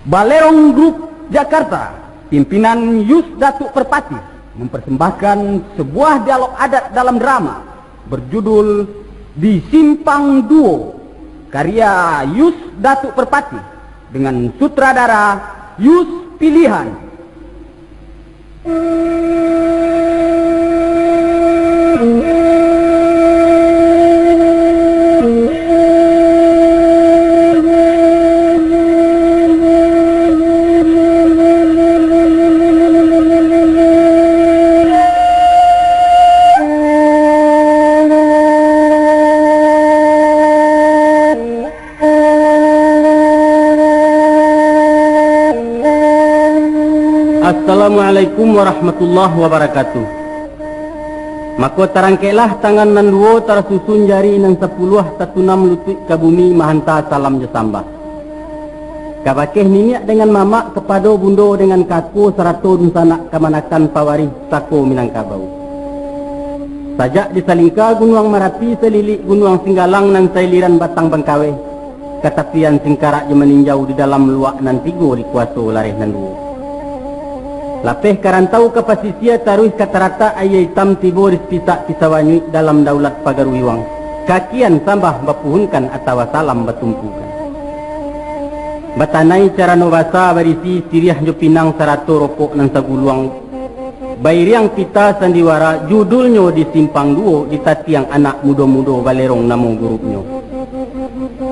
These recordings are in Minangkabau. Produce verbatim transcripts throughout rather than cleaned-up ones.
Balerong Group Jakarta, pimpinan Yus Datuk Perpatih, mempersembahkan sebuah dialog adat dalam drama berjudul Di Simpang Duo, karya Yus Datuk Perpatih, dengan sutradara Yus Pilihan. Assalamualaikum warahmatullahi wabarakatuh. Mako, tarangkeklah tangan nan duo, tarasusun jari nan sapuluah, tatunam lutuik ka bumi, mahanta salam jo sambah. Kabakeh niniak dengan mamak, kapado bundo dengan kako, sarato dunsanak kamanakan pawarih sako Minangkabau. Sajak di salingka Gunuang Marapi, salilik Gunuang Singgalang, nan sailiran Batang Bangkaweh, ka tapian Singkarak jo Maninjau, di dalam luak nan tigo dikuaso lareh nan duo. Lapeh ka rantau ka pasisia, taruih ka taratak Aia Itam, tibo di Sipisak Pisau Anyuik, dalam daulat Pagaruiwang, kakian sambah bapuhunkan, atawa salam batumpukan. Batanai carano basa, barisi siriah jo pinang, sarato rokok nan saguluang, bairiang pita sandiwara, judulnyo Di Simpang Duo, ditatiang anak mudo-mudo, Balerong namo gurupnyo.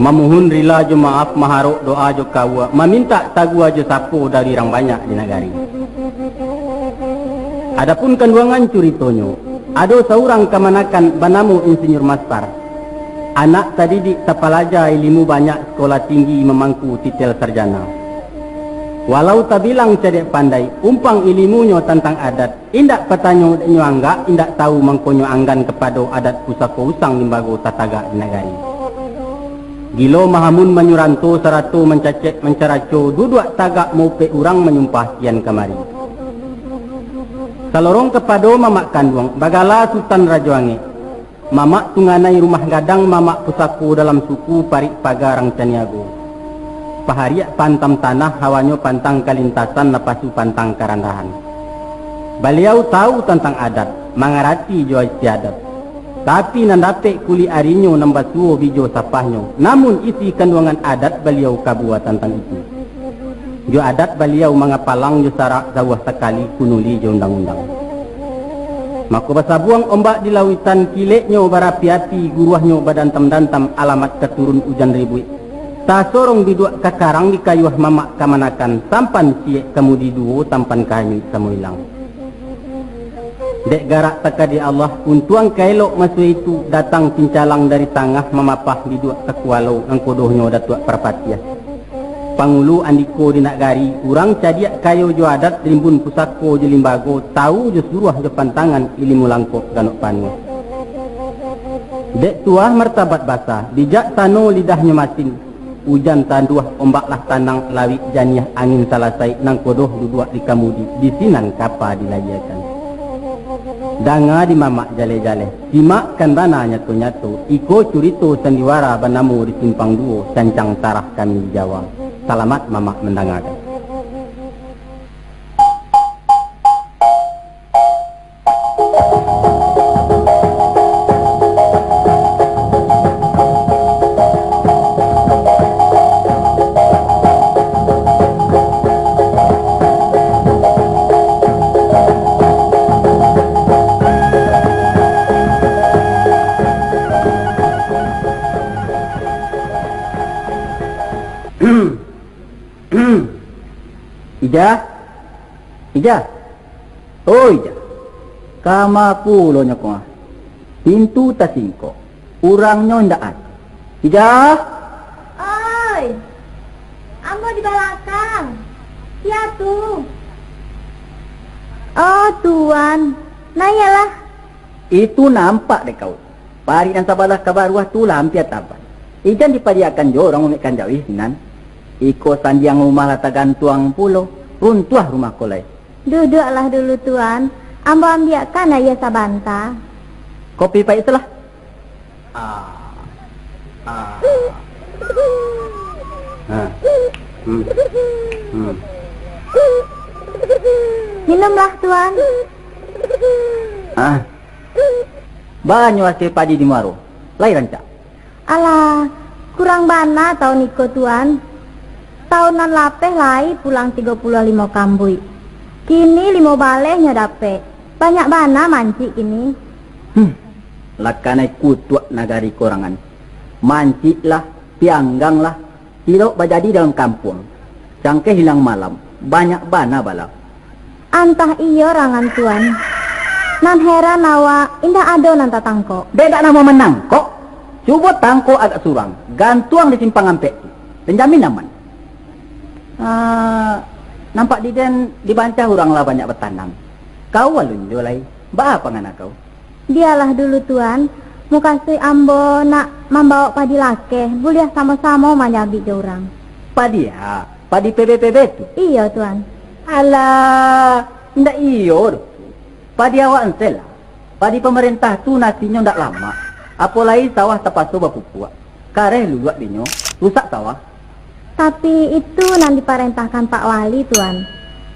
Mamuhun rila jo maaf, maharok doa jo kaua, mamintak tagua jo sapo dari urang banyak di nagari. Adapun kanduangan curitonyo, ado saurang kamanakan banamo Insinyur Maspar. Anak tadidik tapalaja, ilimu banyak, sikola tinggi, mamangku titel sarjana. Walau tabilang cadiak pandai, umpang ilimunyo tantang adat, indak patanyo dek nyo anggak, indak tahu mangkonyo anggan kapado adat pusako usang limbago tatagak di nagari. Gilo mahamun manyuranto, sarato mancacek mancaraco, duduak tagak maupek urang, manyumpah kian kamari. Salorong kapado mamak kanduang, bagala Sutan Rajo Angek. Mamak tunganai rumah gadang, mamak pusako dalam suku, parik paga rang caniago. Pahariak pantam tanah, hawanyo pantang kalintasan, napasu pantang karandahan. Baliau tahu tantang adat, mangarati jo istiadat. Tapi nan dapek kulik arinyo, nan basuo bijo sapahnyo, namun isi kanduangan adat baliau kabua tantang itu. Jo adat baliau mangapalang, jo sarak jauah sakali, kunuli jo undang-undang. Mako basabuang ombak di lauitan, kileknyo barapi-api, guruahnyo badantam-dantam, alamat ka turun ujan ribuik. Tasorong biduak ka karang, dikayuah mamak kamanakan, sampan ciek kamudi duo, tampan ka hanyuik samo ilang. Dek garak takadek Allah, untuang ka elok maso itu, datang pincalang dari tangah, mamapah biduak ka kualo, nangkodohnyo Datuak Parpatiah. Pangulu andiko di nagari, urang cadiak kayo jo adat, rimbun pusako jo limbago, tahu jo suruah jo pantangan, ilimu langkok ganok panuah. Dek tuah martabat basa, bijaksano lidahnyo masin, ujan tanduah, ombak lah tanang, lawik janiah, angin salasai, nangkodoh duduak di kamudi, di sinan kapa dilayiekan. Danga di mamak jaleh-jaleh, simakkan bana nyato-nyato, iko curito sandiwara banamo Di Simpang Duo, cancang tarah kami di Jawa. Salamat mamak mandangakan. Ijah, Ijah, oi Ijah, kama pulo nyo ko ah? Pintu tasingkok, urangnyo indak ado. Ijah! Oi, ambo di balakang. Sia tu? Oh, Tuan, naiaklah. Itu nampak dek kau. Parik nan sabalah ka baruah tu lah ampia taban. Ijan dipadiakan jo urang mamekkan jauih sinan. Iko sandiang rumah lah tagantuang pulo, runtuah rumah ko lai. Duduaklah dulu, Tuan. Ambo ambiakkan aia sabanta. Kopi paik tu lah. Ah. Ah. Ha. Hmm. Hmm. Minumlah, Tuan. Ah. Banyak hasil padi di muaro. Lai rancak. Alah, kurang bana taun iko, Tuan. Taun nan lapeh lai pulang tigo puluah limo kambuik. Kini limo baleh nyo dapek. Banyak bana mancik kini. Hmm. Lakanai kutuak nagari korangan. Mancik lah, pianggang lah, tilok bajadi dalam kampuang. Cangkeh ilang malam, banyak bana bala. Antah iyo rangan Tuan. Nan heran awak, indak ado nan tatangkok. Dek dak namuah manangkok, cubo tangkok agak surang, gantuang di simpang ampek tu. Benjamin aman. Ah, nampak di den dibancah urang lah banyak batanam. Kau alun jo lai, baa pangana kau? Bialah dulu, Tuan. Mukasuik ambo nak mambawok padi lakeh, buliah samo-samo manyabik jo urang. Padi a, padi P B P B tu? Iyo, Tuan. Alah, indak iyo doh tu. Padi awak ensel lah. Padi pamarentah tu nasinyo ndak lamak. Apo lai sawah tapaso bapupuak. Kareh luluak dinyo, rusak sawah. Tapi itu nan diparentahkan Pak Wali, Tuan.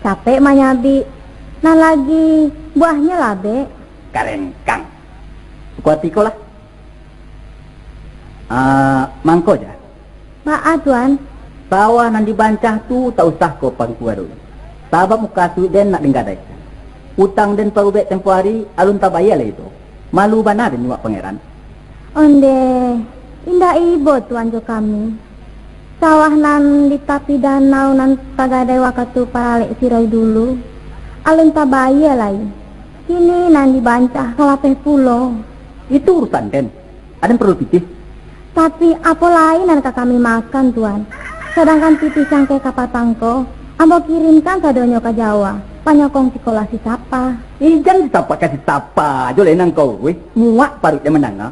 Capek manyabik, nan lagi buahnyo labek. Karengkang. Suko ati ko lah. Ah, mangko ja. Baa, Tuan? Sawah nan dibancah tu tak usah ko pangkuarui. Sabab mukasuik den nak den gadaikan. Utang den parubek tempo ari, alun tabayia lai tu. Malu bana den nyuwak Pangeran. Ondeh, indak ibo Tuan jo kami. Sawah nan di tapi danau nan tagadai wakatu paralek siroi dulu, alun tabayia lai. Kini nan dibancah ka lapeh pulo. Itu urusan den. Aden paralu pitih. Tapi, apo lai nan ka kami makan, Tuan? Sadangkan pitih cangkeh kapatang ko, ambo kirimkan sadonyo ka Jawa, panyokong sikolah si Sapa. Ijan si Sapa ka si Sapa jo lai nan kau, weh. Muak paruik den mandanga.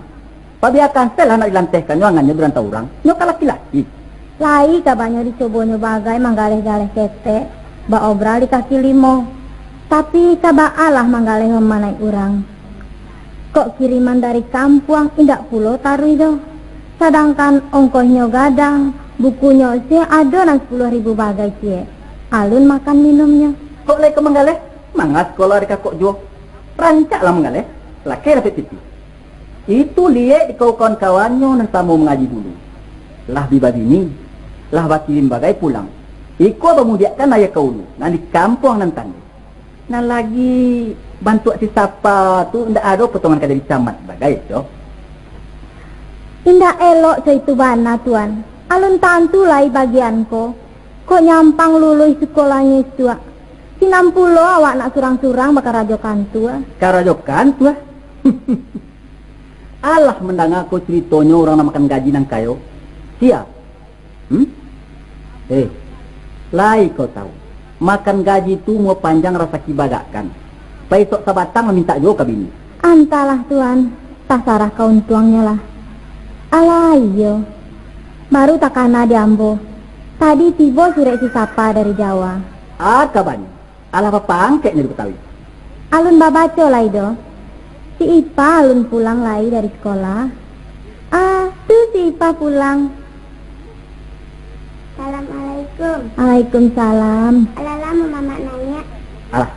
Pabiakan se lah nak dilantehkannyo angannyo di rantau urang. Nyo ka laki-laki. Lai kabanyo dicobonyo bagai manggaleh-galeh ketek, baobra di kaki limo. Tapi, ka baa lah manggaleh mamanaik urang. Kok kiriman dari kampuang indak pulo taruih doh. Sadangkan ongkohnyo gadang, bukunyo se ado nan sapuluah ribu bagai ciek. Alun makan minumnyo. Kok lai ka manggaleh? Manga sikolah di kakok juo. Rancak lah manggaleh, lakeh dapek pitih. Itu liek di kawan-kawannyo nan samo mangaji dulu. Lah bi babini, lah bakirim bagai pulang. Iko bamudiakkan ayah ka ulu, nan di kampuang nan tandeh. Nan lagi bantuak si Sapa tu indak ado potongan ka jadi camat bagai, co. Indak elok co itu bana, Tuan. Alun tantu lai bagian ko. Kok nyampang luluih sikolahnyo isuak. Sinan pulo awak nak surang-surang bakarajo kantua. Karajo kantua? Alah mandanga ko curitonyo urang nan makan gaji nan kayo. Sia? Hmm? Eh, lai kau tahu, makan gaji tu muo panjang rasaki bagakkan. Paisok sabatang mamintak juo ka bini. Antahlah, Tuan, tasarah ka untuangnyo lah. Alah iyo, baru takana di ambo. Tadi tibo surek si Sapa dari Jawa. Ah, kabanyo. Alah bapangkeknyo di Betawi. Alun babaco lai doh. Si Ipa alun pulang lai dari sikolah. Ah, tu si Ipa pulang. Assalamualaikum. Waalaikumsalam. Alah lamo mamak naiak. Alah,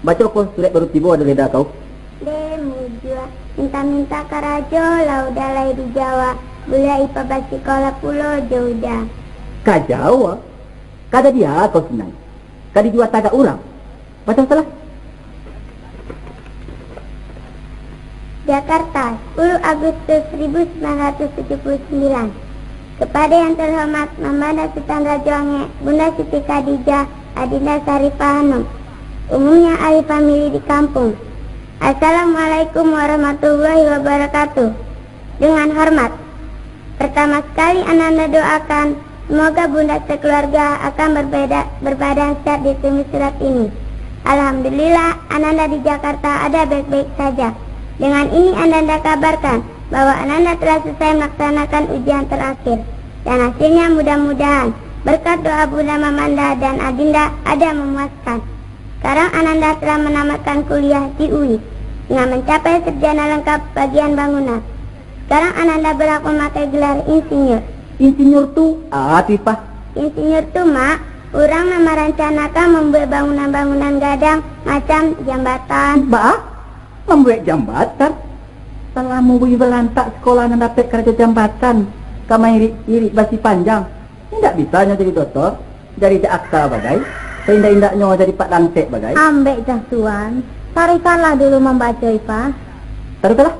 baco ko surek baru tibo dari eda kau. Deh, mujua. Minta-minta karajo lah Uda lai di Jawa. Buliah Ipa basikolah pulo jo Uda. Ka Jawa? Ka jadi a kau sinan? Ka dijua tagak urang? Baco salah. Jakarta, sepuluh Agustus seribu sembilan ratus tujuh puluh sembilan. Kepada yang terhormat Mamanda Sutan Rajo Angek, Bunda Siti Khadijah, Adinda Syarifah Hanum, umumnya ahli famili di kampung. Assalamualaikum warahmatullahi wabarakatuh. Dengan hormat. Pertama sekali Ananda doakan, semoga Bunda sekeluarga akan berbeda, berbadan sehat di sini surat ini. Alhamdulillah, Ananda di Jakarta ada baik-baik saja. Dengan ini Ananda kabarkan bahwa Ananda telah selesai melaksanakan ujian terakhir. Dan hasilnya mudah-mudahan berkat doa Bunda Mamanda dan Adinda ada memuaskan. Sekarang Ananda telah menamatkan kuliah di U I dengan mencapai sarjana lengkap bagian bangunan. Sekarang Ananda berhak memakai gelar insinyur. Insinyur tu, ah, tu Ipa. Insinyur tu, Mak, urang nan marancanakan mambuek bangunan-bangunan gadang, macam jambatan. Ba? Mambuek jambatan? Salamo Buyuang balantak sikolah nan dapek karajo jambatan, ka mairik-irik basi panjang, indak bisa nyo jadi dotor, jadi jaksa bagai, saindak-indaknyo jadi Pak Dangsek bagai? Ambek jah, Tuan. Taruihkanlah dulu mambaco, Ipa. Taruihkanlah.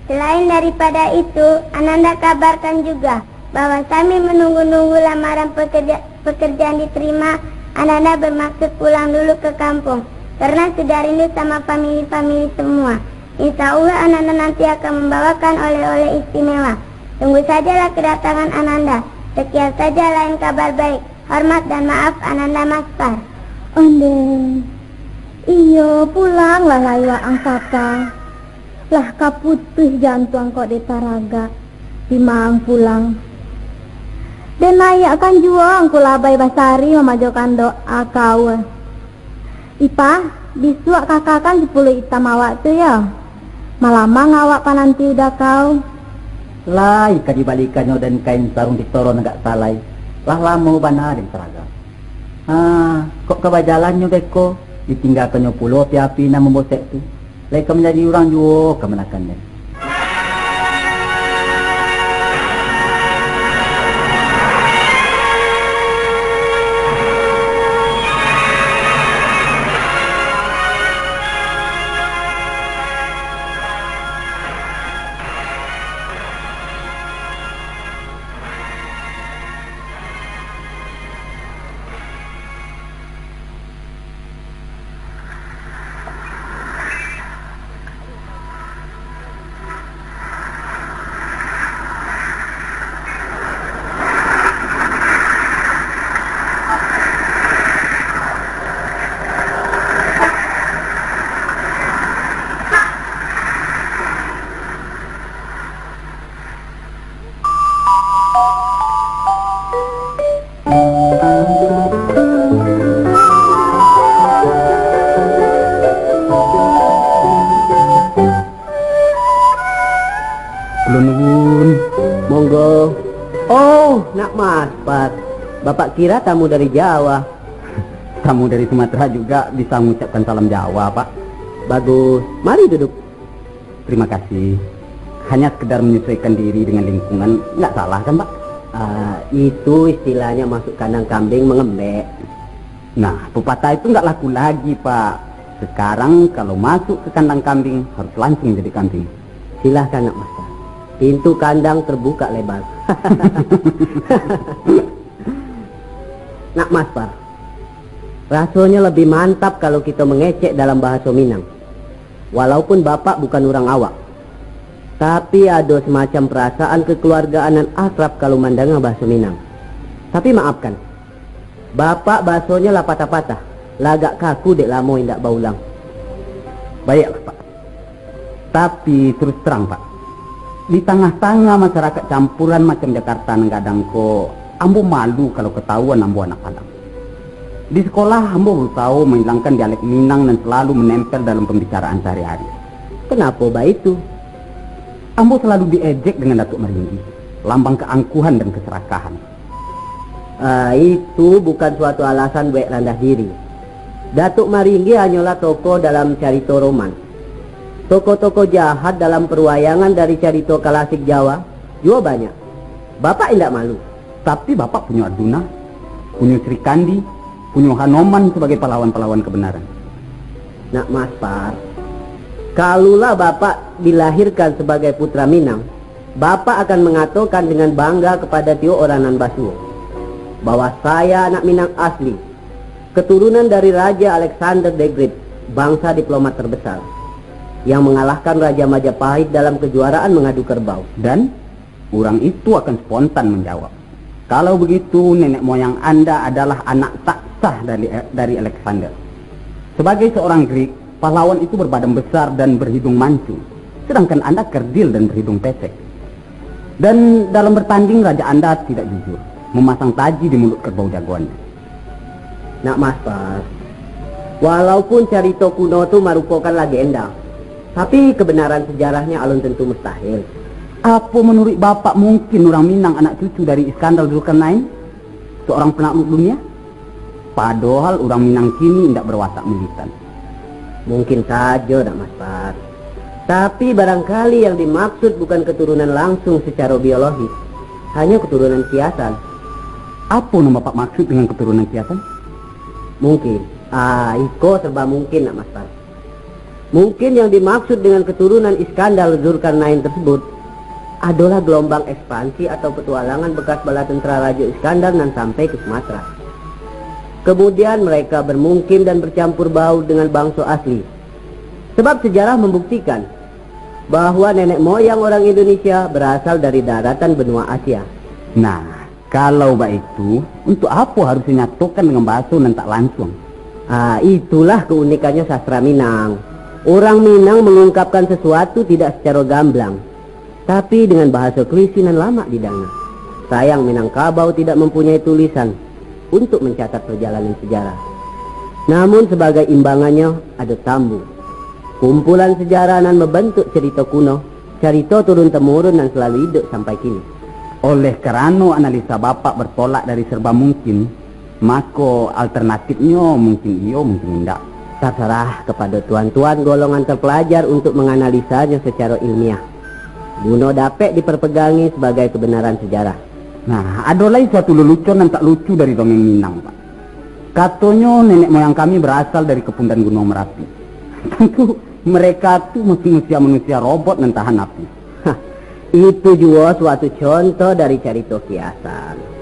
Selain daripada itu, Ananda kabarkan juga bahwa sambil menunggu-nunggu lamaran pekerja-, pekerjaan diterima, Ananda bermaksud pulang dulu ke kampung, karena sudah rindu sama famili-famili semua. Insya Allah, Ananda nanti akan membawakan oleh-oleh istimewa. Tunggu sajalah kedatangan Ananda. Sekian saja, lain kabar baik. Hormat dan maaf, Ananda Maspar. Ondeh. Iyo, pulanglah lai waang, Kaka. Lah ka putuih jantuang kok dek taragak. Dimaang pulang. Den naiakkan juo angku labai basari mamajokan doa kau. Ipa, bisuak Kaka kan sipuluah itam awak tu, yo? Malamang awak pananti udah kau. Lai ka dibalikannyo den kain sarung di toron agak salai. Lah lamo bana den taragak. Ha, kok ka bajalannyo beko, ditinggakannyo pulo api-api nan mambosek tu. Lai ka manjadi urang juo kamanakan den. Ulun nuwun. Monggo. Oh, nak Maspar. Bapak kira tamu dari Jawa. Tamu dari Sumatera juga bisa mengucapkan salam Jawa, Pak. Bagus. Mari duduk. Terima kasih. Hanya sekedar menyesuaikan diri dengan lingkungan, nggak salah kan, Pak? Ah, itu istilahnya masuk kandang kambing mengembek. Nah, pepatah itu nggak laku lagi, Pak. Sekarang kalau masuk ke kandang kambing, harus langsung jadi kambing. Silahkan, nak Maspar. Pintu kandang terbuka lebar. Nak Maspar, rasanya lebih mantap kalau kita mengecek dalam bahasa Minang. Walaupun Bapak bukan urang awak, tapi ado semacam perasaan kekeluargaan nan akrab kalau mandanga bahaso Minang. Tapi maafkan, Bapak bahasonya lah patah-patah, lah agak kaku dek lamo indak baulang. Baiaklah, Pak. Tapi, terus terang, Pak, di tangah-tangah masyarakat campuran macam Jakarta nan gadang ko, ambo malu kalau katahuan ambo anak Padang. Di sekolah, ambo berusaho mahilangkan dialek Minang nan salalu manempel dalam pambicaraan sahari-hari. Kanapa baitu? Ambo salalu diejek dengan Datuak Maringgi, lambang kaangkuhan dan kaserakahan. Ah, itu bukan suatu alasan buek randah diri. Datuak Maringgi hanyolah tokoh dalam carito roman. Tokoh-tokoh jahat dalam paruwayangan dari carito kalasik Jawa juo banyak. Bapak indak malu? Tapi Bapak punyo Arjuna, punyo Sri Kandi, punyo Hanoman sabagai pahlawan-pahlawan kabanaran. Nak Maspar, kalulah Bapak dilahirkan sabagai putra Minang, Bapak akan mangatokan dengan bangga kapado tiok urang nan basuo, bahwa saya anak Minang asli, katurunan dari Raja Alexander the Great, bangsa diplomat terbesar, yang mangalahkan Raja Majapahit dalam kajuaraan mangadu kerbau. Dan urang itu akan spontan manjawab, "Kalau begitu, nenek moyang Anda adalah anak tak sah dari, dari Alexander. Sebagai seorang Greek, pahlawan itu berbadan besar dan berhidung mancung, sedangkan Anda kerdil dan berhidung pesek. Dan dalam bertanding, raja Anda tidak jujur, memasang taji di mulut kerbau jagoannya." Nak Maspar, walaupun carito kuno tu marupokan legenda, tapi kebenaran sejarahnya alun tentu mustahil. Apo manuruik Bapak mungkin urang Minang anak cucu dari Iskandar Zulkarnain? seorang penakluk dunia? Padohal urang Minang kini indak bawatak militan. Mungkin sajo, Nak Maspar. Tapi barangkali yang dimaksud bukan keturunan langsung secara biologis, hanya keturunan kiasan. Apo nan Bapak maksud dengan keturunan kiasan? Mungkin. Ah, iko serba mungkin, Nak Maspar. Mungkin yang dimaksud dengan keturunan Iskandar Zulkarnain tersebut adalah gelombang ekspansi atau petualangan bekas bala tentara Rajo Iskandar nan sampai ke Sumatera. Kemudian mereka bermukim dan bercampur baur dengan bangso asli. Sebab sejarah membuktikan bahwa nenek moyang orang Indonesia berasal dari daratan benua Asia. Nah, kalau baitu, untuk apo harus dinyatokan dengan bahaso nan tak lansuang? Ah, itulah keunikannya sastra Minang. Urang Minang mengungkapkan sesuatu tidak secara gamblang, tapi dengan bahaso klise nan lamak didanga. Sayang, Minangkabau tidak mempunyai tulisan untuk mencatat perjalanan sejarah. Namun, sebagai imbangannya, ada tambu. Kumpulan sejarah nan membentuk cerita kuno, carito turun-temurun nan selalu hidup sampai kini. Oleh karano analisa Bapak bertolak dari serba mungkin, mako alternatifnyo mungkin iyo, mungkin indak. Terserah kepada tuan-tuan golongan terpelajar untuk menganalisanyo secara ilmiah, guno dapek diperpegangi sebagai kebenaran sejarah. Nah, ado lai suatu lelucon nan tak lucu dari dongeng Minang, Pak. Katonyo nenek moyang kami berasal dari Kepundan Gunuang Merapi. Tantu mereka tu manusia-manusia robot nan tahan api. Hah, itu juo suatu contoh dari carito kiasan.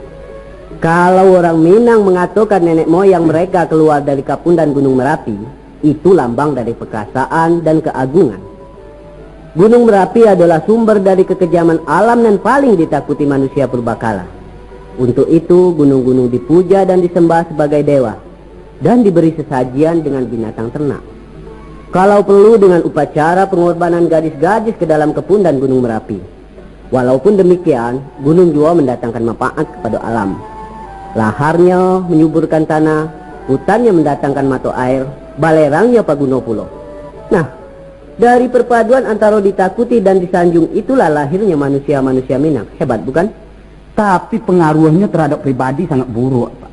Kalau urang Minang mangatokan nenek moyang mereka keluar dari Kapundan Gunung Merapi, itu lambang dari perkasaan dan keagungan. Gunung Merapi adalah sumber dari kekejaman alam nan paling ditakuti manusia purbakala. Untuk itu, gunung-gunung dipuja dan disembah sebagai dewa, dan diberi sesajian dengan binatang ternak. Kalau perlu, dengan upacara pengorbanan gadis-gadis ke dalam Kepundan Gunung Merapi. Walaupun demikian, gunung juo mandatangkan manfaat kapado alam. Laharnyo manyuburkan tanah, hutannyo mandatangkan mato air, balerangnyo paguno pulo. Nah, dari perpaduan antaro ditakuti dan disanjung itulah lahirnyo manusia-manusia Minang. Hebat, bukan? Tapi pengaruhnyo terhadap pribadi sangat buruk, Pak.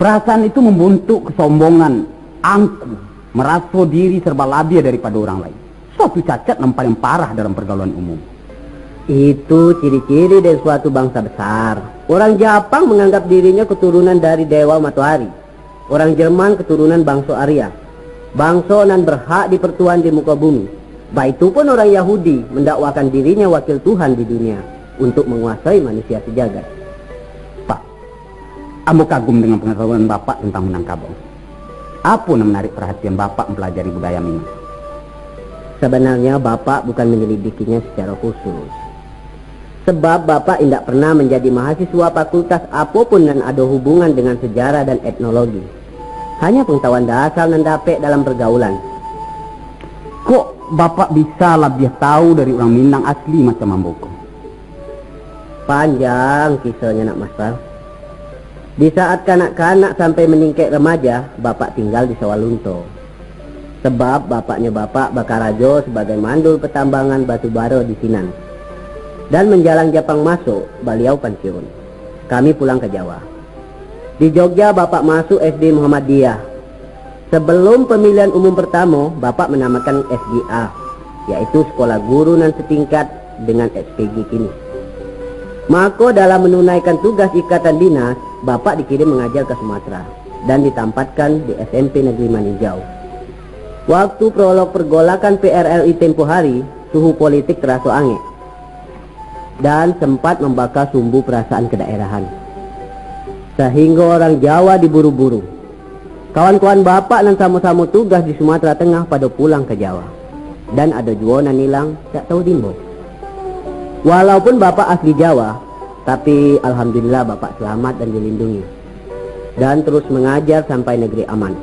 Perasaan itu membentuk kesombongan, angkuh, meraso diri serba labiah daripado urang lain. Suatu cacat nan paling parah dalam pergaulan umum. Itu ciri-ciri dari suatu bangsa besar. Urang Japang manganggap dirinyo keturunan dari dewa matoari. Urang Jerman keturunan bangso Arya. Bangso nan berhak dipertuan di muko bumi. Baitu pun urang Yahudi mendakwakan dirinyo wakil Tuhan di dunia untuk manguasoi manusia sejagat. Pak, ambo kagum dengan pengetahuan Bapak tentang Minangkabau. Apo nan menarik perhatian Bapak mempelajari budaya Minang? Sabanarnyo, Bapak bukan manyalidikinyo sacaro khusus. Sebab Bapak indak pernah manjadi mahasiswa fakultas apo pun nan ado hubungan dengan sejarah dan etnologi. Hanya pangatahuan dasar nan dapek dalam pergaulan. Kok Bapak bisa labiah tahu dari urang Minang asli macam ambo ko? Panjang kisonyo, Nak Maspar. Di saat kanak-kanak sampai maningkek remaja, Bapak tinggal di Sawah Lunto. Sebab bapaknyo Bapak bakarajo sabagai mandul patambangan batu bara di sinan. Dan manjalang Japang masuak, baliau pansiun. Kami pulang ka Jawa. Di Jogja, Bapak masuak S D Muhammadiyah. Sabalum pamilihan umum partamo, Bapak manamakan S D A, yaitu Sekolah Guru nan satingkat dengan S P G kini. Mako, dalam manunaikan tugas ikatan dinas, Bapak dikirim mangaja ka Sumatera dan ditampatkan di S M P Negeri Maninjau. Waktu prolog pergolakan P R L I tempo hari, suhu politik taraso angek dan sempat mambaka sumbu parasaan kedaerahan, sahinggo urang Jawa diburu-buru. Kawan-kawan Bapak nan samo-samo tugas di Sumatera Tengah pado pulang ka Jawa, dan ado juo nan ilang dak tahu dimbo. Walaupun Bapak asli Jawa, tapi alhamdulillah Bapak selamat dan dilindungi, dan terus mangaja sampai negeri aman.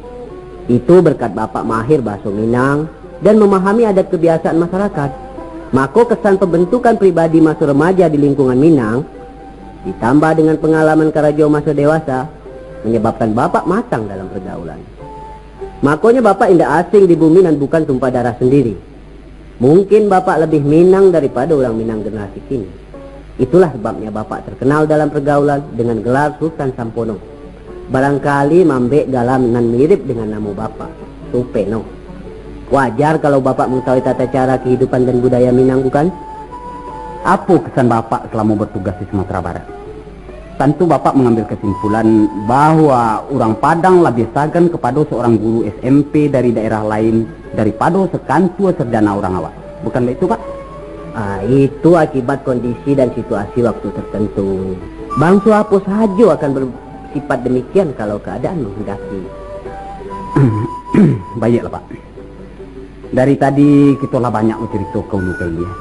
Itu berkat Bapak mahir bahaso Minang dan mamahami adat kabiasaan masarakat. Mako, kesan pambantukan pribadi maso remaja di lingkungan Minang, ditambah dengan pangalaman karajo maso dewasa, manyababkan Bapak matang dalam pergaulan. Makonyo, Bapak indak asing di bumi nan bukan tumpah darah sandiri. Mungkin Bapak labiah Minang daripado urang Minang generasi kini. Itulah sebabnya Bapak terkenal dalam pergaulan dengan gelar Sutan Sampono. Barangkali mambek galam nan mirip dengan namo Bapak, Supeno. Wajar kalau Bapak mengetahui tata cara kehidupan dan budaya Minang, bukan? Apo kesan Bapak selamo bertugas di Sumatera Barat? Tantu Bapak mengambil kesimpulan bahwa urang Padang labiah sagan kapado seorang guru S M P dari daerah lain daripado sakantua sarjana urang awak. Bukan baitu, Pak? Ah, itu akibat kondisi dan situasi waktu tertentu. Bangso apo sajo akan bersifat demikian kalau keadaan menghendaki. Baiaklah, Pak. Dari tadi kito lah banyak bacurito ka ulu ka ilia.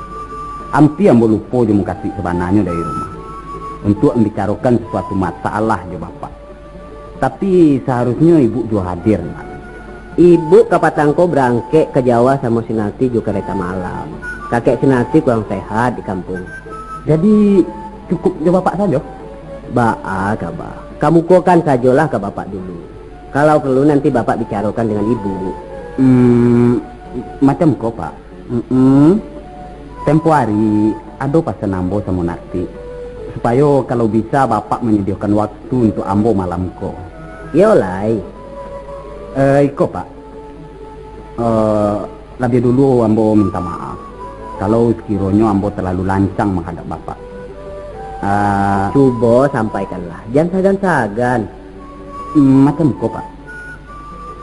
Ampia ambo lupo jo mukasuik sabananyo dari rumah, untuak mambicarokan sasuatu masalah jo Bapak. Tapi saharusnyo Ibuk juo hadir, nak. Ibuk kapatang ko barangkek ka Jawa samo si Nati jo kareta malam. Kakek si Nati kurang sehat di kampuang. Jadi, cukup jo Bapak sajo? Baa kaba. Kamukokan sajolah ka Bapak dulu. Kalau perlu nanti Bapak bicarokan dengan Ibuk. Hmm, macam ko, Pak. Mm-mm. Tempo hari, ado pasan ambo samo Narti, supayo kalau bisa Bapak manyadiokan waktu untuak ambo malam ko. Iyo lai. Eh, iko, Pak. Eh, labiah dulu ambo minta maaf, kalau sakironyo ambo talalu lancang mahadap Bapak. Ah, cubo sampaikanlah, jan sagan-sagan. Mm, macam ko, Pak.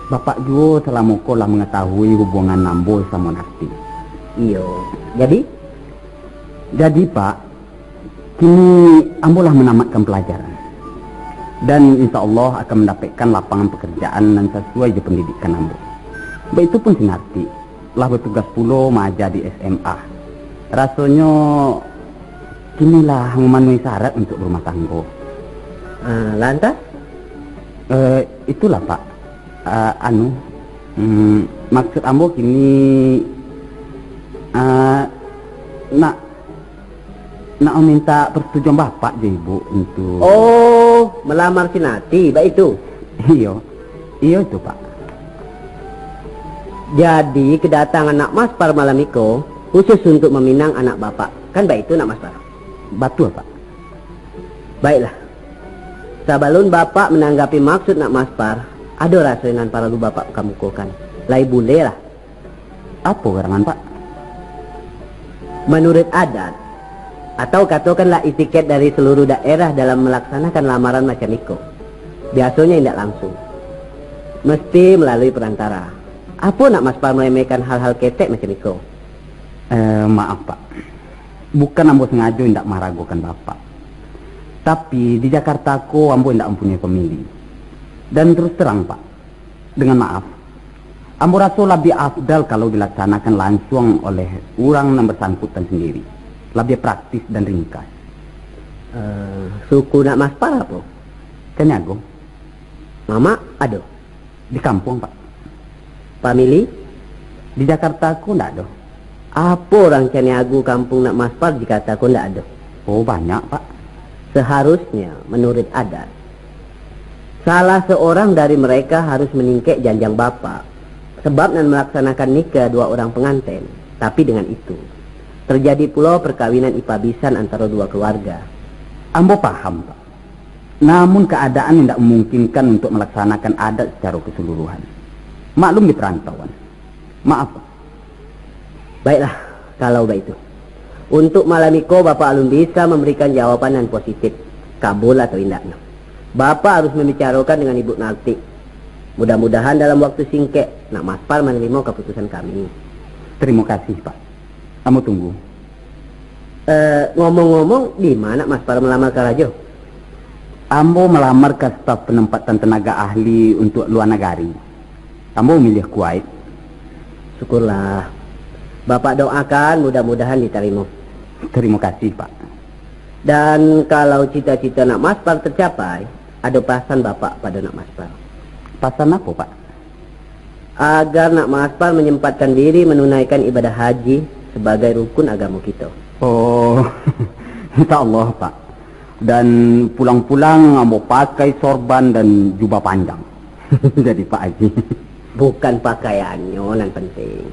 Bapak juo salamo ko lah mangatahui hubungan ambo samo Narti. Iyo. Jadi? Jadi, Pak, kini ambo lah manamatkan palajaran. Dan insya Allah akan mandapekkan lapangan pakarjaan nan sasuai jo pandidikan ambo. Baitu pun si Narti, lah batugas pulo maaja di S M A. Rasonyo kini lah mamanuhi syarat untuak barumah tanggo. Ah, lantas? Eh, itulah, Pak. Ah, anu, mm, maksud ambo kini, ah, nak, nak maminta persetujuan Bapak jo Ibuk untuak... Oh, malamar si Nati, baitu? Iyo, iyo itu, Pak. Jadi, kedatangan Nak Maspar malam iko khusus untuak maminang anak Bapak, kan baitu, Nak Maspar? Batua, Pak. Baiklah. Sabalun Bapak mananggapi maksud Nak Maspar, ado raso nan paralu Bapak kamukokan. Lai bulehlah. Apo karangan, Pak? Manuruik adat, atau katokanlah etiket dari saluruh daerah dalam malaksanakan lamaran macam iko, biasonyo indak langsung. Mesti malalui perantara. Apo Nak Maspar maremehkan hal-hal ketek macam iko? Eh, maaf, Pak. Bukan ambo sangajo indak maragokan Bapak. Tapi, di Jakarta ko ambo indak mampunyoi famili. Dan terus terang, Pak, dengan maaf, ambo raso labiah afdal kalau dilaksanakan lansuang oleh urang nan bersangkutan sendiri. Labiah praktis dan ringkas. Eh, suku Nak Maspar apo? Caniago. Mamak ado? Di kampuang, Pak. Famili? Di Jakarta ko ndak ado. Apo urang Caniago kampuang Nak Maspar di Jakarta ko ndak ado? Oh, banyak, Pak. Seharusnya, menurut adat, salah seorang dari mereka harus meningkek janjang Bapak, sebab nan melaksanakan nikah dua orang penganten. Tapi dengan itu, terjadi pulo perkawinan ipa bisan antaro dua keluarga. Ambo paham, Pak. Namun, keadaan indak memungkinkan untuk melaksanakan adat secara keseluruhan. Maklum di perantauan. Maaf, Pak. Baiklah, kalau baitu. Untuk malam iko, Bapak alun bisa mambarikan jawaban nan positif, kabul atau indaknyo. Bapak harus mambicarokan dengan Ibuk Narti. Mudah-mudahan dalam waktu singkek, Nak Maspar manarimo kaputusan kami. Tarimo kasih, Pak. Ambo tunggu. Eh, ngomong-ngomong, di ma Nak Maspar malamar karajo? Ambo malamar ka staf penempatan tenaga ahli untuak lua nagari. Ambo mamiliah Kuwait. Syukurlah. Bapak doakan mudah-mudahan ditarimo. Tarimo kasih, Pak. Dan kalau cita-cita Nak Maspar tercapai, ado pasan Bapak pado Nak Maspar. Pasan apo, Pak? Agar Nak Maspar menyempatkan diri menunaikan ibadah haji sebagai rukun agamo kito. Oh, insya Allah, Pak. Dan pulang-pulang ambo pakai sorban dan jubah panjang. Jadi Pak Haji. Bukan pakaiannyo nan penting,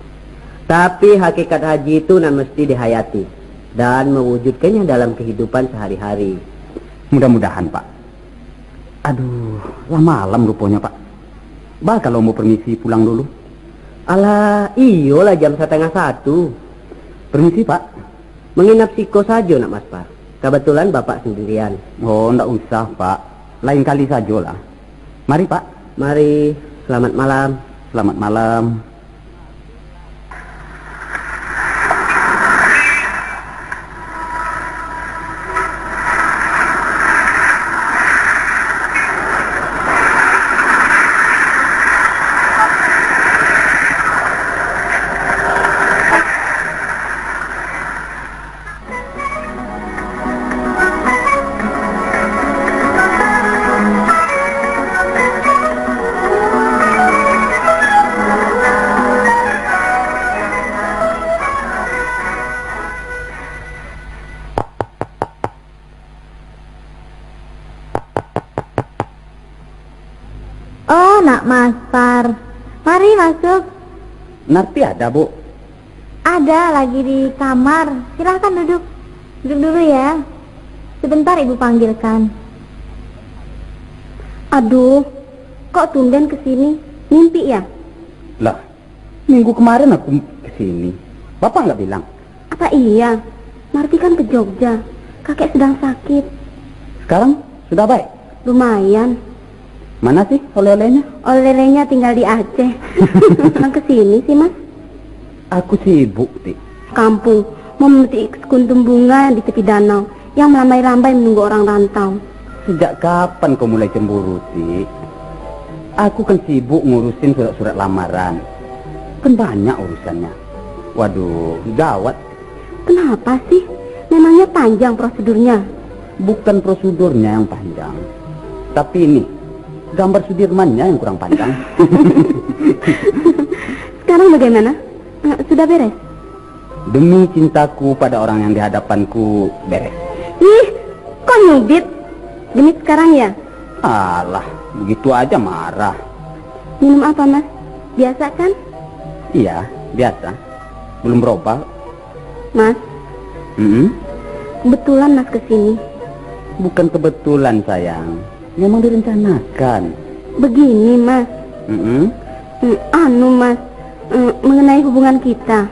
tapi hakikat haji itu nan mesti dihayati. dan mewujudkannya dalam kehidupan sehari-hari. Mudah-mudahan, Pak. Aduh, lah malam ruponyo, Pak. Ba kalau ambo permisi pulang dulu? Alah, iyolah jam satangah satu. Permisi, Pak. Menginap siko sajo nak Mas Par. Kebetulan Bapak sendirian. Oh, ndak usah, Pak. Lain kali sajolah. Mari, Pak. Mari, selamat malam. Selamat malam. Oh, nak Mas Par. Mari masuk. Narti ada, Bu? Ada, lagi di kamar. Silahkan duduk. Duduk dulu ya. Sebentar Ibu panggilkan. Aduh, kok tumben ke sini? Mimpi ya? Lah, minggu kemarin aku ke sini. Bapak nggak bilang? Apa iya? Marti kan ke Jogja. Kakek sedang sakit. Sekarang sudah baik? Lumayan. Mana sih oleh-olehnya? Oleh-olehnya tinggal di Aceh. Emang ke sini sih, Mas? Aku sibuk, Ti. Kampung, memetik sekuntum bunga di tepi danau yang melambai-lambai menunggu orang rantau. Sejak kapan kau mulai cemburu, Ti? Aku kan sibuk ngurusin surat-surat lamaran. Kan banyak urusannya. Waduh, gawat. Kenapa sih? Memangnya panjang prosedurnya? Bukan prosedurnya yang panjang, tapi ini, gambar Sudirmannya yang kurang panjang. Sekarang bagaimana? Eh, sudah beres? Demi cintaku pada orang yang di hadapanku, beres. Ih, kok nyubit? Genit sekarang ya? Alah, begitu aja marah. Minum apa, Mas? Biasa kan? Iya, biasa. Belum berubah. Mas, Mm-mm. Kebetulan Mas ke sini. Bukan kebetulan, sayang. Memang direncanakan. Begini, Mas. Mm-mm. Mm, anu, Mas, mm, mengenai hubungan kita.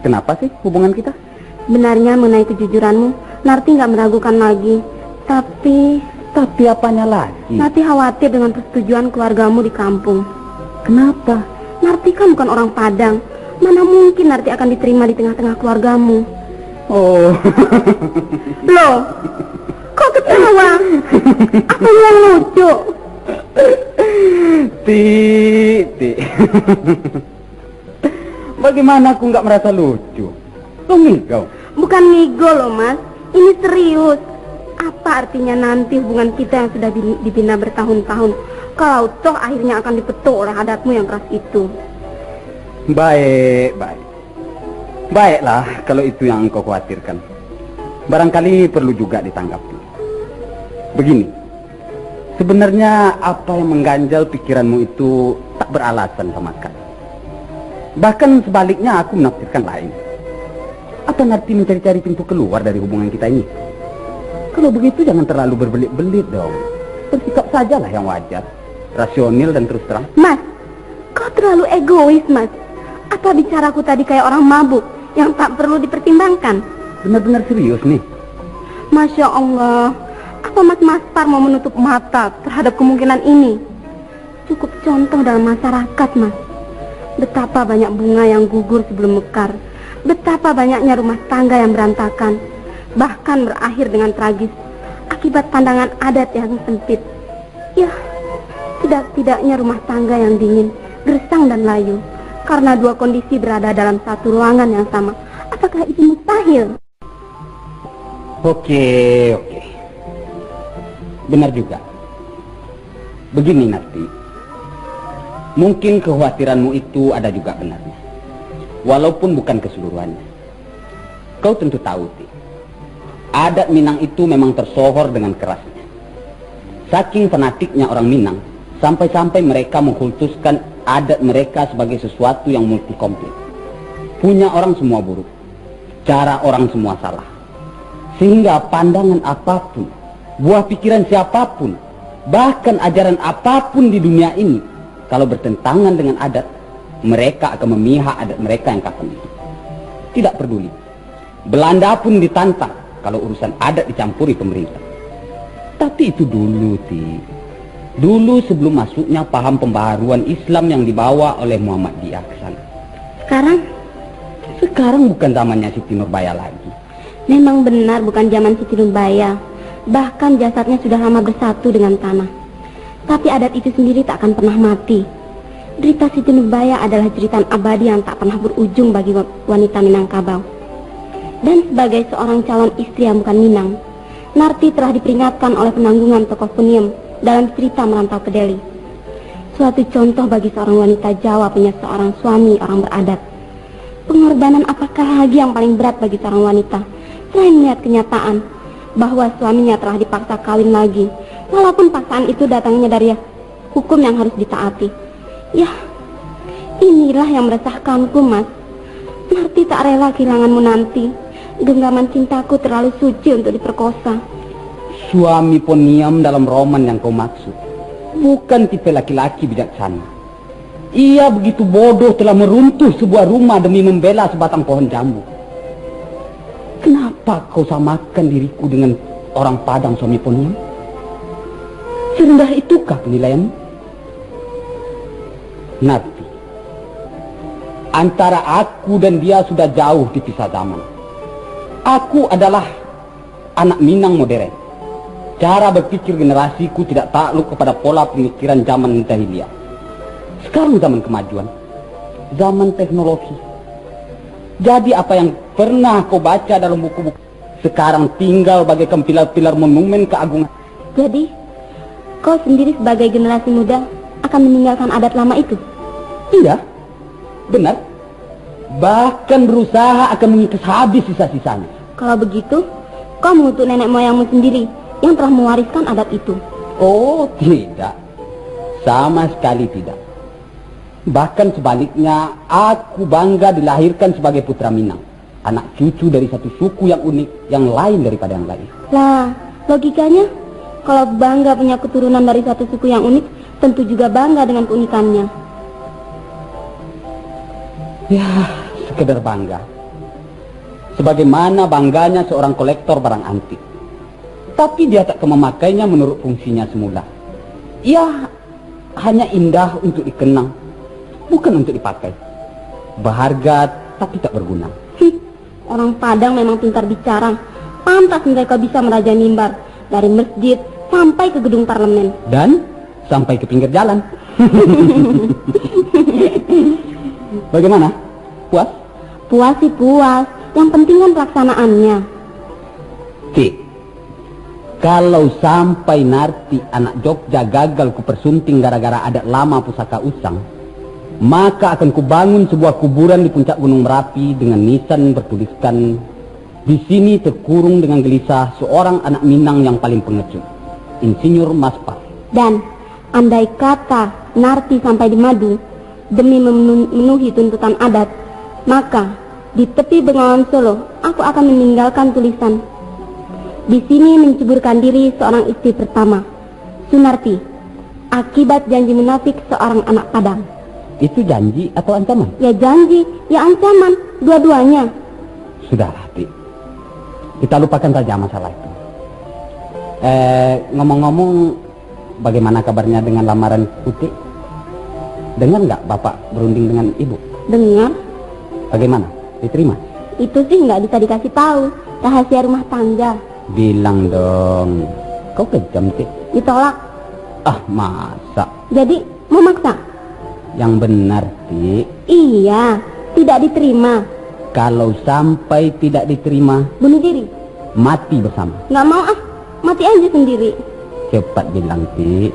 Kenapa sih hubungan kita? Sebenarnya mengenai kejujuranmu, Narti nggak meragukan lagi. Tapi Tapi apanya lagi? Narti khawatir dengan persetujuan keluargamu di kampung. Kenapa? Narti kan bukan orang Padang. Mana mungkin Narti akan diterima di tengah-tengah keluargamu? Oh. Loh, kok ketawa? Apa yang lucu? Ti, Ti. Bagaimana aku nggak merasa lucu? Kau ngigau? Bukan ngigau loh, Mas. Ini serius. Apa artinya nanti hubungan kita yang sudah bin- dibina bertahun-tahun, kalau toh akhirnya akan dipetok oleh adatmu yang keras itu? Baik, baik. Baiklah, kalau itu yang engkau khawatirkan. Barangkali perlu juga ditanggapi. Begini, sebenarnya apa yang mengganjal pikiranmu itu tak beralasan sama sekali. Bahkan sebaliknya, aku menafsirkan lain. Apa Narti mencari-cari pintu keluar dari hubungan kita ini? Kalau begitu, jangan terlalu berbelit-belit dong. Bersikap sajalah yang wajar, rasional dan terus terang. Mas, kau terlalu egois, Mas. Apa bicaraku tadi kayak orang mabuk yang tak perlu dipertimbangkan? Benar-benar serius nih. Masya Allah, apa Mas Maspar mau menutup mata terhadap kemungkinan ini? Cukup contoh dalam masyarakat, Mas. Betapa banyak bunga yang gugur sebelum mekar. Betapa banyaknya rumah tangga yang berantakan. Bahkan berakhir dengan tragis akibat pandangan adat yang sempit. Ya, setidak-tidaknya rumah tangga yang dingin, gersang dan layu, karena dua kondisi berada dalam satu ruangan yang sama. Apakah itu mustahil? Oke, oke. Benar juga. Begini, Narti. Mungkin kekhawatiranmu itu ada juga benarnya. Walaupun bukan keseluruhannya. Kau tentu tahu, Ti. Adat Minang itu memang tersohor dengan kerasnya. Saking fanatiknya orang Minang, sampai-sampai mereka mengkultuskan adat mereka sebagai sesuatu yang multi konflik. Punya orang semua buruk. Cara orang semua salah. Sehingga pandangan apapun, buah pikiran siapapun, bahkan ajaran apapun di dunia ini, kalau bertentangan dengan adat, mereka akan memihak adat mereka yang kapan itu. Tidak peduli. Belanda pun ditantang kalau urusan adat dicampuri pemerintah. Tapi itu dulu, Ti. Dulu sebelum masuknya paham pembaharuan Islam yang dibawa oleh Muhammad Dia ke sana. Sekarang? Sekarang bukan zamannya Siti Nurbaya lagi. Memang benar bukan zaman Siti Nurbaya. Bahkan jasadnya sudah lama bersatu dengan tanah. Tapi adat itu sendiri tak akan pernah mati. Derita Siti Nurbaya adalah jeritan abadi yang tak pernah berujung bagi wa-, wanita Minangkabau. Dan sebagai seorang calon istri yang bukan Minang, Narti telah diperingatkan oleh penanggungan tokoh Puniem dalam cerita Merantau ke Deli. Suatu contoh bagi seorang wanita Jawa punya seorang suami orang beradat. Pengorbanan apakah lagi yang paling berat bagi seorang wanita, selain melihat kenyataan bahwa suaminya telah dipaksa kawin lagi, walaupun paksaan itu datangnya dari hukum yang harus ditaati? Yah, inilah yang meresahkanku, Mas. Narti tak rela kehilanganmu nanti. Genggaman cintaku terlalu suci untuk diperkosa. Suami Poniam dalam roman yang kau maksud bukan tipe laki-laki bijaksana. Ia begitu bodoh telah meruntuh sebuah rumah demi membela sebatang pohon jambu. Kenapa kau samakan diriku dengan orang Padang, suami Poniam? Serendah itukah penilaianmu? Narti, antara aku dan dia sudah jauh dipisah zaman. Aku adalah anak Minang modern. Cara berpikir generasiku tidak takluk kepada pola pemikiran zaman jahiliyah. Sekarang zaman kemajuan, zaman teknologi. Jadi apa yang pernah kau baca dalam buku-buku sekarang tinggal bagaikan pilar-pilar monumen keagungan. Jadi, kau sendiri sebagai generasi muda akan meninggalkan adat lama itu? Iya, benar. Bahkan berusaha akan mengikis habis sisa-sisanya. Kalau begitu, kau mengutuk nenek moyangmu sendiri yang telah mewariskan adat itu. Oh, tidak. Sama sekali tidak. Bahkan sebaliknya, aku bangga dilahirkan sebagai putra Minang, anak cucu dari satu suku yang unik, yang lain daripada yang lain. Lah, logikanya, kalau bangga punya keturunan dari satu suku yang unik, tentu juga bangga dengan keunikannya. Ya, sekedar bangga. Sebagaimana bangganya seorang kolektor barang antik. Tapi dia tak akan memakainya menurut fungsinya semula. Ia hanya indah untuk dikenang, bukan untuk dipakai. Berharga, tapi tak berguna. Hmm, orang Padang memang pintar bicara. Pantas mereka bisa merajai mimbar dari masjid sampai ke gedung parlemen. Dan sampai ke pinggir jalan. Bagaimana? Puas? Puas sih puas. Yang penting kan pelaksanaannya. Tik, kalau sampai Narti anak Jogja gagal kupersunting gara-gara adat lama pusaka usang, maka akan kubangun sebuah kuburan di puncak Gunung Merapi dengan nisan bertuliskan, "Di sini terkurung dengan gelisah seorang anak Minang yang paling pengecut, Insinyur Maspar." Dan andai kata Narti sampai di Madu demi memenuhi tuntutan adat, maka di tepi Bengawan Solo aku akan meninggalkan tulisan, "Di sini menceburkan diri seorang istri pertama, Sunarti, akibat janji munafik seorang anak Padang." Itu janji atau ancaman? Ya janji, ya ancaman, dua-duanya. Sudahlah, Tik. Kita lupakan saja masalah itu. Eh, ngomong-ngomong, bagaimana kabarnya dengan lamaran Utik? Dengar nggak Bapak berunding dengan Ibu? Dengar. Bagaimana? Diterima? Itu sih nggak bisa dikasih tahu. Rahasia rumah tangga. Bilang dong. Kau kejam, Tik. Ditolak. Ah, masa? Jadi, mau maksa? Yang benar, Tik. Iya, tidak diterima. Kalau sampai tidak diterima, bunuh diri. Mati bersama. Nggak mau ah, mati aja sendiri. Cepat bilang, Tik.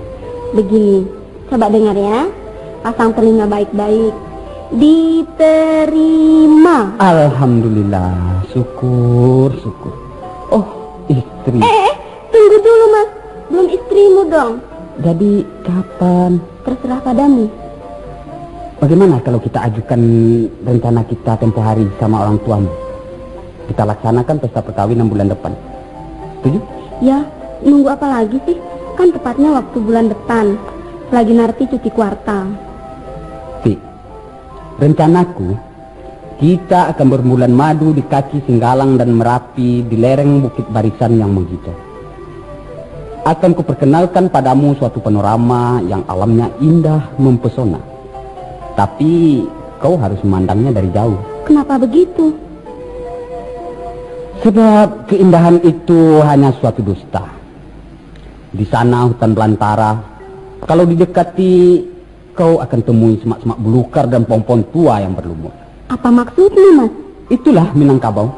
Begini, coba dengar ya. Pasang telinga baik-baik. Diterima. Alhamdulillah, syukur, syukur. Oh, istri. Eh, eh, eh, tunggu dulu, Mas. Belum istrimu dong. Jadi, kapan? Terserah padamu. Bagaimana kalau kita ajukan rencana kita tempo hari sama orang tuamu? Kita laksanakan pesta perkawinan bulan depan. Setuju? Ya, nunggu apa lagi sih? Kan tepatnya waktu bulan depan. Lagi Narti cuti kuartal. Ti, rencanaku, kita akan berbulan madu di kaki Singgalang dan Merapi di lereng Bukit Barisan yang mengkilap. Akan kuperkenalkan padamu suatu panorama yang alamnya indah mempesona. Tapi, kau harus memandangnya dari jauh. Kenapa begitu? Sebab keindahan itu hanya suatu dusta. Di sana hutan belantara. Kalau didekati, kau akan temui semak-semak belukar dan pohon-pohon tua yang berlumut. Apa maksudmu, Mas? Itulah Minangkabau,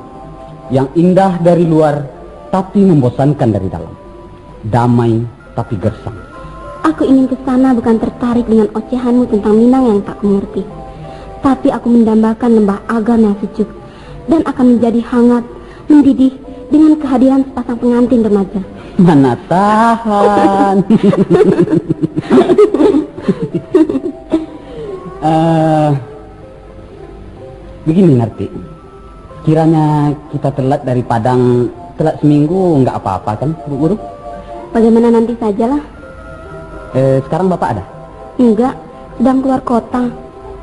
yang indah dari luar, tapi membosankan dari dalam. Damai, tapi gersang. Aku ingin ke sana bukan tertarik dengan ocehanmu tentang Minang yang tak kumengerti. Tapi aku mendambakan lembah Agam yang sejuk, dan akan menjadi hangat, mendidih dengan kehadiran sepasang pengantin remaja. Mana tahan. Eh, begini, Narti. Kiranya kita telat dari Padang, telat seminggu, nggak apa-apa kan, Bu Guru? Bagaimana nanti sajalah. Eh, sekarang Bapak ada? Enggak, sedang keluar kota,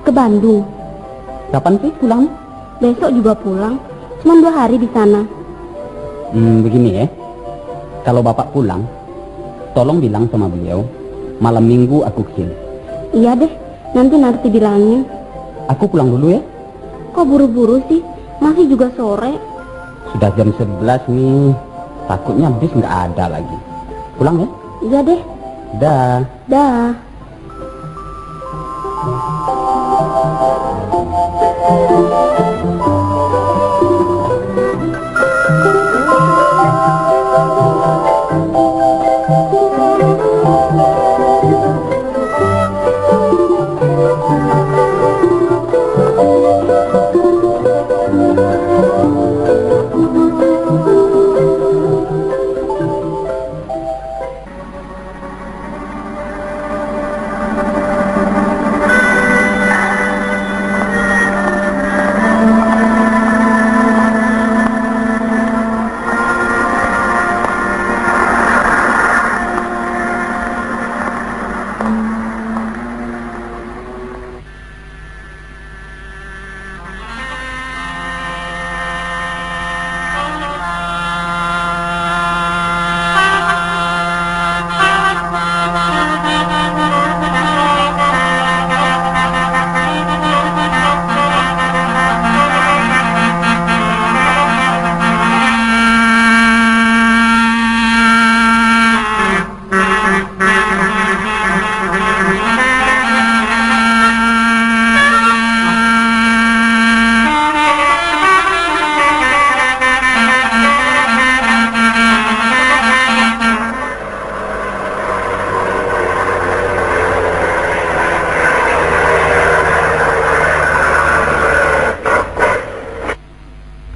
ke Bandung. Kapan sih pulang? Besok juga pulang, cuma dua hari di sana. Hmm, begini ya, kalau Bapak pulang, tolong bilang sama beliau, malam minggu aku ke sini. Iya deh, nanti Narti bilangin. Aku pulang dulu ya. Kok buru-buru sih? Masih juga sore. Sudah jam sebelas nih. Takutnya bis nggak ada lagi. Pulang ya. Iya deh. Dah. Dah.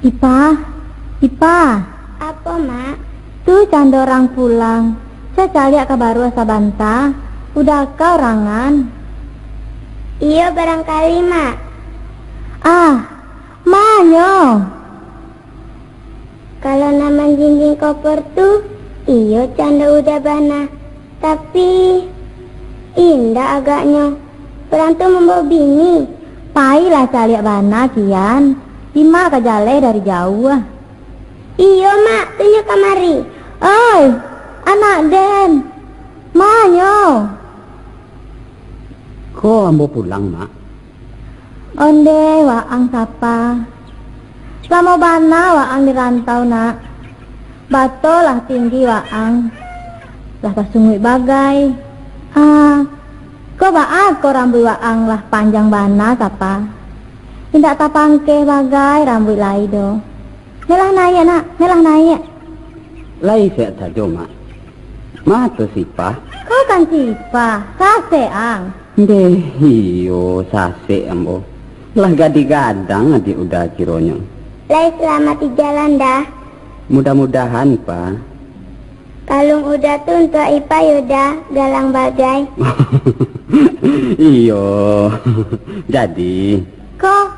Ipa, Ipa. Apo, Mak? Tu cando urang pulang. Sa caliak ka baruah sabanta. Uda ka urangan? Iyo, barangkali, Mak. Ah, ma nyo? Kalau nan manjinjing kopor tu, iyo cando Uda bana. Tapi, indak agaknyo. Urang tu mambawa bini. Pailah caliak bana kian, Imak ka jaleh dari jauah. Iyo, Mak, tu nyo kamari. Oi, anak den, ma nyo? Ko ambo pulang, Mak. Ondeh, waang sapa? Lamo bana waang di rantau, nak. Bato lah tinggi waang, lah basunguik bagai. Ah, ko baa ko rambuik waang lah panjang bana, sapa? Indak tapangkeh bagai rambuik lai doh. Melah naiak, nak, melah naiak. Lai sehat sajo, Mak. Ma tu Sipah? Ko kan Sipah, sasek ang. Ndeh, iyo, sasek ambo. Lah gadih gadang adiak Uda kironyo. Lai salamaik di jalan, Da? Mudah-mudahan, Pa. Kalung Uda tu untuak Ipa yo, Da, galang bagai. Iyo, jadi. Ko,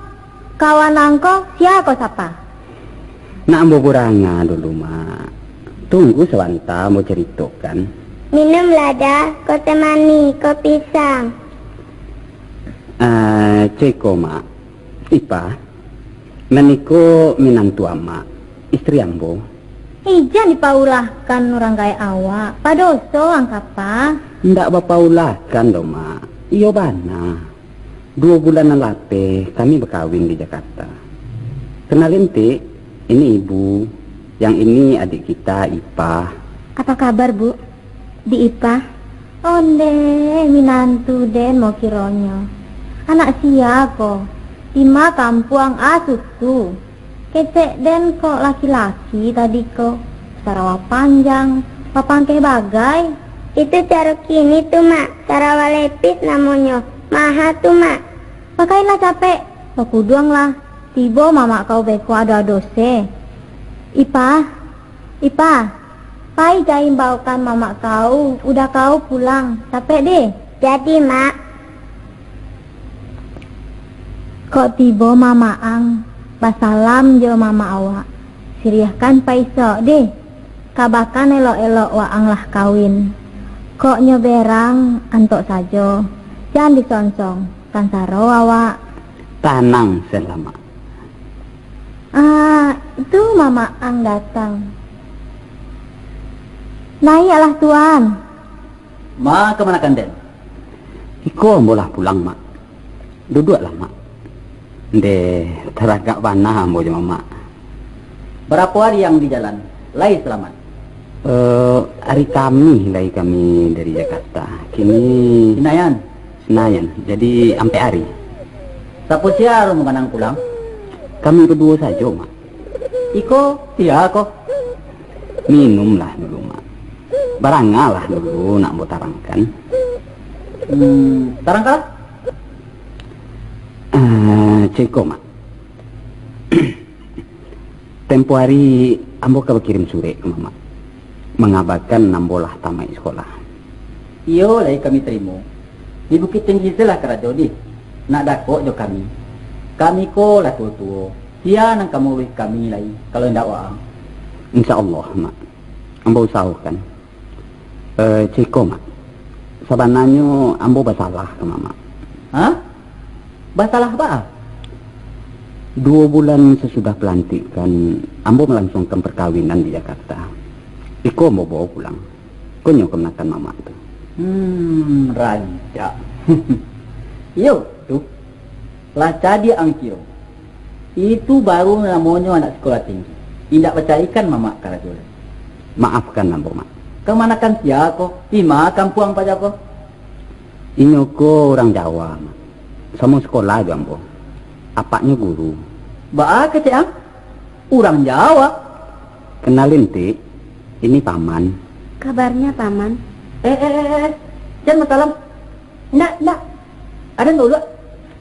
kawan ang ko, sia ko, sapa? Nak ambo buranga dulu, Mak. Tunggu sabanta, ambo caritokan. Minumlah, Da, ko teh manih, ko pisang. Ah, ceko, Mak. Ipa, nan iko minantu Amak, istri ambo. Ijan dipaulahkan urang gaek awak, padoso ang kapa? Ndak bapaulahkan doh, Mak. Iyo bana. Duo bulan nan lapeh kami bakawin di Jakarta. Kenalin, Tik, ini ibu. Yang ini adik kita, Ipah. Apa kabar, Bu? Di Ipah? Ondeh, minantu den mo kironyo. Anak sia ko? Di ma kampuang asuh tu? Kecek den kok laki-laki tadi ko, sarawa panjang, bapangkeh bagai. Itu caro kini tu, Mak, sarawa lepis namonyo, maha tu, Mak. Pakailah capek, bakuduanglah, tibo mamak kau beko ado-ado se. Ipah, Ipah, pai ja imbaokan mamak kau, udah kau pulang, capek deh. Jadi, Mak. Kok tibo mamak ang, basalam jo mamak awak. Siriahkan paisok deh. Kabakan elok-elok waang lah kawin. Kok nyo berang, antok sajo. Jan disonsong, kansaro awak. Tanang, Selamat. Ah, itu mamak ang datang. Naiaklah, Tuan. Ma kamanakan den? Iko ambo lah pulang, Mak. Duduaklah, Mak. Ndeh, taragak bana ambo jo Mamak. Barapo ari ang di jalan? Lai salamat? Eh, ari Kamih lai kami dari Jakarta. Kini Sinayan? Sinayan. Jadi, ampek ari. Sapo sia urang baganang pulang? Kami baduo sajo, Mak. Iko sia ko? Minumlah dulu, Mak. Barangalah dulu, nak ambo tarangkan. Hmm, tarangkanlah. Ah, ceko, Mak. Tempo ari ambo ka bakirim surek ka Mamak, mangabakan ambo lah tamaik sikolah. Iyo, lai kami tarimo. Di Bukittinggi se lah karajo dih, nak dakek jo kami. Kami ko lah tuo-tuo, sia nan ka mauruih kami lai, kalau indak waang? Insya Allah, Mak. Ambo usahokan. Eh, ceko, Mak. Sabananyo ambo basalah ka Mamak. Hah? Basalah baa? Duo bulan sasudah pelantikan, ambo malangsungkan parkawinan di Jakarta. Iko ambo bao pulang. Ko nyo kamanakan Mamak tu. Hmm, rancak. Iyo, tu. Lah cadiak ang kiro. Itu baru namonyo anak sikolah tinggi. Indak bacaikkan Mamak karajo lai. Maafkan ambo, Mak. Kamanakan sia ko? Di ma kampuang paja ko? Inyo ko urang Jawa, Mak. Samo sikolah jo ambo. Apaknyo guru. Baa kecek ang? Urang Jawa? Kenalin, Tik. Ini Paman. Kabarnya, Paman? Eh, eh, eh, eh. Jan basalam. Indak, indak. Aden dulu.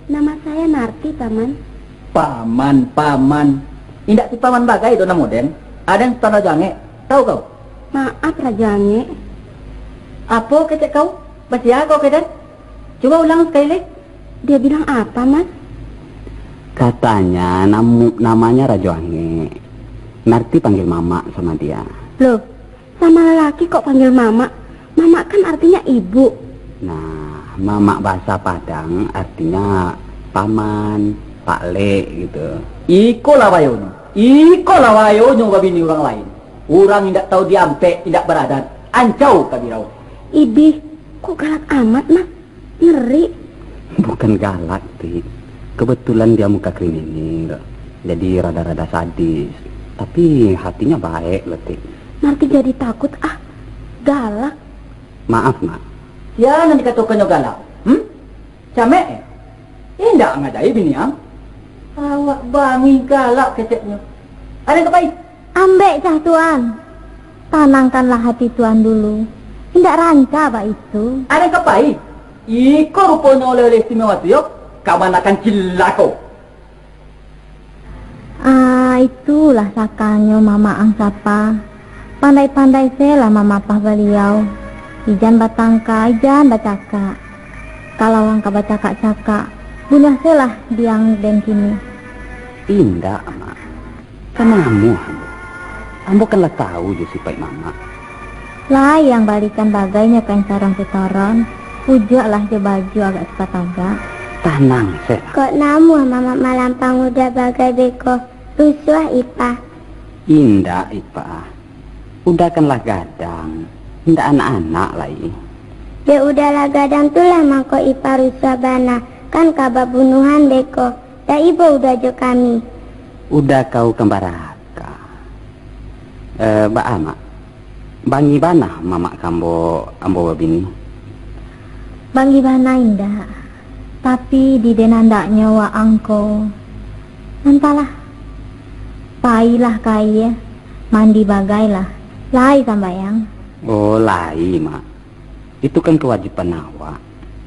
Nama saya Narti, Paman. Paman, Paman. Indak si Paman bagai doh namo den. Aden Sutan Rajo Angek. Tahu kau? Maaf, Rajo Angek. Apo kecek kau? Basia kau ka den? Cuba ulang sakali lai. Dia bilang apa, Mas? Katanya namu-, namanya Rajo Angek. Narti panggil Mamak sama dia. Loh, sama lelaki kok panggil Mamak? Mamak kan artinya ibu. Nah, Mamak bahasa Padang artinya paman, pak lek gitu. Iko lah bayonyo. Iko lah bayonyo babini urang lain. Urang indak tahu diampek, indak baradat. Ancau ka birau. Idih, kok galak amat, Mas? Ngeri. Bukan galak, Tik. Kebetulan dia muka kriminal. Jadi rada-rada sadis. Tapi hatinya baik loh, Tik. Nanti jadi takut, ah. Galak. Maaf, Mak. Sia nan dikatokannyo galak? Hmm? Camek, eh? Indak ngadai bini ang. Awak bangih galak keceknyo. Aden ka pai? Ambek cah Tuan. Tanangkanlah hati Tuan dulu. Indak ranca baitu. Aden ka pai? Iko ruponyo oleh-oleh istimewa tu yo. Kamanakan cilako. Ah, itulah sakanyo Mamak ang sapa. Pandai-pandai se lah mamapah baliau. Ijan batangka, ijan bacakak. Kalau ang ka bacakak-cakak, bunuah se lah diang den kini. Indak, Mak. Kan namuah ambo. Ambo kan lah tahu jo sipaik mamak. Lai ang balikan bagainyo kain saruang setoron, pujuaklah jo baju agak sapatagak. Tanang, Sel. Kok namuah mamak malampang udah bagai beko, rusuah Ipah? Indak, Ipah. Udah kan lah gadang, indak anak-anak lai. Dek udah lah gadang tu lah mangko Ipah rusuah bana, kan ka babunuhan beko. Dak ibo udah jo kami. Udah kau kambaraka. Eh, baa, Mak? Bangih bana mamak ka ambo, ambo babini? Bangih bana indak, tapi di den andaknyo waang ko, antahlah, pailah ka aia, mandi bagailah, lai sambayang. Oh, lai, Mak. Itu kan kawajiban awak.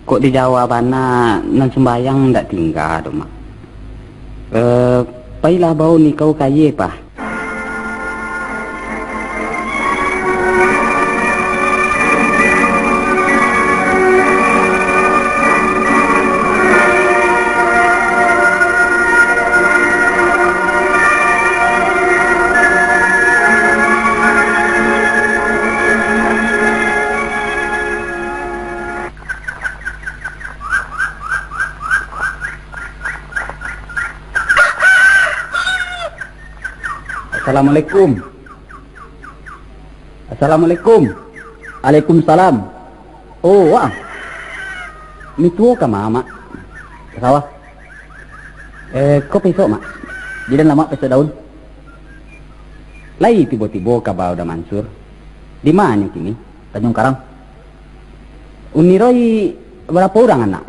Kok di Jawa bana, nan sumbayang ndak tingga doh, Mak. Eh, pailah bao nikau ka aia, Pah. Assalamualaikum. Assalamualaikum. Waalaikumsalam. Oh, wah. Mituo ka ma, Mak? Ka sawah. Eh, ko paisok, Mak? Di den lamak paisok daun. Lai tibo-tibo kaba Uda Mansur. Di ma nyo kini? Tanjuang Karang. Uniroi barapo urang anak?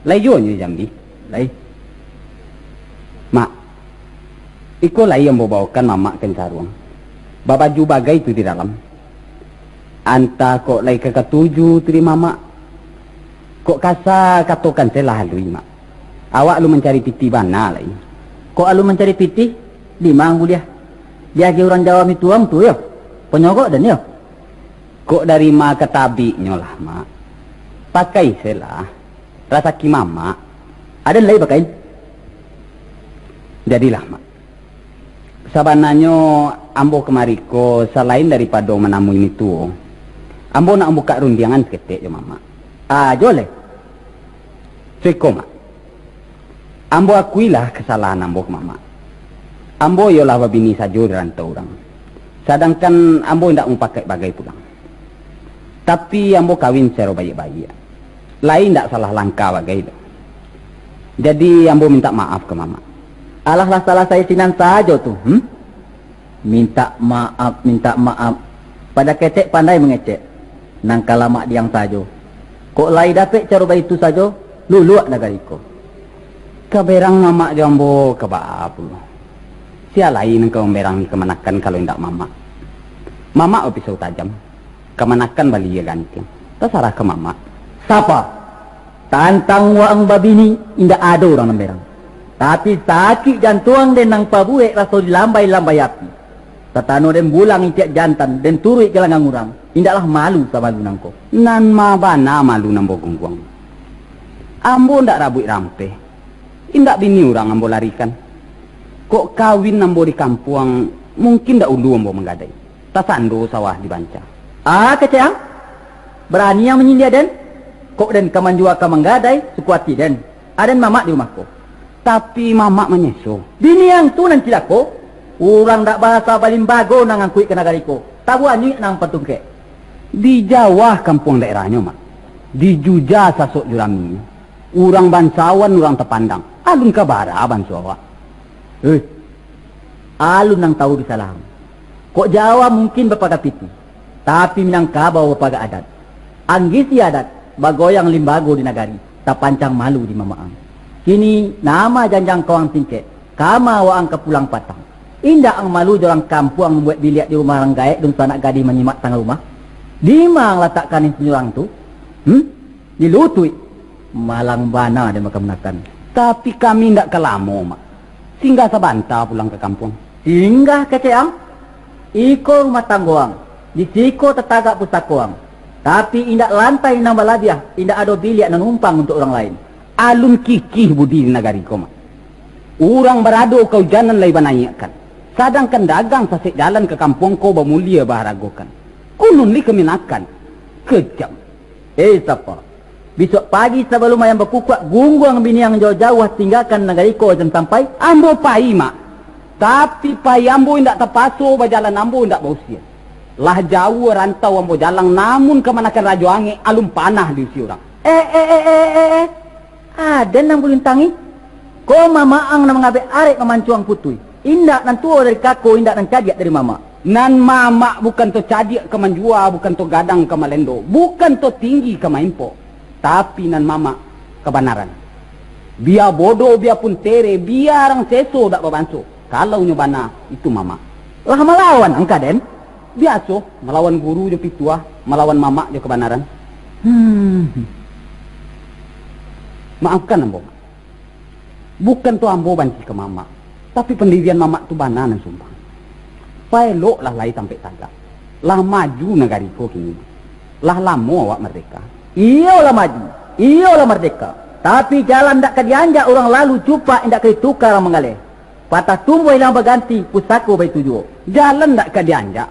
Lai juo nyo di Jambi? Lai. Mak, iko lai ambo baokan mamak kain saruang. Babaju bagai tu di dalam. Antah kok lai ka katuju tu di mamak. Kok kasa katokan se lah alui, Mak. Awak alun mancari pitih bana lai. Kok alun mancari pitih? Di ma ang buliah? Di agiah urang Jawa mituam tu yo? Panyogok den yo? Kok dari ma ka tabiknyo lah, Mak. Pakai se lah. Rasaki mamak. Aden lai pakai. Jadilah, Mak. Sabananyo ambo kamari ko salain daripado manamui mituo, ambo nak mambukak rundiangan saketek jo mamak. Ah, jo leh. Suko, Mak. Ambo akuilah kasalahan ambo ka mamak. Ambo iyolah babini sajo di rantau urang. Sadangkan ambo indak mupakaik bagai pulang. Tapi ambo kawin sacaro baiak-baiak. Lai indak salah langkah bagai doh. Jadi ambo mintak maaf ka mamak. Alah lah salasai sinan sajo tu, hmm? Mintak maaf, mintak maaf. Pado ketek pandai mangecek. Nan ka lamak diang sajo. Kok lai dapek caro baitu sajo, luluak nagari ko. Ka berang mamak jo ambo ka baa pulo? Sia lai nan ka mamberang kamanakan kalau indak mamak? Mamak bapisau tajam. Kamanakan baliak gantiang. Tasarah ka mamak. Sapa? Tantang waang babini, indak ado urang nan berang. Tapi sakik jantuang den nan pabuek raso dilambai-lambai api. Satano den bulang itiak jantan, den turuik galanggang urang, indaklah malu samalu nangko. Nan ma bana malu nan bagungguang. Ambo ndak rabuik rampeh. Indak bini urang ambo larikan. Kok kawin ambo di kampuang, mungkin dahulu ambo manggadai. Tasando sawah dibanca. Ah, kecek ang? Barani ang manyindia den? Kok den ka manjua ka manggadai, suko ati den. Aden mamak di rumah ko. Tapi mamak manyeso. Bini ang tu nan cilako. Urang dak barasa balimbago nan angkuik ka nagari ko. Tabuanyuik nan patungkek. Di jauah kampuang daerahnyo, Mak. Di Juja sasok juraminyo. Urang bansawan, urang tapandang. Alun ka bara banso awak. Eh, alun ang tahu di salah ang. Kok Jawa mungkin bapaga pitih, tapi Minangkabau bapaga adat. Anggisi adat, bagoyang limbago di nagari, tapancang malu di mamak ang. Kini, nama janjang ko ang singkek, kama waang ka pulang patang. Indak ang malu jo urang kampuang mambuek biliak di rumah urang gaek, dunsanak gadih manyimak tangah rumah? Dima ang latakkan intinyo urang tu? Hmm? Di lutuik. Malang bana den makan-makan. Tapi kami indak ka lamo, Mak. Singgah sabanta pulang ka kampuang. Singgah kecek ang? Iko rumah tanggo ang, di siko tatagak pusako ang. Tapi indak lantai nan balabiah, indak ado biliak nan numpang untuak urang lain. Alun kikih budi di nagari ko, Mak. Urang barado kaujanan lai banaiakkan. Sadangkan dagang sasek jalan ka kampuang ko bamulia baharagokan. Kunun li kaminakan. Kejam. Eh, sapa? Bisuak pagi sabalum ayam bakukuak, gungguang biniang jauah-jauah, tinggakan nagari ko jan sampai. Ambo pai, Mak. Tapi pai ambo indak tapaso, bajalan ambo indak bausia. Lah jauah rantau ambo jalang, namun kamanakan Rajo Angek alun panah diusia urang. Eh, eh, eh, eh, eh, eh. Aden nan bulintangi. Ko mamak ang nan mangabek arek mamancuang putuih. Indak nan tuo dari kako, indak nan cadiak dari mamak. Nan mamak bukan to cadiak ka manjua, bukan to gadang ka malendo, bukan to tinggi ka maimpok, tapi nan mamak kabanaran. Bia bodoh, bia pun tere, bia rang seso dak babanso, kalau nyo bana, itu mamak. Lah malawan angka den? Biaso, malawan guru jo pituah, malawan mamak jo kabanaran. Hmm. Maafkan ambo, Mak. Bukan tu ambo banci ka mamak, tapi pandirian mamak tu bana nan sumpah. Paeloklah lai tampek tagak. Lah maju nagari ko kini. Lah lamo awak mardeka. Iyo lah maju, iyo lah mardeka. Tapi jalan ndak ka dianjak urang lalu, cupak indak ka ditukar urang manggaleh. Patah tumbuah ilang baganti, pusako baitu juo. Jalan ndak ka dianjak,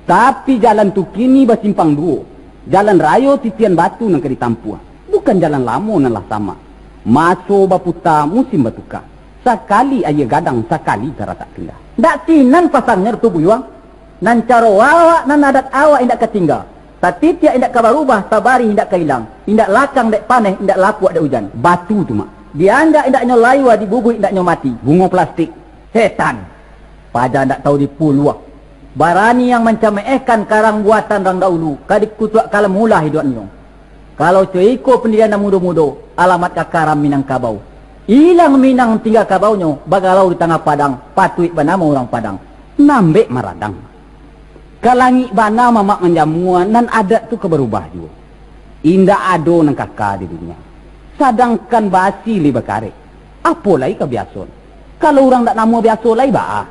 tapi jalan tu kini basimpang duo. Jalan rayo titian batu nan ka ditampuah, bukan jalan lamo nan lah samak. Maso baputa, musim batuka. Sakali aia gadang, sakali taratak pindah. Ndak sinan pasangnyo tu, Buyuang. Nan caro awak, nan adat awak indak ka tingga. Satitiak indak ka barubah, sabarih indak ka ilang. Indak lakang dek paneh, indak lapuak dek ujan. Batu tu, Mak. Dianjak indak nyo layua, dibubuik indak nyo mati. Bungo plastik. Setan. Paja ndak tahu dipuluah. Barani yang mancamehkan karang buatan rang dahulu, ka dikutuak kalam ulah iduak nio. Kalau co iko pandirian nan mudo-mudo, alamat ka karam Minangkabau. Ilang Minang tingga kabaunyo, bagalau di tangah padang, patuik banamo urang Padang. Nambek maradang. Ka langik bana mamak manjamua, nan adat tu ka barubah juo. Indak ado nan kaka di dunia. Sadangkan basi lai bakarek, apo lai ka biaso? Kalau urang ndak namuah biaso lai baa?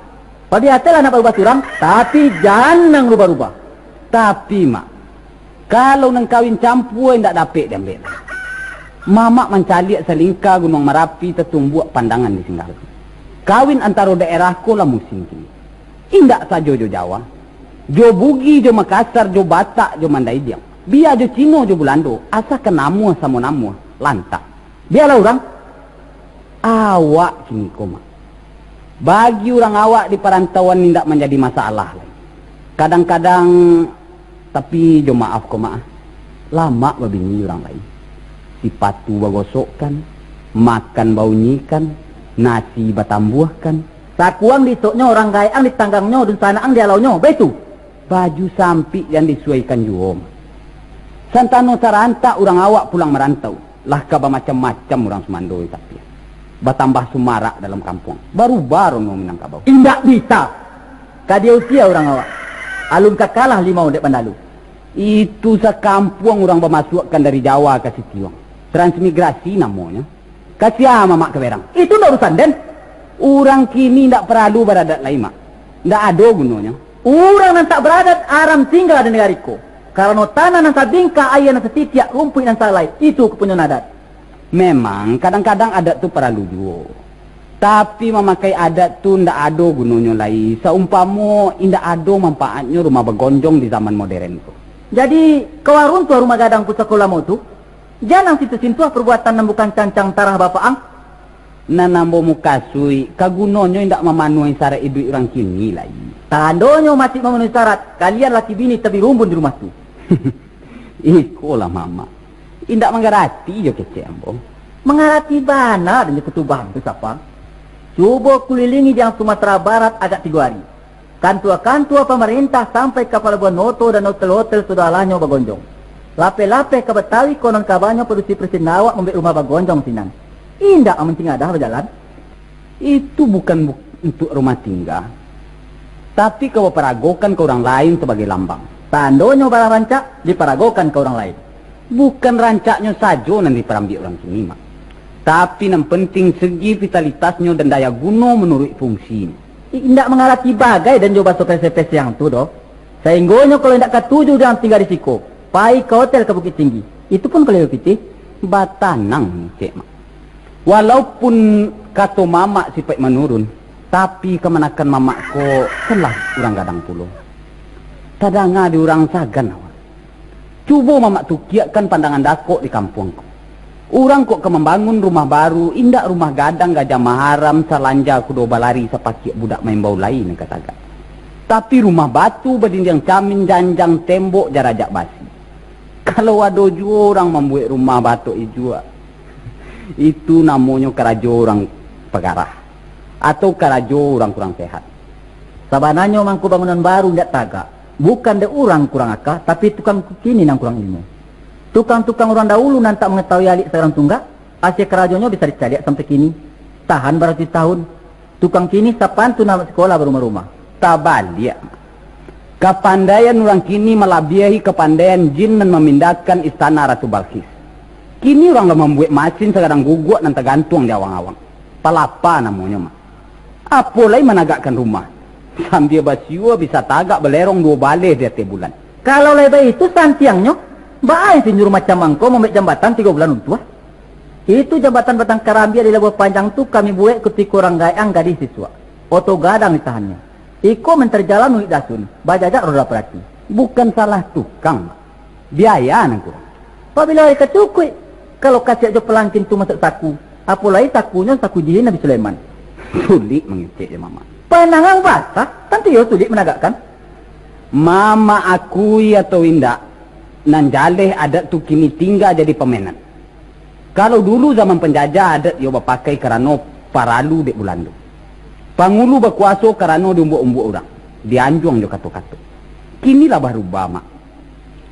Pabiasolah nak barubah surang, tapi jan nan rubah-rubah. Tapi, Mak, kalau nan kawin campua indak dapek diambiak lai. Mamak mancaliak salingka Gunuang Marapi tatumbuak pandangan di Singgalang. Kawin antaro daerah ko lah musim kini. Indak sajo jo Jawa, jo Bugih, jo Makassar, jo Batak, jo Mandaidiang, bia jo Cino, jo Bulando, asakan namuah samo namuah, lantak. Bialah urang. Awak kini ko, Mak. Bagi urang awak di parantauan indak manjadi masalah lai. Kadang-kadang, tapi jo maaf ko, Mak, lamak babini urang lain. Sipatu bagosokkan, makan baunyikan, nasi batambuahkan. Sakuang disoknyo urang gaek ang ditanggangnyo, dunsanak ang dialaunyo, baitu. Baju sampik jan disuaikan juo, Mak. Santano sarantak urang awak pulang marantau, lah ka bamacam-macam urang sumando di tapian. Batambah sumarak dalam kampuang, barubah rono Minangkabau. Indak bisa. Ka diusia urang awak. Alun ka kalah limau dek bandalu. Itu sakampuang urang bamasuakkan dari Jawa ka Sitiuang. Transmigrasi namonyo. Ka sia mamak ka berang? Itu ndak urusan den. Urang kini ndak paralu baradat lai, Mak. Ndak ado gunonyo. Urang nan tak baradat aram tingga di nagari ko. Karano tanah nan sabingkah, aia nan satitiak, rumpuik nan salai, itu kapunyoan adat. Memang, kadang-kadang adat tu paralu juo. Tapi mamakai adat tu ndak ado gunonyo lai, saumpamo indak ado manfaatnyo rumah bagonjong di zaman moderen ko. Jadi, kawa runtuah rumah gadang pusako lamo tu? Jan ang sintuah-sintuah pabuatan nan bukan cancang tarah bapak ang. Nan ambo mukasuik, ka gunonyo indak mamanuahi saraik iduik urang kini lai. Tandonyo masih mamanuahi syarat, kalian laki bini tabirumbun di rumah tu. Ikolah mamak. Indak mangarati jo kecek ambo. Mangarati bana den jo kutubah tu sapa? Cubo kulilingi di ang Sumatera Barat agak tigo ari. Kantua-kantua pamarintah sampai ka palabuahan oto dan hotel-hotel sudah alahnyo bagonjong. Lapeh-lapeh ka Batawi konon kabanyo padusi presiden awak mambuek rumah bagonjong sinan. Indak ang mancing adah bajalan. Itu bukan bu-, untuak rumah tingga, tapi ka baparagokan ka urang lain sabagai lambang. Tandonyo barang rancak diparagokan ka urang lain. Bukan rancaknyo sajo nan diparambiak urang kini, Mak, tapi nan penting segi vitalitasnyo dan daya guno manuruik fungsinyo. Indak mangarati bagai den jo baso pese-pese ang tu doh. Sainggonyo kalau indak katuju jo ang tingga di siko, pai ka hotel ka Bukittinggi. Itu pun kalau iyo pitih. Batanang, Cek Mak. Walaupun kato mamak sipaik manurun, Tapi kamanakan mamak ko, salah urang gadang pulo. Tadanga di urang sagan awak. Cubo mamak tukiakkan pandangan dakok di kampuang ko. Urang kok ka mambangun rumah baru, indak rumah gadang gajah maharam, salanja kudo balari, sapakiak budak maimbau lai nan ka tagak. Tapi rumah batu badindiang camin, janjang tembok jarajak basi. Kalau ado juo urang mambuek rumah batok ijuak, itu namonyo karajo urang pagarah, atau karajo urang kurang sehat. Sabananyo mangko bangunan baru indak tagak, bukan dek urang kurang aka, tapi tukang kini nan kurang ilmu. Tukang-tukang urang dahulu nan tak mangatahui alik sagarang tunggak, asie karajonyo bisa dicaliak sampai kini, tahan baratuih tahun. Tukang kini sapantun anak sikolah barumah-rumah. Tabaliak, Mak. Kapandaian urang kini malabiahi kapandaian jin nan mamindahkan istana Ratu Balkis. Kini urang lah mambuek masin sagadang guguak nan tagantuang di awang-awang. Palapa namonyo, Mak. Apo lai managakkan rumah, sambia basiua bisa tagak balerong duo baleh di ateh bulan. Kalau lai baitu santiangnyo, baa insinyur macam angkau mambuek jambatan tigo bulan untuah? Itu jambatan batang karambia di Labuah Panjang tu kami buek kutiko urang gaek gadih sisuak. Oto gadang ditahannyo. Iko mancari jalan ulik dasun, bajajak roda parati. Bukan salah tukang, Mak. Biaya nan kurang. Pabilo ari ka cukuik, kalau kasiak jo palangkin tu masuak saku, apo lai sakunyo saku jihin Nabi Sulaiman? Sulik mangecek jo mamak. Panangang basah, tantu iyo sulik managakkan. Mamak akui atau indak, nan jaleh adat tu kini tingga jadi pamainan. Kalau dulu zaman panjajah, adat iyo bapakai karano paralu dek Bulando. Pangulu bakuaso karano diumbuak-umbuak urang, dianjuang jo kato-kato. Kini lah barubah, Mak.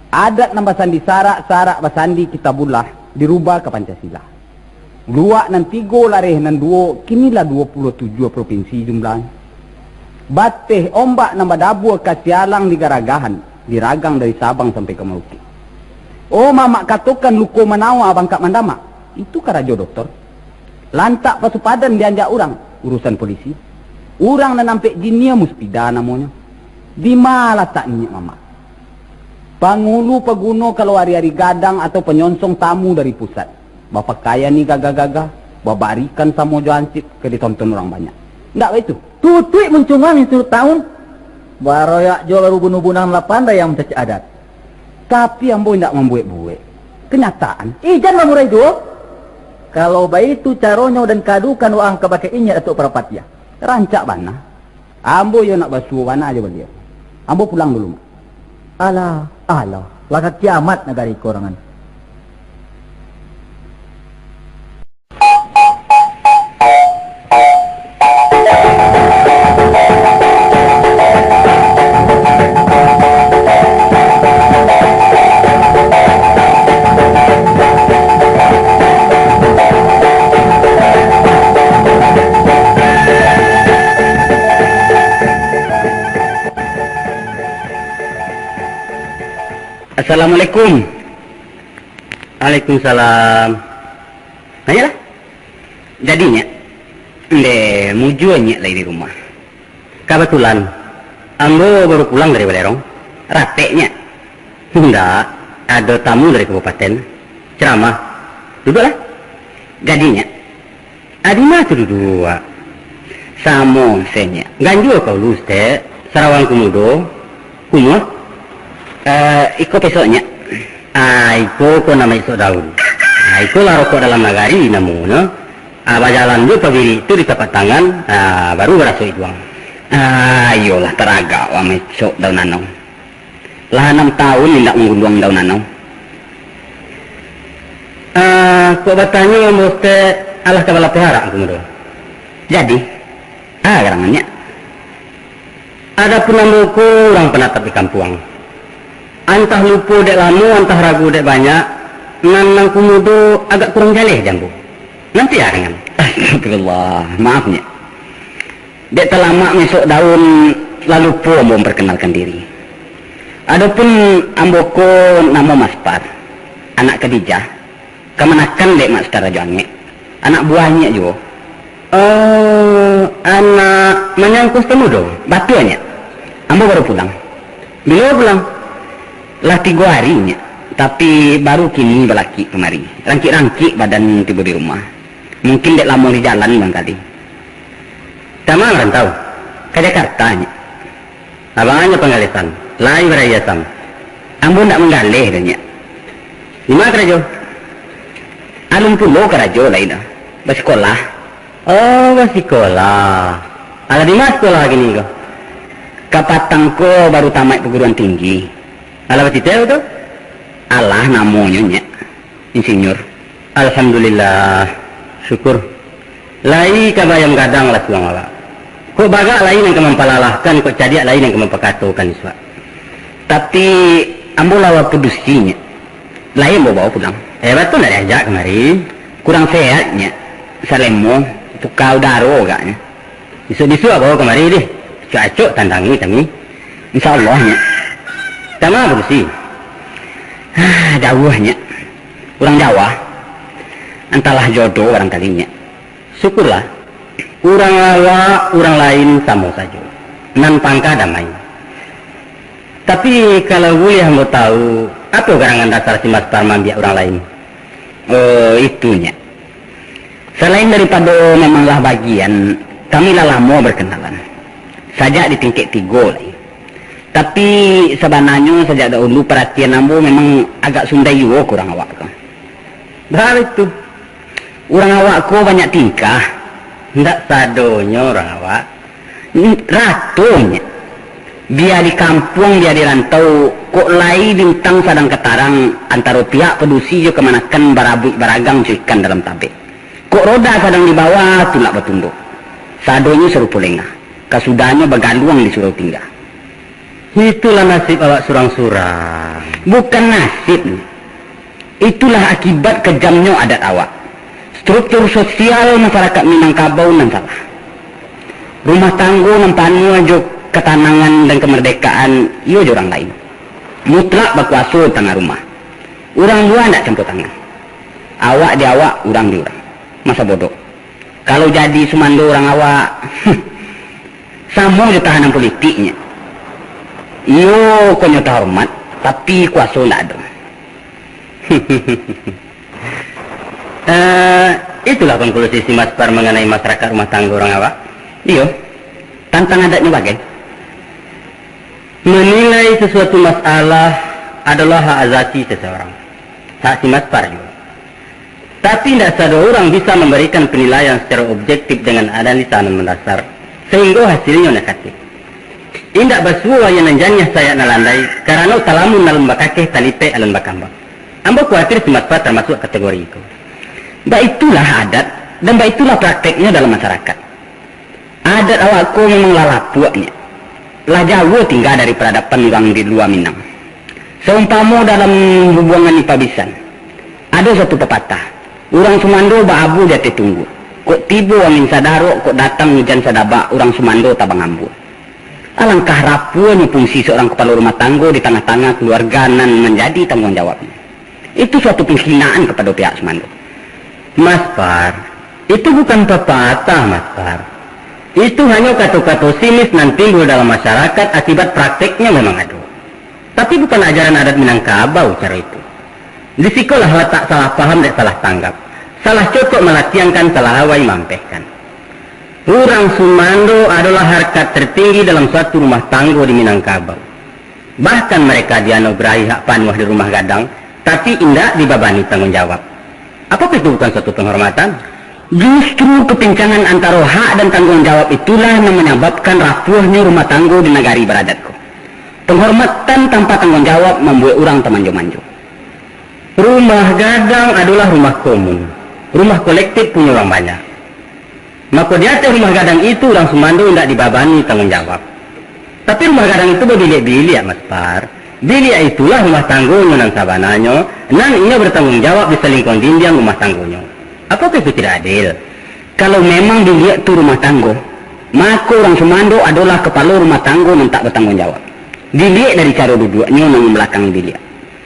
Adat nan basandi sarak, sarak basandi Kitabullah, dirubah ka Pancasila. Luak nan tigo, lareh nan duo, kini lah duo puluah tujuah propinsi jumlahnyo. Bateh ombak nan badabua ka sialang digaragahan, diragang dari Sabang sampai ka Maluki. Oh, mamak katokan luko manawa bangkak mandamak, itu karajo doktor. Lantak pasupadan dianjak urang, urusan polisi. Urang nan ampek jinia muspida namonyo. Dima latak nyiak mamak? Pangulu paguno kalau ari-ari gadang atau panyonsong tamu dari pusat. Bapakaian ni gagah-gagah, babarikan samo jo hansip ka ditonton urang banyak. Ndak baitu? Tutuik muncungan instrumen taun. Baroyak juo baru bunuh-bunang lah pandai yang mancacik adat. Tapi ambo indak mambuek-buek. Kenyataan. Ijan bamurai juo. Kalau baitu caronyo dan kadukan waang kabake inyiak Datuak Parapatiah. Rancak bana. Ambo iyo nak basuo bana jo baliau. Ambo pulang dulu, Mak. Alah, alah, lah ka kiamat nagari ko rangan. Assalamualaikum. Waalaikumsalam. Ayolah. Jadi, Nyiak, ndeh mujua Nyiak lai di rumah. Kabatulan, ambo baru pulang dari balerong. Rapek, Nyiak. Indak, ado tamu dari kabupaten. Ceramah. Duduaklah. Jadi, Nyiak, a di ma tu duduak? Samo se, Nyiak. Ganjua ka ulu, Ustaz. Sarawang kumudo. Kumuah. Eh, iko pesok, Nyiak. Ah, iko ko namo isok daun. Ah, iko lah rokok dalam nagari namonyo. Ah, bajalan jo pabirik tu di tapak tangan, ah, baru baraso iduang. Ah, iyolah, taragak wak maisok daun anau. Lah anam taun indak manggunduang daun anau. Ah, kok batanyo ambo teh, alah ka balapoh arak kumudo. Jadi, ah, garangan, Nyiak. Adapun ambo ko urang panatap di kampuang. Antah lupo dek lamo, antah ragu dek banyak, nan nangku mudo agak kurang jaleh di ambo. Nanti ah, rangan. Astagfirullah, maaf, Nyiak. Dek talamak maisok daun, lah lupo ambo mamparkanalkan diri. Adopun ambo ko namo Maspar, anak Kadijah, kamanakan dek Mak Star Rajo Angek, anak buah Nyiak juo. Oh, anak Manyang Kusto Mudo, batua, Nyiak? Ambo baru pulang. Bilo pulang? Lah tigo ari, Nyiak, tapi baru kini balakik kamari. Rangkik-rangkik badan tibo di rumah. Mungkin dek lamo di jalan bangkali. Tama marantau? Ka Jakarta, Nyak. Abang nyo panggalesan, lai baraiasan. Ambo ndak manggaleh doh, Nyak. Di ma karajo? Alun pulo karajo lai doh. Basikolah. Oh, basikolah. Alah, di ma sikolah kini ko? Kapatang ko baru tamaik paguruan tinggi. Alah, batiteh tu? Alah, namonyo, Nyak. Insinyur. Alhamdulillah. Syukur. Lai ka bayam gadang lah surang awak. Kok bagak lai nan ka mampalalahkan, kok cadiak lai nan ka mampakatokan isuak. Tapi, ambo lah bapadusi, Nyak. Lai ambo bawa pulang. Eh, batua ndak diajak kamari. Kurang sehat, Nyak. Salemo, puka udaro agaknyo. Bisuak-bisuak bawa kamari deh. Acok-acok tandangi kami. Insya Allah, Nyak. Tama padusi? Ah, jauah, Nyak. Urang Jawa. Antahlah jodoh barangkali, Nyak. Syukurlah. Urang awak, urang lain samo sajo. Nan pangka damai. Tapi, kalau buliah ambo tahu, apo garangan dasar si Mas Par maambiak urang lain? Oh, itu, Nyak. Salain daripado memang lah bagian, kami lah lamo berkenalan. Sajak di tingkek tigo lai. Tapi, sabananyo sajak dahulu paratian ambo memang agak sundai juo ka urang awak ko. Baitu. Urang awak ko banyak tingkah. Ndak sadonyo urang awak. N-, rato, Nyak. Bia di kampuang, bia di rantau, kok lai bintang sadang ka tarang, antaro pihak padusi jo kamanakan barabuik baragang jo ikan dalam tabek. Kok roda sadang di bawah, tulak batunduk. Sadonyo sarupo lengah. Kasudahnyo bagaluang di surau tingga. Itulah nasib awak surang-surang. Bukan nasib, Nyak. Itulah akibat kejamnyo adat awak. Struktur sosial masyarakat Minangkabau nan salah. Rumah tanggo nan panuah jo katanangan dan kamardekaan, iyo jo urang lain. Mutlak bakuaso di tangah rumah. Urang lua ndak campur tangan. Awak di awak, urang di urang. Masa bodoh. Kalau jadi sumando urang awak, samo jo tahanan politiknyo. Iyo, konyo tahormat, tapi kuaso ndak ado. Eh, itulah konklusi si Mas Par manganai masyarakat rumah tanggo urang awak. Iyo, tantang adatnyo bagai. Menilai sesuatu masalah adalah hak azasi seseorang. Hak si Mas Par juo. Tapi, indak sado urang bisa mambarikan panilaian sacaro objektif dengan analisa nan mandasar, sahinggo hasilnyo negatif. Indak basuo ayah nan janiah sayak nan landai, karano talamun alun bakakeh, talipek alun bakambang. Ambo kuatir si Mas Par tamasuak kategori iko. Baitulah adat, dan baitulah prakteknyo dalam masyarakat. Adat awak ko memang lah lapuak, Nyak. Lah jauah tingga dari paradaban urang di lua Minang. Saumpamo dalam bubuangan ipa bisan, ado satu papatah, urang sumando baabu di ateh tunggua. Kok tibo angin sadarok, kok datang ujan sadabak, urang sumando tabang ambua. Alangkah rapuahnyo fungsi seorang kapalo rumah tanggo di tangah-tangah kaluarga nan manjadi tangguang jawabnyo. Itu suatu penghinaan kapado pihak sumando. Mas Par, itu bukan papatah, Mas Par. Itu hanyo kato-kato sinis nan timbul dalam masyarakat akibat prakteknyo memang ado. Tapi, bukan ajaran adat Minangkabau caro itu. Di sikolah latak salah paham dek salah tanggap, salah cokok malatiangkan, salah awai maampehkan. Urang sumando adolah harkat tertinggi dalam suatu rumah tanggo di Minangkabau. Bahkan, mereka dianugerahi hak panuah di rumah gadang, tapi indak dibabani tangguang jawab. Apakah itu bukan suatu penghormatan? Justru kepincangan antaro hak dan tangguang jawab itulah nan manyababkan rapuahnyo rumah tanggo di nagari baradat ko. Penghormatan tanpa tangguang jawab mambuek urang tamanjo-manjo. Rumah gadang adolah rumah komun, rumah kolektif punyo urang banyak. Mako, di ateh rumah gadang itu, urang sumando indak dibabani tangguang jawab. Tapi, rumah gadang itu babiliak-biliak, Mas Par. Biliak itulah rumah tanggonyo nan sabananyo, nan inyo batangguang jawab di salingkuang dindiang rumah tanggonyo. Apakah itu tidak adil? Kalau memang biliak tu rumah tanggo, mako, urang sumando adolah kapalo rumah tanggo nan tak batangguang jawab. Diliek dari caro duduaknyo nan mambalakangi biliak.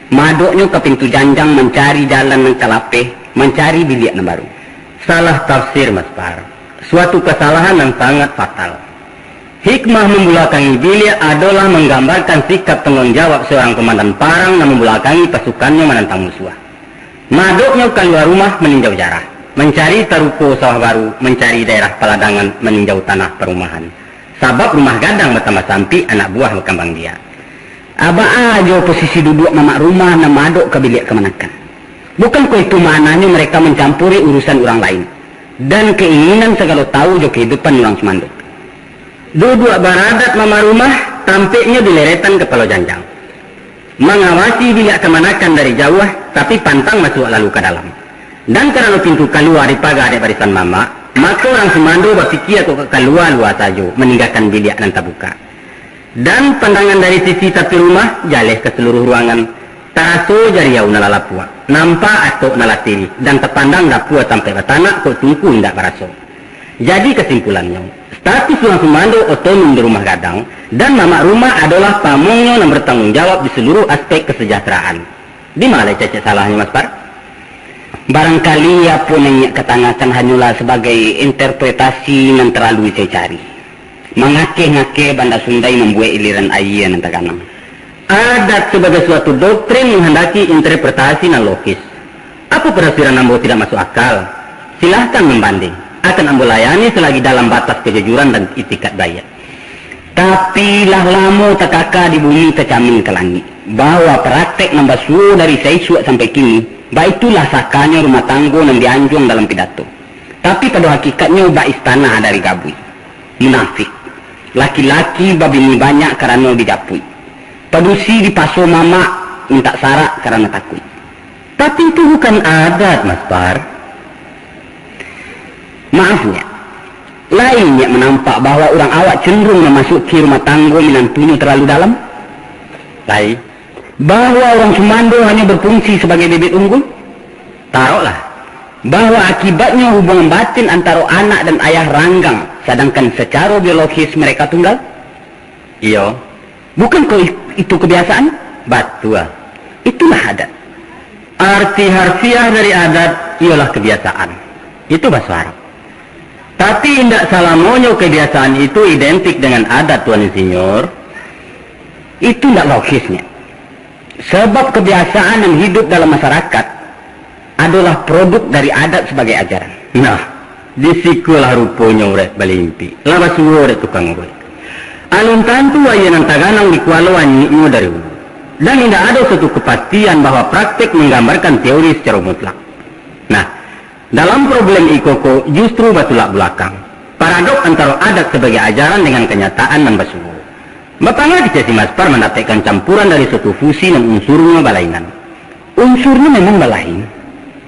Maadoknyo ka pintu janjang mancari jalan nan ka lapeh, mancari biliak nan baru. Salah tafsir, Mas Par. Suatu kasalahan nan sangat fatal. Hikmah mambulakangi biliak adolah manggambarkan sikap tangguang jawab seorang komandan parang nan mambulakangi pasukannyo manantang musuah. Maadoknyo kalua rumah maninjau jarah. Mancari taruko sawah baru, mancari daerah paladangan, maninjau tanah parumahan. Sabab rumah gadang batambah sampik, anak buah bakambang biak. Abaa jo posisi duduak mamak rumah nan maadok ka biliak kamanakan. Bukan ko itu maknanyo mereka mancampuri urusan urang lain, dan kainginan sagalo tahu jo kahidupan urang sumando. Duduak baradat mamak rumah, tampeknyo di leretan kapalo janjang. Mangawasi biliak kamanakan dari jauah, tapi pantang masuak lalu ka dalam. Dan karano pintu kalua dipaga dek barisan mamak, mako urang sumando bapikia kok ka kalua-lua sajo, maninggakan biliak nan tabukak. Dan pandangan dari sisi tapi rumah, jaleh ka saluruah ruangan. Taraso jariau nan lah lapuak, nampak atok nan lah tirih, dan tapandang dapua tampek batanak kok tungku indak baraso. Jadi kasimpulannyo, status urang sumando otonom di rumah gadang, dan mamak rumah adolah pamongnyo nan batanggung jawab di saluruah aspek kasajahteraan. Di ma lai cacek salahnyo, Mas Par? Barangkali apo nan inyiak katangakan hanyolah sabagai interpretasi nan talalu cari-cari. Mangakeh-ngakeh banda sundai mambuek iliran aia nan taganang. Adat sabagai suatu doktrin manghandaki interpretasi nan logis. Apo panafsiran ambo tidak masuk akal? Silahkan mambanding. Akan ambo layani salagi dalam batas kajujuran dan itikat baiak. Tapi lah lamo takaka di bumi tacamin ka langik, bahwa praktek nan basuo dari saisuak sampai kini, baitulah sakanyo rumah tanggo nan dianjuang dalam pidato. Tapi pado hakikatnyo bak istana dari gabuik. Munafik. Laki-laki babini banyak karano dijapuik. Padusi dipaso mamak mintak sarak karano takuik. Tapi itu bukan adat, Mas Par. Maaf, Nyiak. Lai Nyiak manampak bahwa urang awak cenderung mamasuki rumah tanggo minantunyo talalu dalam? Lai. Bahwa urang sumando hanyo berfungsi sabagai bibit unggul? Taroklah. Bahwa akibatnyo hubungan batin antaro anak dan ayah ranggang, sadangkan sacaro biologis mereka tunggal? Iyo. Bukan ko i-, itu kebiasaan? Batua. Itulah adat. Arti harfiah dari adat iyolah kebiasaan. Itu bahaso Arab. Tapi, indak salamonyo kebiasaan itu identik dengan adat, Tuan Insinyur. Itu indak logisnyo. Sabab kebiasaan yang hidup dalam masyarakat adolah produk dari adat sabagai ajaran. Nah, di sikolah ruponyo urek balimpik, lah basuo dek tukang urek. Alun tantu aia nan taganang di kualo anyuiknyo dari hulu. Dan indak ado suatu kepastian bahwa praktek manggambarkan teori sacaro mutlak. Nah, dalam problem iko ko justru batulak bulakang. Paradok antaro adat sabagai ajaran dengan kanyataan nan basuo. Bapangah kecek si Maspar mandapekkan campuran dari suatu fusi nan unsurnyo balainan. Unsurnyo memang balain,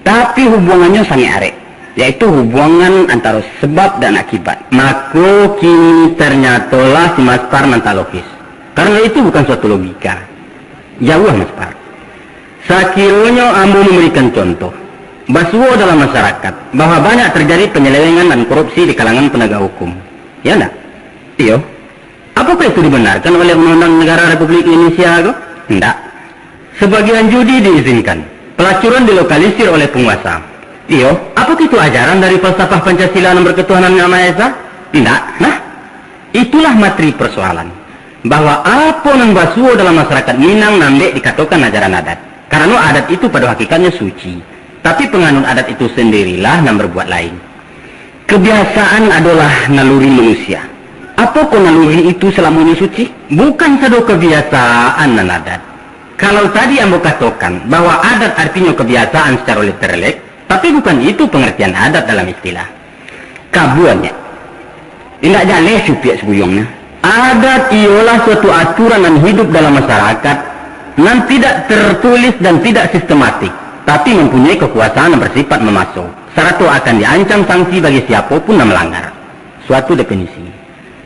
tapi hubungannyo sangaik arek, yaitu hubungan antaro sebab dan akibat. Mako, kini ternyatolah si Maspar nan tak logis. Karena itu bukan suatu logika. Jauah, Maspar. Sakironyo ambo mambarikan contoh, basuo dalam masyarakat, bahwa banyak terjadi penyelewengan dan korupsi di kalangan penegak hukum. Ya ndak? Iyo. Apakah itu dibenarkan oleh Undang-Undang Negara Republik Indonesia ko? Ndak. Sebagian judi diizinkan, pelacuran dilokalisir oleh penguasa. Iyo. Apakah itu ajaran dari falsafah Pancasila nan berketuhanan yang Maha Esa? Ndak. Nah, itulah materi persoalan, bahwa apo nan basuo dalam masyarakat Minang nan dek dikatokan ajaran adat. Karano adat itu pado hakikatnyo suci, tapi penganut adat itu sendirilah nan berbuat lain. Kebiasaan adolah naluri manusia. Apo ko naluri itu salamonyo suci? Bukan sado kebiasaan nan adat. Kalau tadi ambo katokan bahwa adat artinyo kebiasaan sacaro literalek, tapi bukan itu pengertian adat dalam istilah. Kabuanyo. Indak jaleh cupiak sabuyuangnyo. Adat iyolah suatu aturan nan hidup dalam masyarakat, nan tidak tertulis dan tidak sistematik, tapi mempunyai kekuasaan yang bersifat memaksa, sarato akan diancam sanksi bagi siapo pun nan melanggar. Suatu definisi.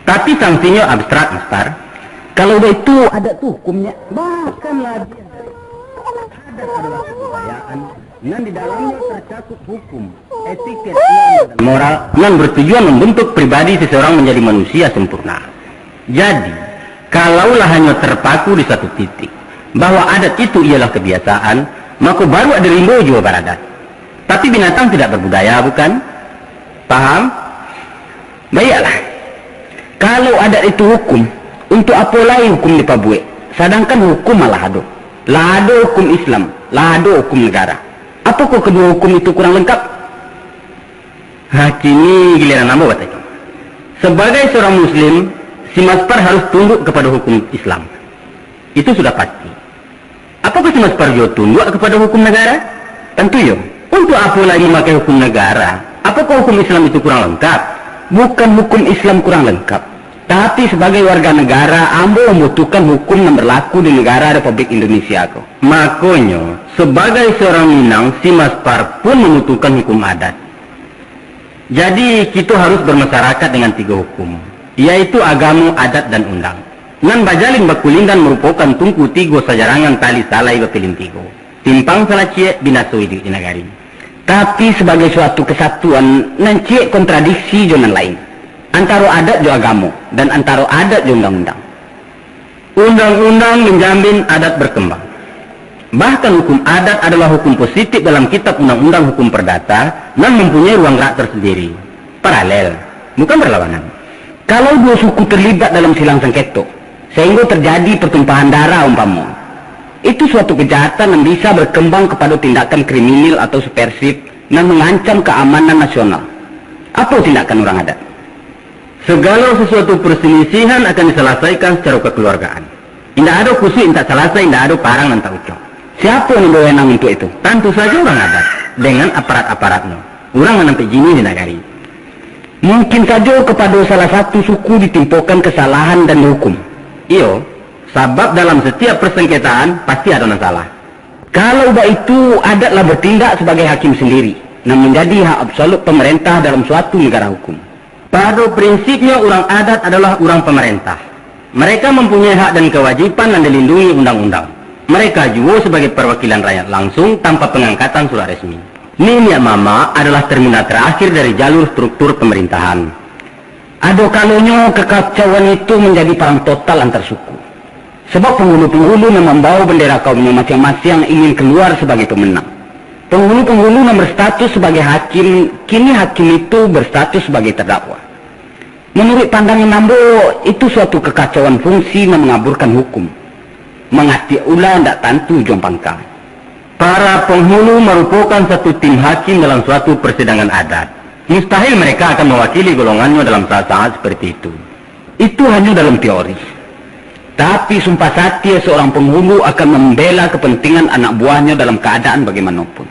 Tapi sangsinyo abstrak, Maspar. Kalau baitu, adat tu hukumnyo. Bahkan labiah dari adat adalah kebudayaan nan di dalamnyo tercakup hukum, etiket, norma, dan moral nan bertujuan membentuk pribadi seseorang menjadi manusia sempurna. Jadi, kalaulah hanyo terpaku di satu titik, bahwa adat itu ialah kebiasaan, mako baruak dirimbo juo baradat. Tapi binatang tidak berbudaya, bukan? Paham? Baiaklah. Kalau adat itu hukum, untuak apo lai hukum dipabuek? Sadangkan hukum malah ado. Lah ado hukum Islam, lah ado hukum negara. Apokoh kaduo hukum itu kurang lengkap? Ha, kini giliran ambo batanyo. Sabagai saurang muslim, si Maspar harus tunduk kapado hukum Islam. Itu sudah pasti. Apakah si Maspar juo tunduak kapado hukum nagara? Tantu iyo. Untuak apo lai mamakai hukum nagara? Apakah hukum Islam itu kurang lengkap? Bukan hukum Islam kurang lengkap. Tapi, sabagai warga nagara, ambo mambutuhkan hukum nan barlaku di nagara Republik Indonesia ko. Makonyo, sabagai saurang Minang, si Maspar pun mambutuhkan hukum adat. Jadi, kito harus barmasyarakat dengan tigo hukum, yaitu agamo, adat, dan undang. Nan bajalin bakulindan marupokan tungku tigo sajarangan tali salai bapilin tigo. Timpang salah ciek, binaso iduik di nagari. Tapi, sabagai suatu kasatuan, nan ciek kontradiksi jo nan lain, antaro adat jo agamo, dan antaro adat jo undang-undang. Undang-undang manjamin adat barkambang. Bahkan, hukum adat adolah hukum positif dalam Kitab Undang-Undang Hukum Pardata nan mampunyoi ruang gerak tersendiri, paralel, bukan barlawanan. Kalau duo suku tarlibat dalam silang sangketo, sahinggo tarjadi partumpahan darah umpamo, itu suatu kajahatan nan bisa barkambang kapado tindakan kriminal atau subversif nan mangancam kaamanan nasional. Apo tindakan urang adat? Sagalo sasuatu parsalisihan akan disalasaikan sacaro kakaluargaan. Indak ado kusuik nan tak salasai, indak ado parang nan tak ucok. Siapo nan bawenang untuak itu? Tantu sajo urang adat, dengan aparat-aparatnyo, urang nan ampek jini di nagari. Mungkin sajo kapado salah satu suku ditimpokan kasalahan dan dihukum. Iyo, sabab dalam satiap parsangketaan, pasti ado nan salah. Kalau baitu, adat lah bartindak sabagai hakim sandiri, nan manjadi hak absolut pamarentah dalam suatu nagara hukum. Pado prinsipnyo, urang adat adolah urang pamarentah. Mereka mampunyoi hak dan kawajiban nan dilindungi undang-undang. Mereka juo sabagai parwakilan rakyat langsuang tanpa pangangkatan surat resmi. Niniak mamak adolah terminal tarakhir dari jalur struktur pamarintahan. Ado kalonyo kakacauan itu manjadi parang total antar suku. Sabab panghulu-panghulu nan mambawa bandera kaumnyo masiang-masiang ingin kalua sabagai pamenang. Panghulu-panghulu nan barstatus sabagai hakim, kini hakim itu barstatus sabagai tardakwa. Manuruik pandangan ambo, itu suatu kakacauan fungsi nan mangaburkan hukum. Mangatiak ula indak tantu ujuang pangka. Para panghulu marupokan satu tim hakim dalam suatu parsidangan adat. Mustahil mereka akan mawakili golongannyo dalam saat-saat saparti itu. Itu hanyo dalam teori. Tapi, sumpah satia saurang panghulu akan mambela kapantingan anak buahnyo dalam kaadaan bagaimanopun.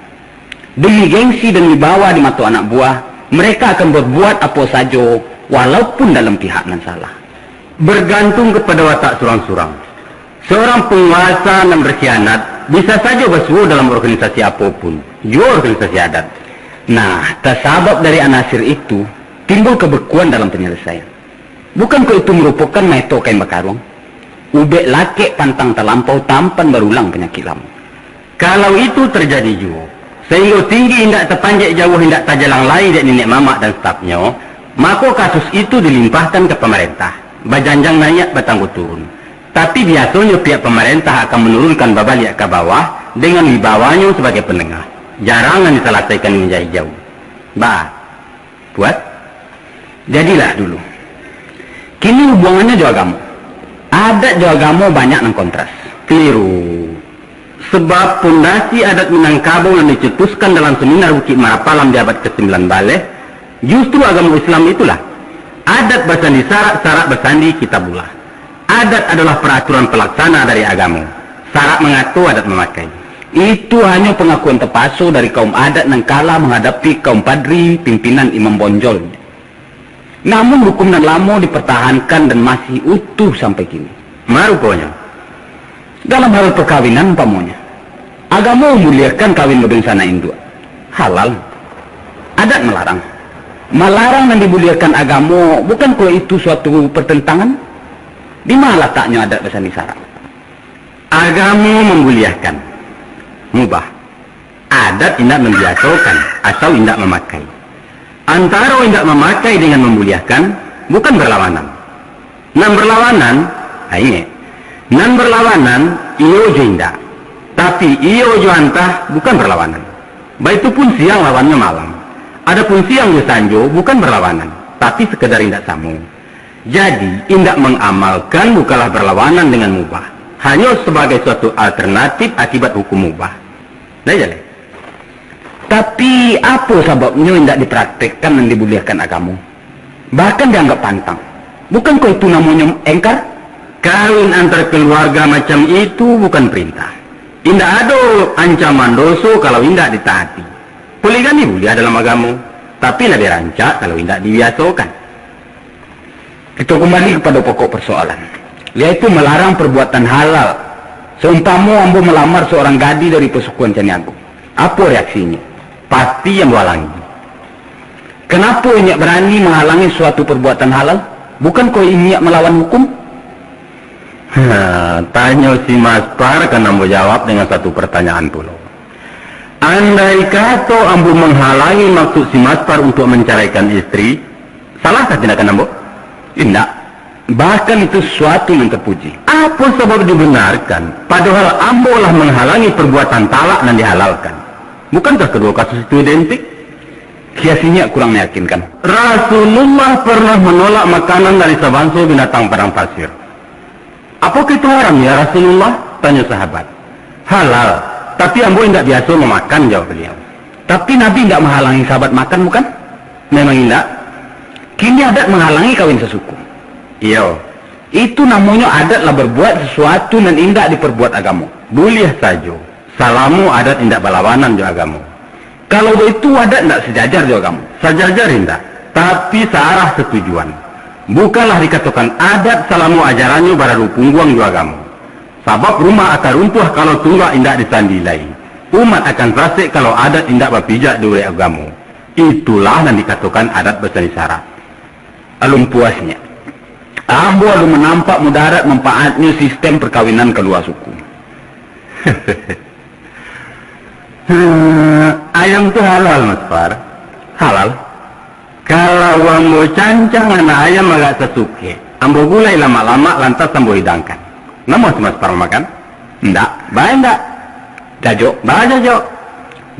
Demi gengsi dan wibawa di mato anak buah, mereka akan barbuat apo sajo, walaupun dalam pihak nan salah. Bargantung kapado watak surang-surang. Saurang panguasa nan barkhianat bisa sajo basuo dalam organisasi apo pun, juo organisasi adat. Nah, tasabab dari anasir itu, timbul kabekuan dalam panyalesaian. Bukankah itu marupokan maeto kain bakaruang? Ubek lakek pantang talampau tampan barulang panyakik lamo. Kalau itu tarjadi juo, sahinggo tinggi indak tapanjek, jauah indak tajalang lai dek niniak mamak dan stafnyo, mako kasus itu dilimpahkan ka pamarentah, bajanjang naiak batanggo turun. Tapi, biasonyo pihak pamarentah akan manurunkan babaliak ka bawah dengan wibawanyo sabagai pandanga. Jarang nan disalasaikan manjadi jauah. Ba, Puas? Jadilah dulu. Kini hubuangannyo jo agamo. Adat jo agamo banyak nan kontras. Kaliru. Sabab pondasi adat Minangkabau nan dicetuskan dalam saminar Bukik Marapalam di abad kasambilan baleh, justru agamo Islam itulah. Adat basandi sarak, sarak basandi Kitabullah. Adat adolah paraturan palaksana dari agamo. Sarak mangato, adat mamakai. Itu hanyo pangakuan tapaso dari kaum adat nan kalah manghadapi kaum padri pimpinan Imam Bonjol. Namun, hukum nan lamo dipartahankan dan masih utuh sampai kini. Maruponyo. Dalam hal parkawinan, umpamonyo, agamo mamuliakan kawin badunsanak induak. Halal. Adat malarang. Malarang nan dimuliakan agamo, bukankah itu suatu partantangan? Di ma lataknyo adat basandi sarak? Agamo mambuliahkan, mubah. Adat indak mambiasokan atau indak mamakai. Antaro indak mamakai dengan mambuliahkan, bukan barlawanan. Nan barlawanan, ha, ingek, nan barlawanan iyo jo indak. Tapi, iyo jo antah bukan barlawanan. Baitu pun siang lawannyo malam. Adapun siang jo sanjo bukan barlawanan, tapi sakadar indak samo. Jadi, indak mangamalkan bukanlah barlawanan dengan mubah, hanyo sabagai suatu alternatif akibat hukum mubah. Lai jaleh. Tapi, apo sababnyo indak dipraktekkan nan dibuliahkan agamo? Bahkan dianggap pantang. Bukankah itu namonyo engkar? Kawin antar keluarga macam itu bukan perintah. Indak ado ancaman doso kalau indak ditaati. Poligami buliah dalam agamo, tapi labiah rancak kalau indak dibiasokan. Kito kumbali kapado pokok parsoalan, yaitu malarang parbuatan halal. Saumpamo ambo malamar saurang gadih dari pasukuan Caniago, apo reaksinyo? Pasti ambo halangi. Kanapo inyiak barani mahalangi suatu parbuatan halal? Bukankah inyiak malawan hukum? Ha, tanyo si Maspar kan ambo jawab dengan satu partanyaan pulo. Andai kato ambo manghalangi maksud si Maspar untuak mancaraikan istri, salahkah tindakan ambo? Indak. Bahkan itu suatu nan tapuji. Apo sabab dibenarkan, padohal ambo lah manghalangi parbuatan talak nan dihalalkan? Bukankah kadua kasus itu identik? Kias inyiak kurang meyakinkan. Rasulullah pernah manolak makanan dari sabanso binatang padang pasir. Apakah itu haram, ya Rasulullah? Tanyo sahabat. Halal, tapi ambo indak biaso mamakan, jawab baliau. Tapi Nabi indak mahalangi sahabat makan, bukan? Memang indak. Kini adat mahalangi kawin sasuku. Iyo. Itu namonyo adat lah barbuat sasuatu nan indak diparbuat agamo. Buliah sajo, salamo adat indak balawanan jo agamo. Kalau baitu, adat indak sajajar jo agamo? Sajajar indak, tapi saarah satujuan. Bukanlah dikatokan adat salamo ajarannyo baradu pungguang jo agamo. Sabab rumah akan runtuah kalau tunggak indak disandi lai. Umat akan sasek kalau adat indak bapijak di urek agamo. Itulah nan dikatokan adat basandi sarak. Alun puasnyo, ambo alun manampak mudarat manfaatnyo sistem parkawinan kalua suku. Hmm, ayam tu halal, Maspar? Halal. Kalau ambo cancang anak ayam agak sasukek, ambo gulai lamak-lamak, lantas ambo hidangkan. Namuah si Maspar mamakan? Indak. Baa indak? Jajok. Baa jajok?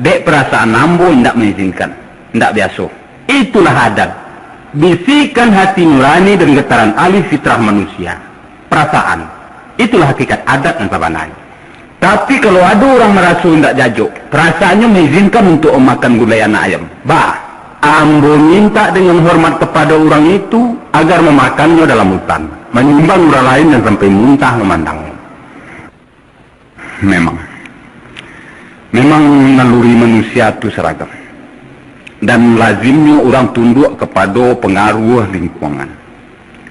Dek parasaan ambo indak maizinkan. Indak biaso. Itulah adat. Bisikan hati nurani dan getaran alih fitrah manusia. Parasaan. Itulah hakikat adat nan sabananyo. Tapi, kalau ado urang maraso indak jajok, parasaannyo maizinkan untuak mamakan gulai anak ayam, baa? Ambo mintak dengan hormat kapado urang itu, agar mamakannyo dalam utan, manyumbang urang lain nan sampai muntah mamandangnya. Memang. Memang naluri manusia tu saragam. Dan lazimnyo urang tunduak kapado pangaruah lingkungan.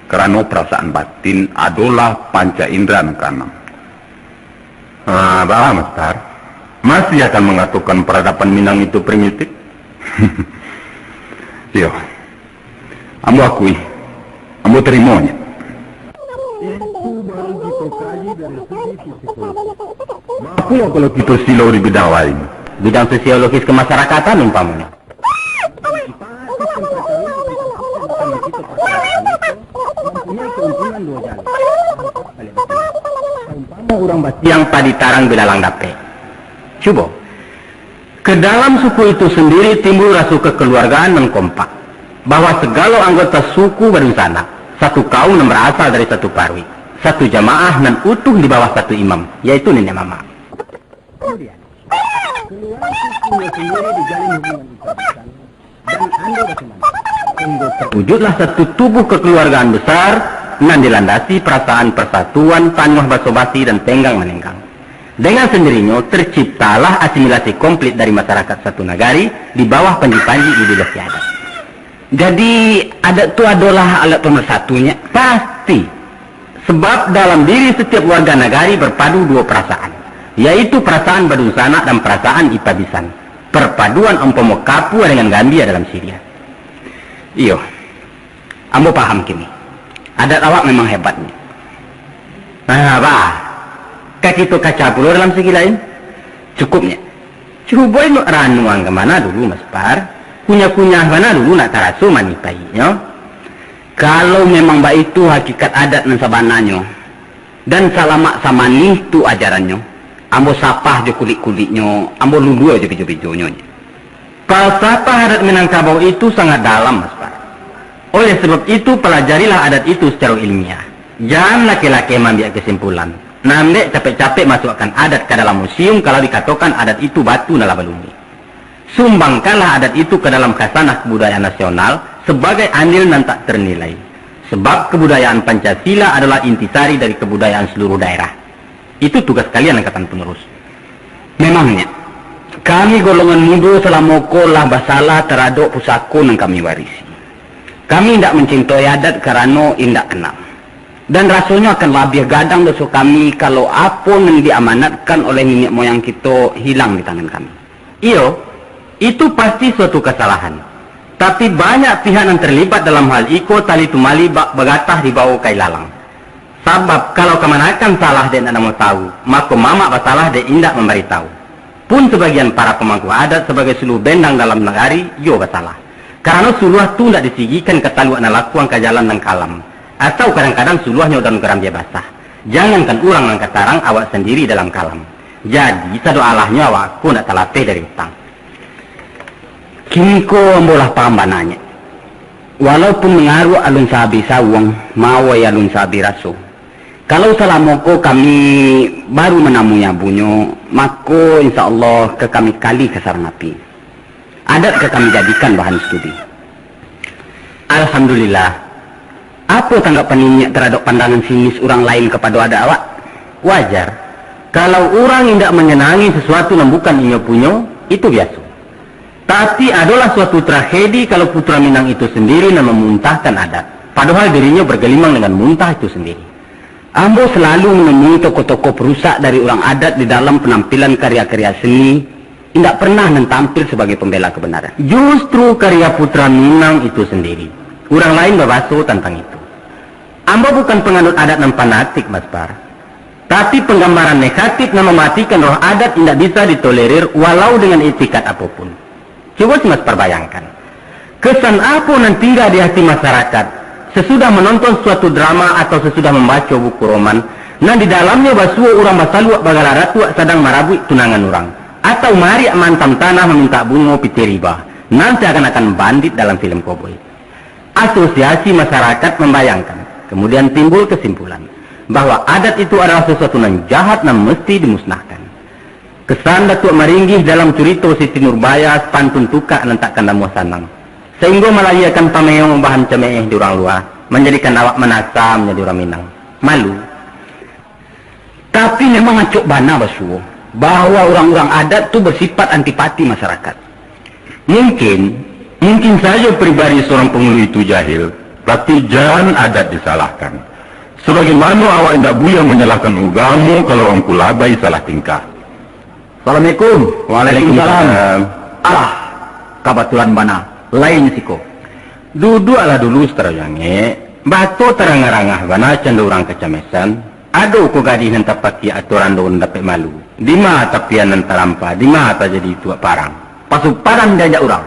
Karano parasaan batin adolah panca indra nan kaanam. Ah, baa, Maspar? Masih akan mangatokan paradaban Minang itu primitif? Iyo. Ambo akui, ambo tarimonyo. Itu baru kito kaji dari segi psikologi. Baa pulo kalau kito silau di bidang lain? Bidang sosiologis kemasyarakatan umpamonyo. Umpamo urang basiang padi tarang bilalang dapek. Cubo. Ka dalam suku itu sandiri timbul raso kakaluargaan nan kompak, bahwa sagalo anggota suku badunsanak, satu kaum nan barasal dari satu paruik, satu jamaah nan utuh di bawah satu imam, yaitu niniak mamak. Kamudian, kaluarga sukunyo sandiri dijalin hubungan ibadah dan ando basamaan, sahinggo tawujudlah satu tubuh kakaluargaan basar nan dilandasi parasaan parsatuan, panuah baso-basi, dan tenggang-manenggang. Dengan sandirinyo, terciptalah asimilasi komplit dari masarakat satu nagari di bawah panji-panji ideologi adat. Jadi, adat tu adolah alat pamarsatunya? Pasti. Sebab dalam diri setiap warga nagari berpadu duo perasaan, yaitu perasaan badunsanak dan perasaan ipabisan. Perpaduan umpamo kapua dengan gambia dalam siriah. Iyo. Ambo paham kini. Adat awak memang hebatnyo. Ah, bah. Ka kito kaca pulo dalam segi lain. Cukupnyo. Cubo elok ranuang ka mana dulu, Maspar. Kunyah-kunyah bana dulu nak taraso manih pahiknyo. Kalau memang baitu hakikat adat nan sabananyo, dan salamak samanih tu ajarannyo, ambo sapah jo kulik-kuliknyo, ambo lulua jo bejo-bejonyo. Falsafah adat Minangkabau itu sangat dalam, Maspar. Oleh sebab itu, palajarilah adat itu sacaro ilmiah. Jan lakeh-lakeh maambiak kasimpulan. Nan dek capek-capek masuakkan adat ka dalam museum, kalau dikatokan adat itu batu nan lah balumi. Sumbangkanlah adat itu ka dalam khazanah kebudayaan nasional sabagai andil nan tak ternilai. Sabab kebudayaan Pancasila adolah intisari dari kebudayaan saluruh daerah. Itu tugas kalian angkatan penerus. Memangnya, kami golongan mudo salamo ko lah basalah taradok pusako nan kami warisi. Kami indak mancintoi adat karano indak kanal. Dan rasonyo akan labiah gadang doso kami kalau apo nan diamanatkan oleh niniak moyang kito hilang di tangan kami. Iyo, itu pasti suatu kasalahan. Tapi banyak pihak nan tarlibat dalam hal iko, tali tumali bak bagatah dibawo ka ilalang. Sabab, kalau kamanakan salah dek nan namo tawu, mako mamak basalah dek indak mambaritawu. Pun sabagian para pamangku adat sabagai suluah bendang dalam nagari, iyo basalah. Karano suluah tu ndak disigikan ka taluak nan lakuang ka jalan nan kalam, atau kadang-kadang suluahnyo daun karambia basah. Jangankan urang nan ka tarang, awak sandiri dalam kalam. Jadi, sadoalahnyo awak ko ndak talapeh dari utang. Kini ko ambo lah paham bananyo. Walaupun mangaruak alun saabih sauang, mawai alun saabih raso. Kalau salamo ko kami baru manamui abunyo, mako insya Allah ka kami kali ka sarang api. Adat ka kami jadikan bahan studi. Alhamdulillah. Apo tanggapan niniak taradok pandangan sinis urang lain kapado adat awak? Wajar. Kalau urang indak manyanangi sasuatu nan bukan inyo punyo, itu biaso. Tapi, adolah suatu tragedi kalau putra Minang itu sandiri nan mamuntahkan adat, padohal dirinyo bagalimang dengan muntah itu sandiri. Ambo salalu manemui tokoh-tokoh parusak dari urang adat di dalam panampilan karya-karya seni, indak pernah nan tampil sabagai pambela kabanaran. Justru karya putra Minang itu sandiri, urang lain babaso tantang itu. Ambo bukan panganut adat nan fanatik, Mas Par. Tapi, panggambaran negatif nan mamatikan roh adat indak bisa ditolerir walau dengan itikad apo pun. Cubo si Mas Par bayangkan, kesan apo nan tingga di hati masarakat sasudah manonton suatu drama atau sasudah mambaco buku roman nan di dalamnyo basuo urang basaluak bagala ratuak sadang marabuik tunangan urang, atau maariak maantam tanah mamintak bungo pitih riba, nan seakan-akan bandit dalam filem koboi. Asosiasi masarakat mambayangkan, kamudian timbul kasimpulan bahwa adat itu adalah sasuatu nan jahat nan musti dimusnahkan. Kesan Datuak Maringgih dalam curito Siti Nurbaya sapantun tukak nan takkan namuah sanang, sainggo malahiakan pameong bahan cameeh di urang lua, manjadikan awak manasa manjadi urang Minang. Malu. Tapi memang acok bana basuo, bahwa urang-urang adat tu bersifat antipati masyarakat. Mungkin, mungkin sajo pribadi seorang penghulu itu jahil, tapi jan adat disalahkan. Sebagaimana awak indak buliah manyalahkan ugamo kalau angku labai salah tingkah. Assalamualaikum. Waalaikumsalam. Alah, kabatulan bana, lain siko. Duduaklah dulu, Sutaro Jangek. Baco tarangah-rangah bana cando urang kacamesan. Ado ko gadih nan tapakiak atau rando nan dapek malu? Dima tapian nan talampa, dima tajadi tuak parang? Pasupadan dianjak urang.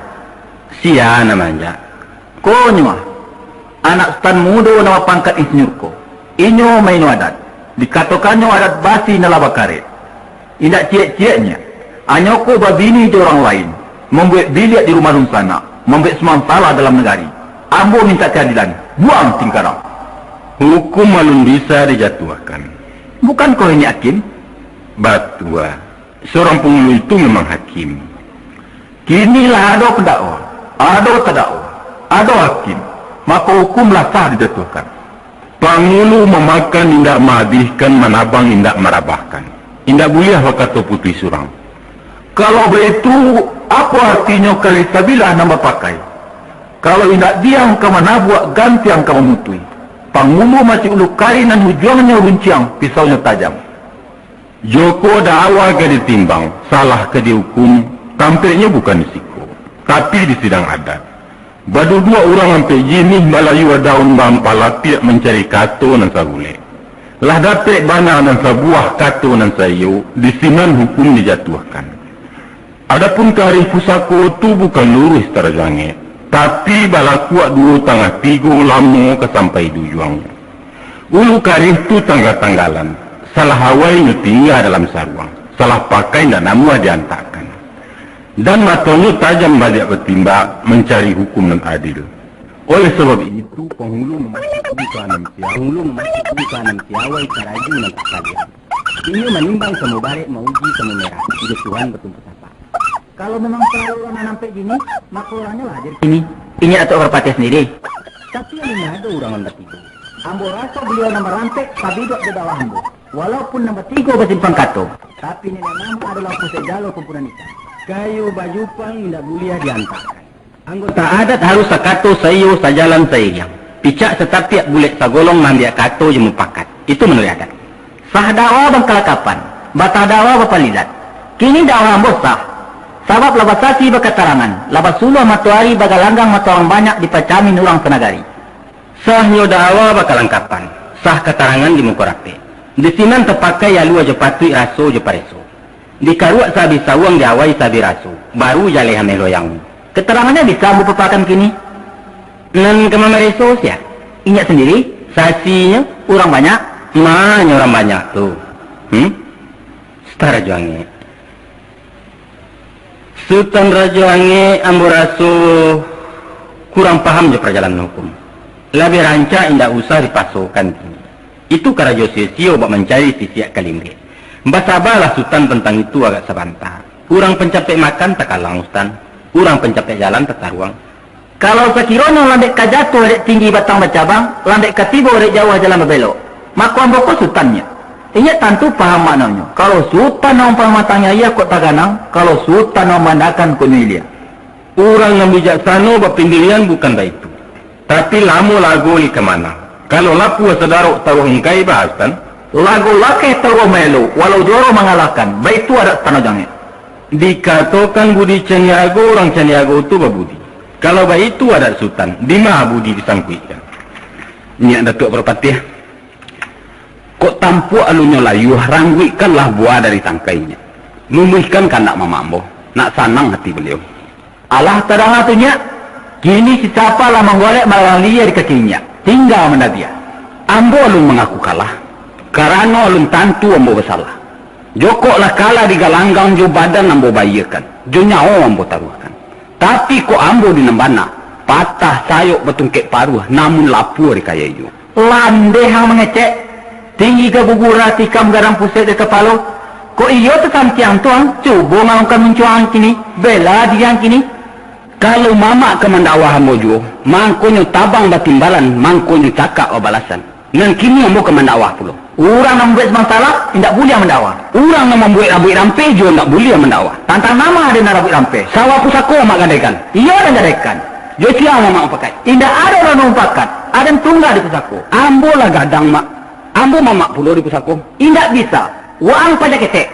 Sia nan maanjak? Konyo ah, anak sutan mudo nan bapangkat insinyur ko. Inyo maino adat. Dikatokannyo adat basi nan lah bakarek. Indak ciek-cieknyo, anyo ko babini jo urang lain, mambuek biliak di rumah dunsanak, mambuek sumang salah dalam nagari. Ambo mintak kaadilan, buang tingkarang. Hukum alun bisa dijatuahkan. Bukan ko ini hakim? Batua, seorang penghulu itu memang hakim. Kini lah ado pendakwa, ado tadakwa, ado hakim, mako hukum lah sah dijatuahkan. Pangulu mamakan indak maabihkan, manabang indak marabahkan. Indak buliah bakato putuih surang. Kalau baitu, apo artinyo karih sabilah nan bapakai? Kalau indak diang ka manabuak, gantiang ka mamutuih. Pangulu macik ulu karih nan ujuangnyo runciang, pisaunyo tajam. Joko dakwa ka ditimbang, salah ka diukum, tampeknyo bukan di siko, tapi di sidang adat. Baduduak urang ampek jinih, balayua daun baampah lapiak mancari kato nan sabulek. Lah dapek bana nan sabuah kato nan saiyo, di sinan hukum dijatuahkan. Adapun karih pusako tu bukan luruih tarajangek, tapi balakuak duo tangah tigo lamo ka sampai di ujuangnyo. Ulu karih tu tangga-tanggalan, salah awai nyo tingga dalam saruang, salah pakai ndak namuah diantakkan. Dan matonyo tajam baliak batimbak mancari hukum nan adil. Oleh sabab itu, panghulu mamasuki ka nan sia-, panghulu mamasuki ka nan siawai karaju nan tak paliang. Inyo manimbang samo barek mauji samo merah, jo Tuhan batumpu tapak. Kalau memang paralu urang nan ampek dini, mako urangnyo lah aja di sini. Inyo atok Parpatiah sandiri. Tapi alun ado urang nan batigo. Ambo raso baliau nan barampek, pabiduak jo dakwah ambo. Walaupun nan batigo basimpang kato, tapi Nenek Mamak adolah pusek jalo kumpunan ikan. Kayu bajupang indak buliah diantakkan. Anggota adat harus sakato saiyo sajalan sairiang. Picak satapiak bulek sagolong maambiak kato jo mupakat. Itu manuruik adat. Sah dakwa bakalangkapan, batah dakwa bapalilat. Kini dakwa ambo sah, sabab lah basasi bakatarangan, lah basuluah matoari bagalanggang mato urang banyak dipacamin urang sanagari. Sahnyo dakwa bakalangkapan, sah katarangan di muko rapek. Di sinan tapakai alua jo patuik raso jo pareso. Dikaruak saabih sawuang, diawai saabih raso, baru jaleh ameh loyang. Katarangannyo bisa ambo papakan kini. Nan ka mamareso sia? Inyo sandiri? Sasinyo urang banyak? Ma nyo urang banyak tu? Hmm? Sutan Rajo Angek. Sutan Rajo Angek, ambo raso kurang paham jo parjalanan hukum. Labiah rancak indak usah dipasokan kini. Itu karajo sio-sio bak mancari sisiak kalimbek. Basabalah Sutan tantang itu agak sabanta. Urang pancapek makan takalang, Sutan. Urang pancapek jalan tataruang. Kalau sakironyo landek ka jatuah dek tinggi batang bacabang, landek ka tibo dek jauah jalan babelok, mako ambo ko Sutannyo. Inyo tantu paham maknonyo. Kalau Sutan nan pamatang nyaia kok taganang, kalau Sutan nan mandakan kok nyo ilia. Urang nan bijaksano bapandirian bukan baitu. Tapi lamo lago lai ka manang. Kalau lapuah sadarok taruah ungkai, baa Sutan? Lago lakeh taruah maelo, walau juaro mangalahkan. Baitu adat Sutan Rajo Angek. Dikatokan budi caniago, urang caniago tu babudi. Kalau baitu adat Sutan, dima budi disangkuikkan? Nyiak Datuak Parpatiah. Kok tampuak alunnyo layuah, rangguikkanlah buah dari tangkainyo. Luluihkan kandak mamak ambo, nak sanang ati baliau. Alah tadanga tu, Nyiak. Kini si Capa lah manggolek malawan lia di kaki Nyiak. Tingga mandabiah. Ambo alun mangaku kalah, karano alun tantu ambo basalah. Jokok lah kalah digalanggang jo badan ambo baiakan, jo nyawo ambo taruahkan. Tapi kok ambo di nan bana, patah sayok batungkek paruah, namun lapua dikayai juo. Landeh ang mangecek, tinggi ka guguran, tikam gadang pusek di kapalo. Kok iyo tasantiang tu ang, cubo ngalongkan muncuang kini, bela diri ang kini. Kalau mamak ka mandakwah ambo juo, mangkonyo tabang batimbalan, mangkonyo cakak babalasan. Nan kini ambo ka mandakwah pulo. Urang nan mambuwek sumang salah, indak buliah mandakwah. Urang nan mambuwek rabuik rampeh juo indak buliah mandakwah. Tantang nama aden nan rabuik rampeh? Sawah pusako mamak gadaikan. Iyo aden gadaikan. Jo sia mamak mupakaik? Indak ado urang nan mupakat. Aden tungga di pusako. Ambo lah gadang, Mak. Ambo mamak pulo di pusako. Indak bisa. Waang paja ketek.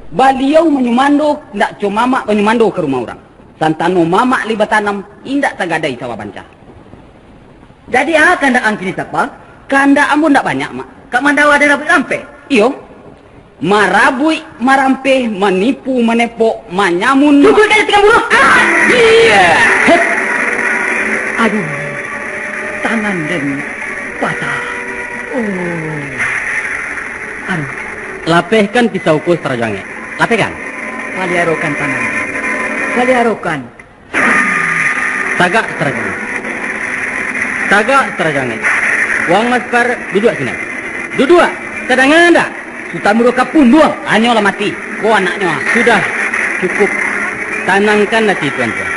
Baliau manyumando, indak co mamak manyumando ka rumah urang. Santano mamak lai batanam, indak tagadai sawah banca. Jadi, a, kandak ang kini sapa? Kandak ambo ndak banyak, Mak. Ka mandawa aden rabuik rampeh? Iyo. Marabuik, marampeh, manipu, manepok, manyamun. Cukuik ka tikam buruah! Ah! Iya! Hep! Aduh, tangan den patah. Oh. Aduh. Lapehkan pisau ko, Sutan Rajo Angek. Lapehkan. Paliarokan tangan. Paliarokan. Tagak, Sutan Rajo Angek. Tagak, Sutan Rajo Angek. Waang Maspar, duduak sinan. Duduak! Tadanga ndak? Sutan Mudo Kapun tu, hanyo lah mati. Ko anaknyo, ah. Sudah, cukup. Tanangkan ati tuan-tuan.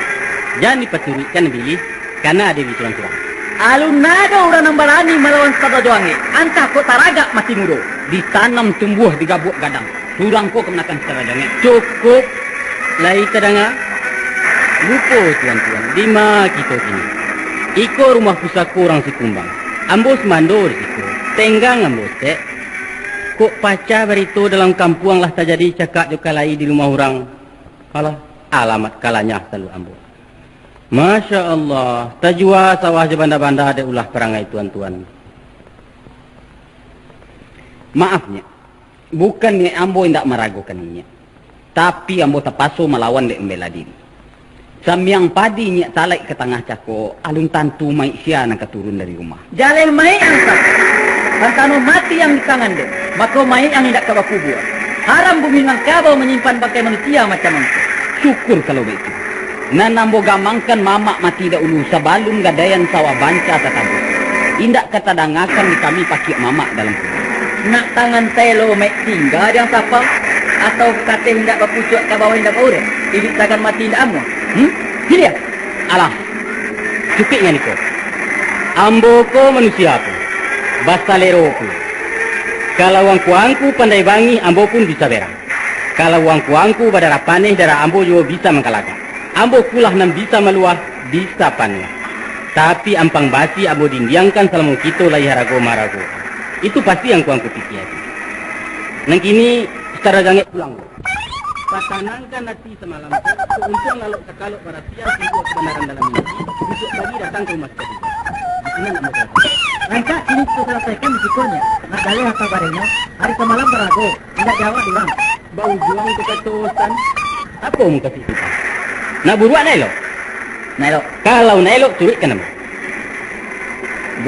Jan dipaturuikkan bilih, kana ado di surang-surang. Alun ado urang nan barani malawan Sutan Rajo Angek. Antah kok taragak mati mudo. Ditanam tumbuah di gabuak gadang. Surang ko kamanakan Sutan Rajo Angek. Cukup. Lai tadanga? Lupo tuan-tuan, dima kito kini? Iko rumah pusako urang Sikumbang. Ambo sumando di siko. Tenggang ambo, Stek. Kok pacah barito dalam kampuang lah tajadi cakak jo kalai di rumah urang. Alah, alamat kalanyah saluak ambo. Masya Allah, tajua sawah jo banda-banda dek ulah parangai tuan-tuan. Maaf, Nyiak. Bukan niaik ambo indak maragokan Inyiak. Tapi ambo tapaso malawan dek mambela diri. Sambiang padi Inyiak talaik ka tangah cako, alun tantu maik sia nan ka turun dari rumah. Jaleh maik ang sah. Santano mati ang di tangan den, mako maik ang indak ka bakubua. Haram bumi Minangkabau manyimpan bangkai manusia macam ang ko. Syukur kalau baitu. Nan ambo gamangkan mamak mati dahulu sabalun gadaian sawah banca tatabuah. Indak ka tadangakan di kami pakiak mamak dalam kubua. Nak tangan taelo maik tingga di ang sapa? Atau kateh indak bapucuak ka bawah indak baurek, iduik sagan mati indak amuah? Hmm? Piliah! Alah, cukuik ngan iko. Ambo ko manusia ko, basalero pulo. Kalau angku-angku pandai bangih, ambo pun bisa berang. Kalau angku-angku badarah paneh, darah ambo juo bisa mangkalakak. Ambo pulah nan bisa maluah, bisa panuah. Tapi ampang basi ambo dindiangkan salamo kito lai harago-maharago. Itu pasti angku-angku pikia tu. Nan kini, sacaro jangek pulang. Patanangkan ati samalam tu, kok untuang lalok takalok barasiah, sungguah kabanaran dalam mimpi, bisuak pagi datang ka rumah sakali. Di sinan ambo tahu. Rancak kini kito salasaikan risiko nyo. Nak jaleh apa barenyo, hari samalam barago, indak jawab urang. Baujuang kakatosan. Apo mukasuik kito? Nak buruak nak elok? Nak elok. Kalau nak elok, curuikkan ambo.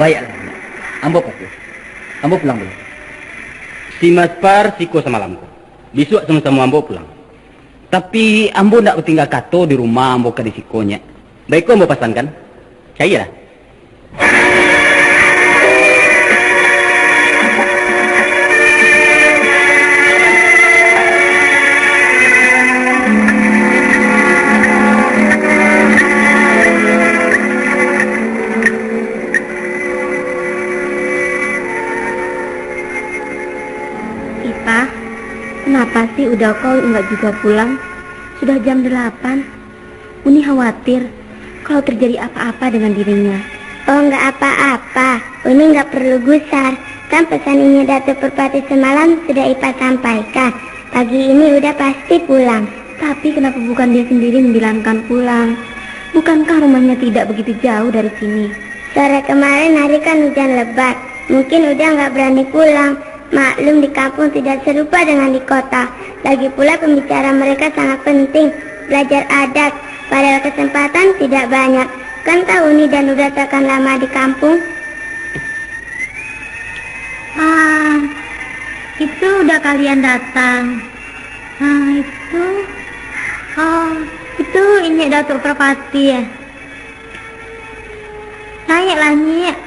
Baiaklah, ambo patuah. Ambo pulang dulu. Si Maspar siko samalam ko. Bisuak samo-samo ambo pulang. Tapi, ambo ndak batingga kato di rumah ambo ka di siko nyo. Baiko ambo pasankan. Cailah. Ipa, kenapa sih Uda ko indak juga pulang? Sudah jam delapan. Uni khawatir kalau terjadi apa-apa dengan dirinya. Oh, nggak apa-apa. Uni nggak perlu gusar. Kan pesan Inyo Datuk Perpati semalam sudah Ipa sampaikan. Pagi ini Uda pasti pulang. Tapi kenapa bukan dia sendiri membilangkan pulang? Bukankah rumahnya tidak begitu jauh dari sini? Sore kemarin hari kan hujan lebat. Mungkin Uda nggak berani pulang. Maklum, di kampung tidak serupa dengan di kota. Lagi pula, pembicaraan mereka sangat penting, belajar adat, padahal kesempatan tidak banyak. Kan tahu Uni dan Uda takkan lama di kampung? Ah, itu Uda kalian datang. Ah, itu, oh, itu Inyo Datuk Perpati, ya? Naiaklah, Nyik.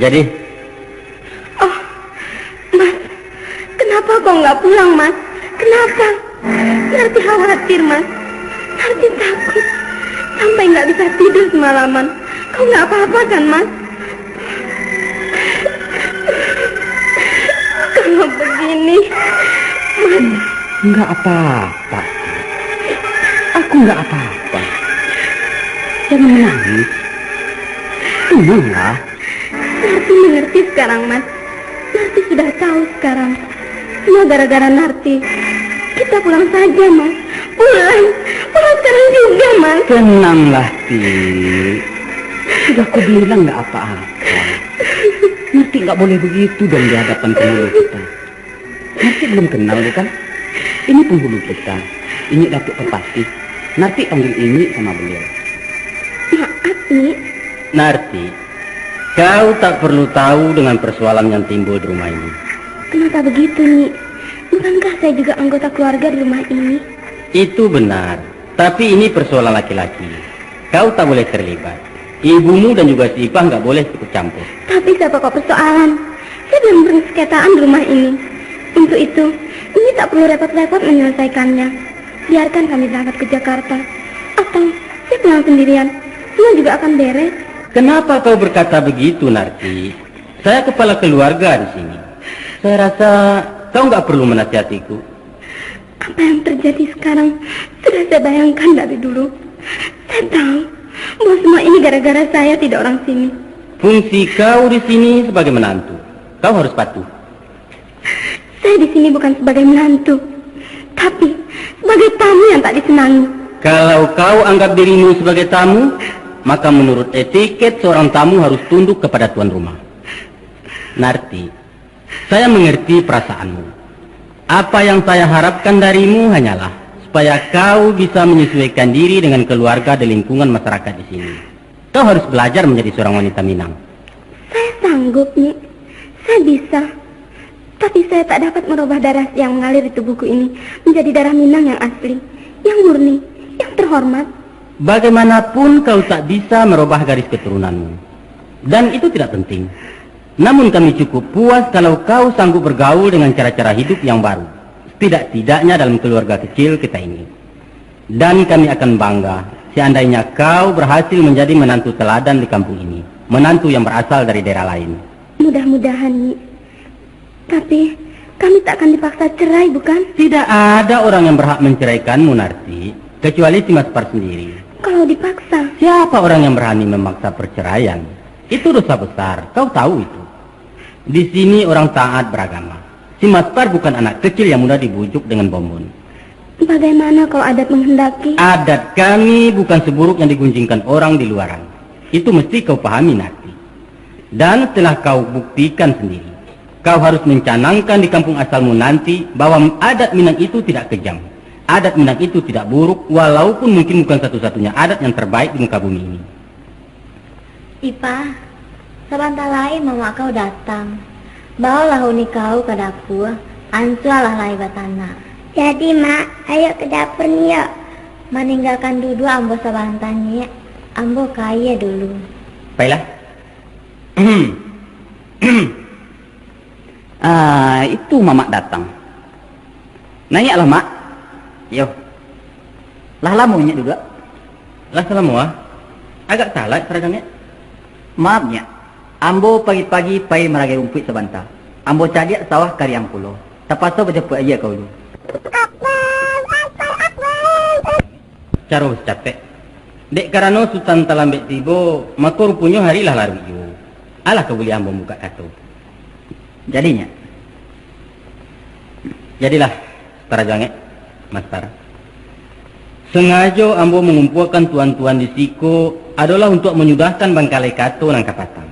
Jadi? Oh, Mas, kenapa kau nggak pulang, Mas? Kenapa? Narti khawatir, Mas. Narti takut. Sampai nggak bisa tidur semalaman. Kau nggak apa-apa kan, Mas? Kalau begini, Mas. Nggak apa-apa. Aku nggak apa-apa. Jangan menangis. Tenanglah. Narti mengerti sekarang, Mas. Narti sudah tahu sekarang. Semua gara-gara Narti. Kita pulang saja, Mas. Pulang. Pulang sekarang juga, Mas. Tenanglah, Ti. Sudah aku bilang nggak apa-apa. Narti nggak boleh begitu dong di hadapan penghulu kita. Narti belum kenal, bukan? Ini penghulu kita. Inyo Datuk Perpati. Narti panggil Inyo sama beliau. Maaf, Nyik. Narti, kau tak perlu tahu dengan persoalan yang timbul di rumah ini. Kenapa begitu, Nyik? Bukankah saya juga anggota keluarga di rumah ini? Itu benar, tapi ini persoalan laki-laki. Kau tak boleh terlibat. Ibumu dan juga si Ipah nggak boleh ikut campur. Tapi siapa kok persoalan? Saya belum pernah sekitaran di rumah ini. Untuk itu, Inyo tak perlu repot-repot menyelesaikannya. Biarkan kami berangkat ke Jakarta. Atau, saya pulang sendirian. Semua juga akan beres. Kenapa kau berkata begitu, Narti? Saya kepala keluarga di sini. Saya rasa kau nggak perlu menasihatiku. Apa yang terjadi sekarang sudah saya bayangkan dari dulu. Saya tahu bahwa semua ini gara-gara saya tidak orang sini. Fungsi kau di sini sebagai menantu. Kau harus patuh. Saya di sini bukan sebagai menantu, tapi sebagai tamu yang tak disenangi. Kalau kau anggap dirimu sebagai tamu, maka menurut etiket seorang tamu harus tunduk kepada tuan rumah. Narti, saya mengerti perasaanmu. Apa yang saya harapkan darimu hanyalah supaya kau bisa menyesuaikan diri dengan keluarga dan lingkungan masyarakat di sini. Kau harus belajar menjadi seorang wanita Minang. Saya sanggup, Nyik. Saya bisa. Tapi saya tak dapat merubah darah yang mengalir di tubuhku ini menjadi darah Minang yang asli, yang murni, yang terhormat. Bagaimanapun kau tak bisa merubah garis keturunanmu. Dan itu tidak penting. Namun kami cukup puas kalau kau sanggup bergaul dengan cara-cara hidup yang baru. Setidak-tidaknya dalam keluarga kecil kita ini. Dan kami akan bangga, seandainya kau berhasil menjadi menantu teladan di kampung ini, menantu yang berasal dari daerah lain. Mudah-mudahan, Nyi. Tapi, kami tak akan dipaksa cerai, bukan? Tidak ada orang yang berhak menceraikanmu, Narti, kecuali si Mas Par sendiri. Kalau dipaksa? Siapa orang yang berani memaksa perceraian? Itu dosa besar, kau tahu itu. Di sini orang taat beragama. Si Mas Par bukan anak kecil yang mudah dibujuk dengan bonbon. Bagaimana kalau adat menghendaki? Adat kami bukan seburuk yang digunjingkan orang di luaran. Itu mesti kau pahami, Narti. Dan setelah kau buktikan sendiri, kau harus mencanangkan di kampung asalmu nanti bahwa adat Minang itu tidak kejam. Adat Minang itu tidak buruk, walaupun mungkin bukan satu-satunya adat yang terbaik di muka bumi ini. Ipa, sabanta lai mamak kau datang. Baolah uni kau ka dapua, ansualah lai batanak. Jadi, Mak, ayo ka dapur ni, yok. Maninggakan duduak ambo sabanta, Nyek. Ambo ka aia dulu. Pailah. Ah, itu mamak datang. Naiaklah, Mak. Yo. Lah lamo Nyek duduak? Lah salamo, ah. Agak talat, Taragang, Nyek. Maaf, Nyek. Ambo pagi-pagi pai maragai rumpuik sabanta. Ambo caliak sawah kariang pulo. Tapaso bajapuik aia ka ulu. Caro sacapek. Dek karano Sutan talambek tibo, mako ruponyo hari lah laruik juo. Alah ka buliah ambo mambukak kato. Jadi, Nyek. Jadilah, Taragang, Nyek, Mas Tar. Sangajo ambo mangumpuakan tuan-tuan di siko adolah untuak manyudahkan bangkalai kato nan ka patang.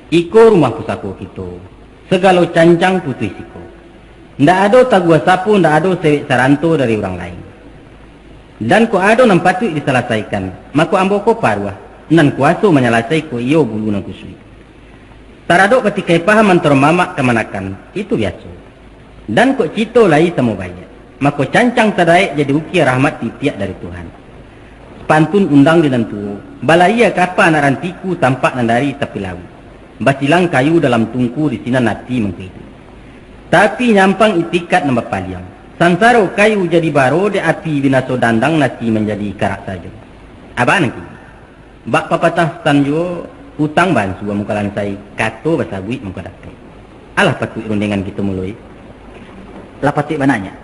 Iko rumah pusako kito, sagalo cancang putuih siko. Ndak ado taguah sapo, ndak ado sewek saranto dari urang lain. Dan kok ado nan patuik disalasaikan, mako ambo ko paruah, nan kuwaso manyalasai kok iyo bulu nan kusuik. Taradok batikai paham antaro mamak kamanakan, itu biaso. Dan kok cito lai samo baiak, mako cancang tadaek jadi ukia rahmat titiak dari Tuhan. Pantun undang di nan tuo, balayia kapa anak rantiku tampak nan dari tapi lauik. Basilang kayu dalam tungku di sinan api mangkuiduik. Tapi nyampang itikat nan bapaliang. Sansaro kayu jadi baro dek api binaso dandang nasi manjadi karak sajo. Abah nan kini. Bak papatah Sutan juo, utang bansu amuka lansai, kato basabuik muka dapek. Alah patuik rundiangan kito muloi. Lah patuik bana, Nyek.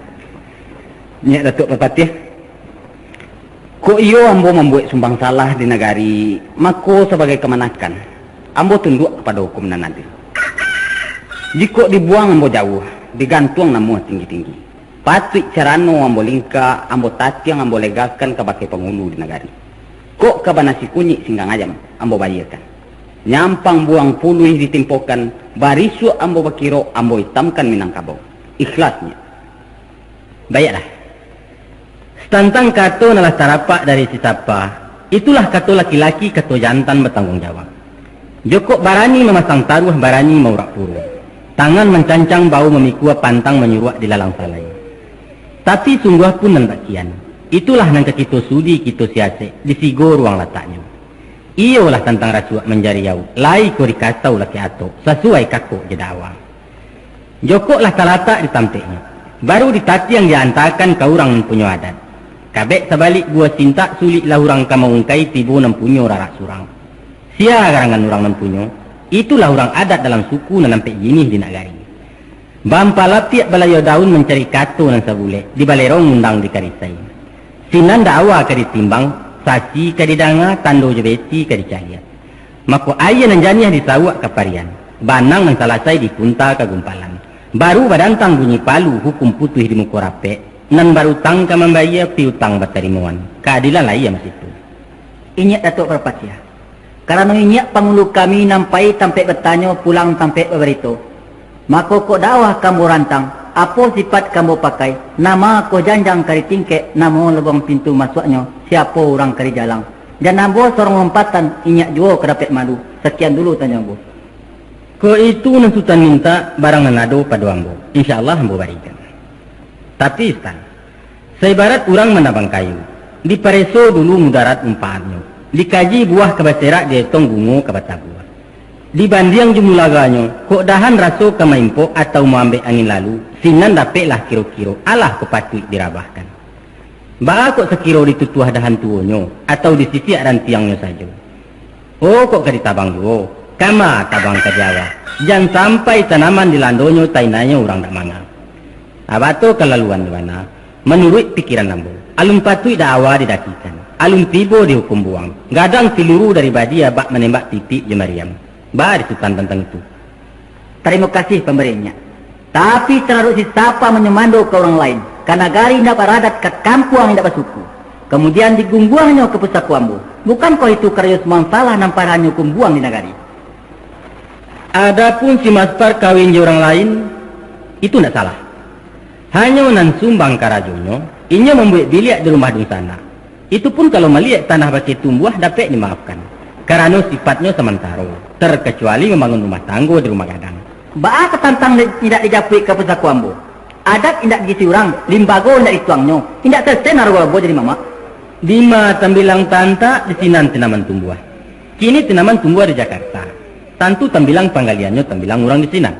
Nyek Datuak Parpatiah, kok iyo ambo mambuek sumbang salah di nagari, mako sabagai kamanakan, ambo tunduak kapado hukum nan adil. Jikok dibuang ambo jauah, digantuang namuah tinggi-tinggi. Patuik carano ambo lingka, ambo tatiang, ambo legakan kabake pangulu di nagari. Kok ka banasi kunyik singgang ayam, ambo bayiakan. Nyampang buang puluih ditimpokan, barisuak ambo bakirok, ambo itamkan Minangkabau. Ikhlasnyo. Baiaklah. Satantang kato nan lah tarapak dari si Sapa, itulah kato laki-laki, kato jantan batangguang jawab. Jokok barani mamasang taruah, barani maurak puro. Tangan mancancang, bau mamikua, pantang manyuruak di lalang salai. Tapi sungguah pun nan bak kian, itulah nan ka kito sudi, kito siasek, di sigo ruang lataknyo. Iyolah tantang rasuak manjariau, lai ko dikasau laki atok, sasuai kakok jo dakwa. Jokok lah talatak di tampeknyo, baru ditatiang diantakan ka urang nan punyo adat. Kabek sabalik buah sintak, suliklah urang ka maungkai, tibo nan punyo rarak surang. Sia garangan urang nan punyo, itulah urang adat dalam suku nan ampek jinih di nagari. Bampalapiak balayua daun mancari kato nan sabulek, dibalerong undang di karisai. Sinan dakwa ka ditimbang, sasi ka didanga, tando jo beti ka dicaliak. Mako aia nan janiah disawuak ka parian, banang nan salasai dipunta ka gumpalan. Baru badantang bunyi palu, hukum putuih di muko rapek, nan barutang ka mambayia, piutang batarimoan. Kaadilan lai a masitu. Inyiak Datuak Parpatiah, karano inyiak pangulu kami nan pai tampek batanyo, pulang tampek babarito. Mako kok dakwa ka ambo rantang, apo sipat ka ambo pakai, nan ma ko janjang ka ditingkek, nan ma labuang pintu masuaknyo, siapo urang ka dijalang. Jan ambo sorong lompatan, inyiak juo ka dapek malu. Sakian dulu tanyo ambo. Kok itu nan Sutan mintak, barang nan ado pado ambo, insya Allah ambo barikan. Tapi, Sutan, saibarat urang manabang kayu, dipareso dulu mudarat manfaatnyo, dikaji buah ka baserak, dietong bungo ka batabuah. Dibandiang jo mulaganyo, kok dahan raso ka maimpok atau maambek angin lalu, sinan dapeklah kiro-kiro, alah kok patuik dirabahkan. Baa kok sakiro ditutuah dahan tuonyo, atau disisiak rantiangnyo sajo? Oh, kok ka ditabang juo, kama tabang ka diawa, jan sampai tanaman dilandonyo tainanyo urang dak manga. Abato kalaluan di bana, manuruik pikiran ambo, alun patuik dak awa didakikan, alun tibo dihukum buang, gadang siluru dari badia bak manembak titik jo mariam. Baa di Sutan tantang itu? Tarimo kasih pambari inyak. Tapi tararuik si Sapa manyumando ka urang lain, ka nagari indak baradat, ka kampuang indak basuku, kamudian digungguangnyo ka pusako ambo, bukankoh itu karajo sumang salah nan parahanyo hukum buang di nagari? Adapun si Maspar kawin jo urang lain, itu indak salah. Hanyo nan sumbang karajonyo, inyo mambuek biliak di rumah dunsanak. Itu pun kalau maliek tanah bakeh tumbuah dapek dimaafkan, karano sipatnyo samantaro, terkecuali mambangun rumah tanggo di rumah gadang. Baa ka tantang indak dijapuik ka pusako ambo? Adat indak diisi urang, limbago indak dituangnyo, indak sesen arago ambo jadi mamak. Dima tambilang tantak, di sinan tanaman tumbuah. Kini tanaman tumbuah di Jakarta. Tantu tambilang panggaliannyo tambilang urang di sinan.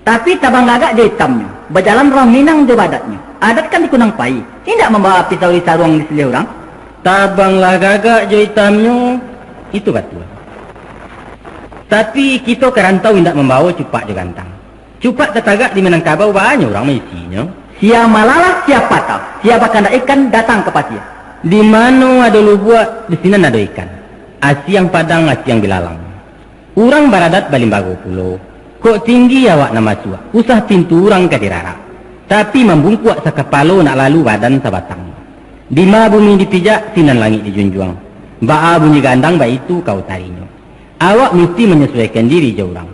Tapi tabang gagak jo itamnyo, bajalan urang Minang jo badatnyo. Adat kan di kunang pai, indak mambawa pisau di saruang di silih urang. Tabanglah gagak jo itamnyo, itu batua. Tapi kito ka rantau indak mambawo cupak jo gantang. Cupak tatagak di Minangkabau banyak urang maisinyo. Sia malalah, sia patah, sia bakandak ikan datang ka pasia. Di mano ado lubuak, di sinan ado ikan. Asiang padang, asiang bilalang. Urang baradat balimbago pulo. Kok tinggi awak nan masuak, usah pintu urang ka dirarak. Tapi mambungkuak sakapalo nak lalu badan sabatang. Dima bumi dipijak, sinan langik dijunjuang. Baa bunyi gandang, baitu ka utarinyo. Awak musti manyasuaikan diri jo urang.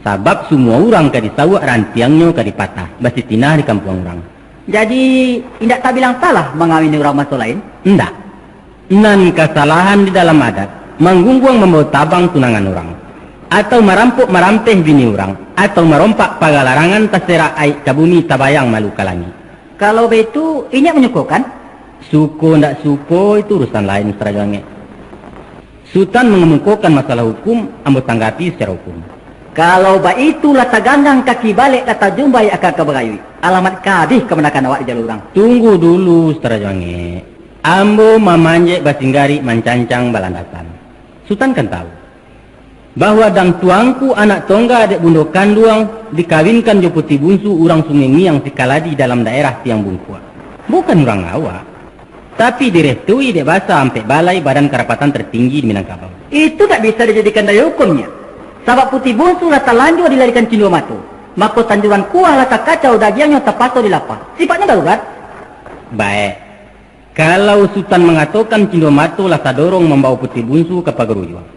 Sabab sumua urang ka disauak, rantiangnyo ka dipatah, basitinah di kampuang urang. Jadi, indak tabilang salah mangawini urang maso lain? Indak. Nan kasalahan di dalam adat, manggungguang mambawo tabang tunangan urang, atau marampok marampeh bini urang, atau marompak paga larangan taserak aik ka bumi tabayang malu ka langik. Kalau baitu, inyak manyukokan? Suko ndak suko, itu urusan lain, Sutan Rajo Angek. Sutan mangamukokan masalah hukum, ambo tanggapi sacaro hukum. Kalau baitu, lah taganggang kaki balek, lah tajumbai aka ka bagayuik. Alamat kabih kamanakan awak di jalua urang. Tunggu dulu, Sutan Rajo Angek. Ambo mamanjek basinggarik, mancancang balandasan. Sutan kan tahu, bahwa dang tuangku anak tongga dek bundo kanduang dikawinkan jo Puti Bunsu urang Sungai Ngiang Sikaladi dalam daerah Tiang Bungkuak. Bukan urang awak, tapi direstui dek basa ampek balai badan karapatan tertinggi di Minangkabau. Itu tak bisa dijadikan dalil hukumnya. Sabab Puti Bunsu lah talanjua dilarikan Cindua Mato, mako tanjuran kuah lah takacau, dagiangnyo tapaso dilapah. Sifatnyo darurat. Baik. Kalau Sutan mangatokan Cindua Mato lah tadorong mambawo Puti Bunsu ka Pagaruyuang,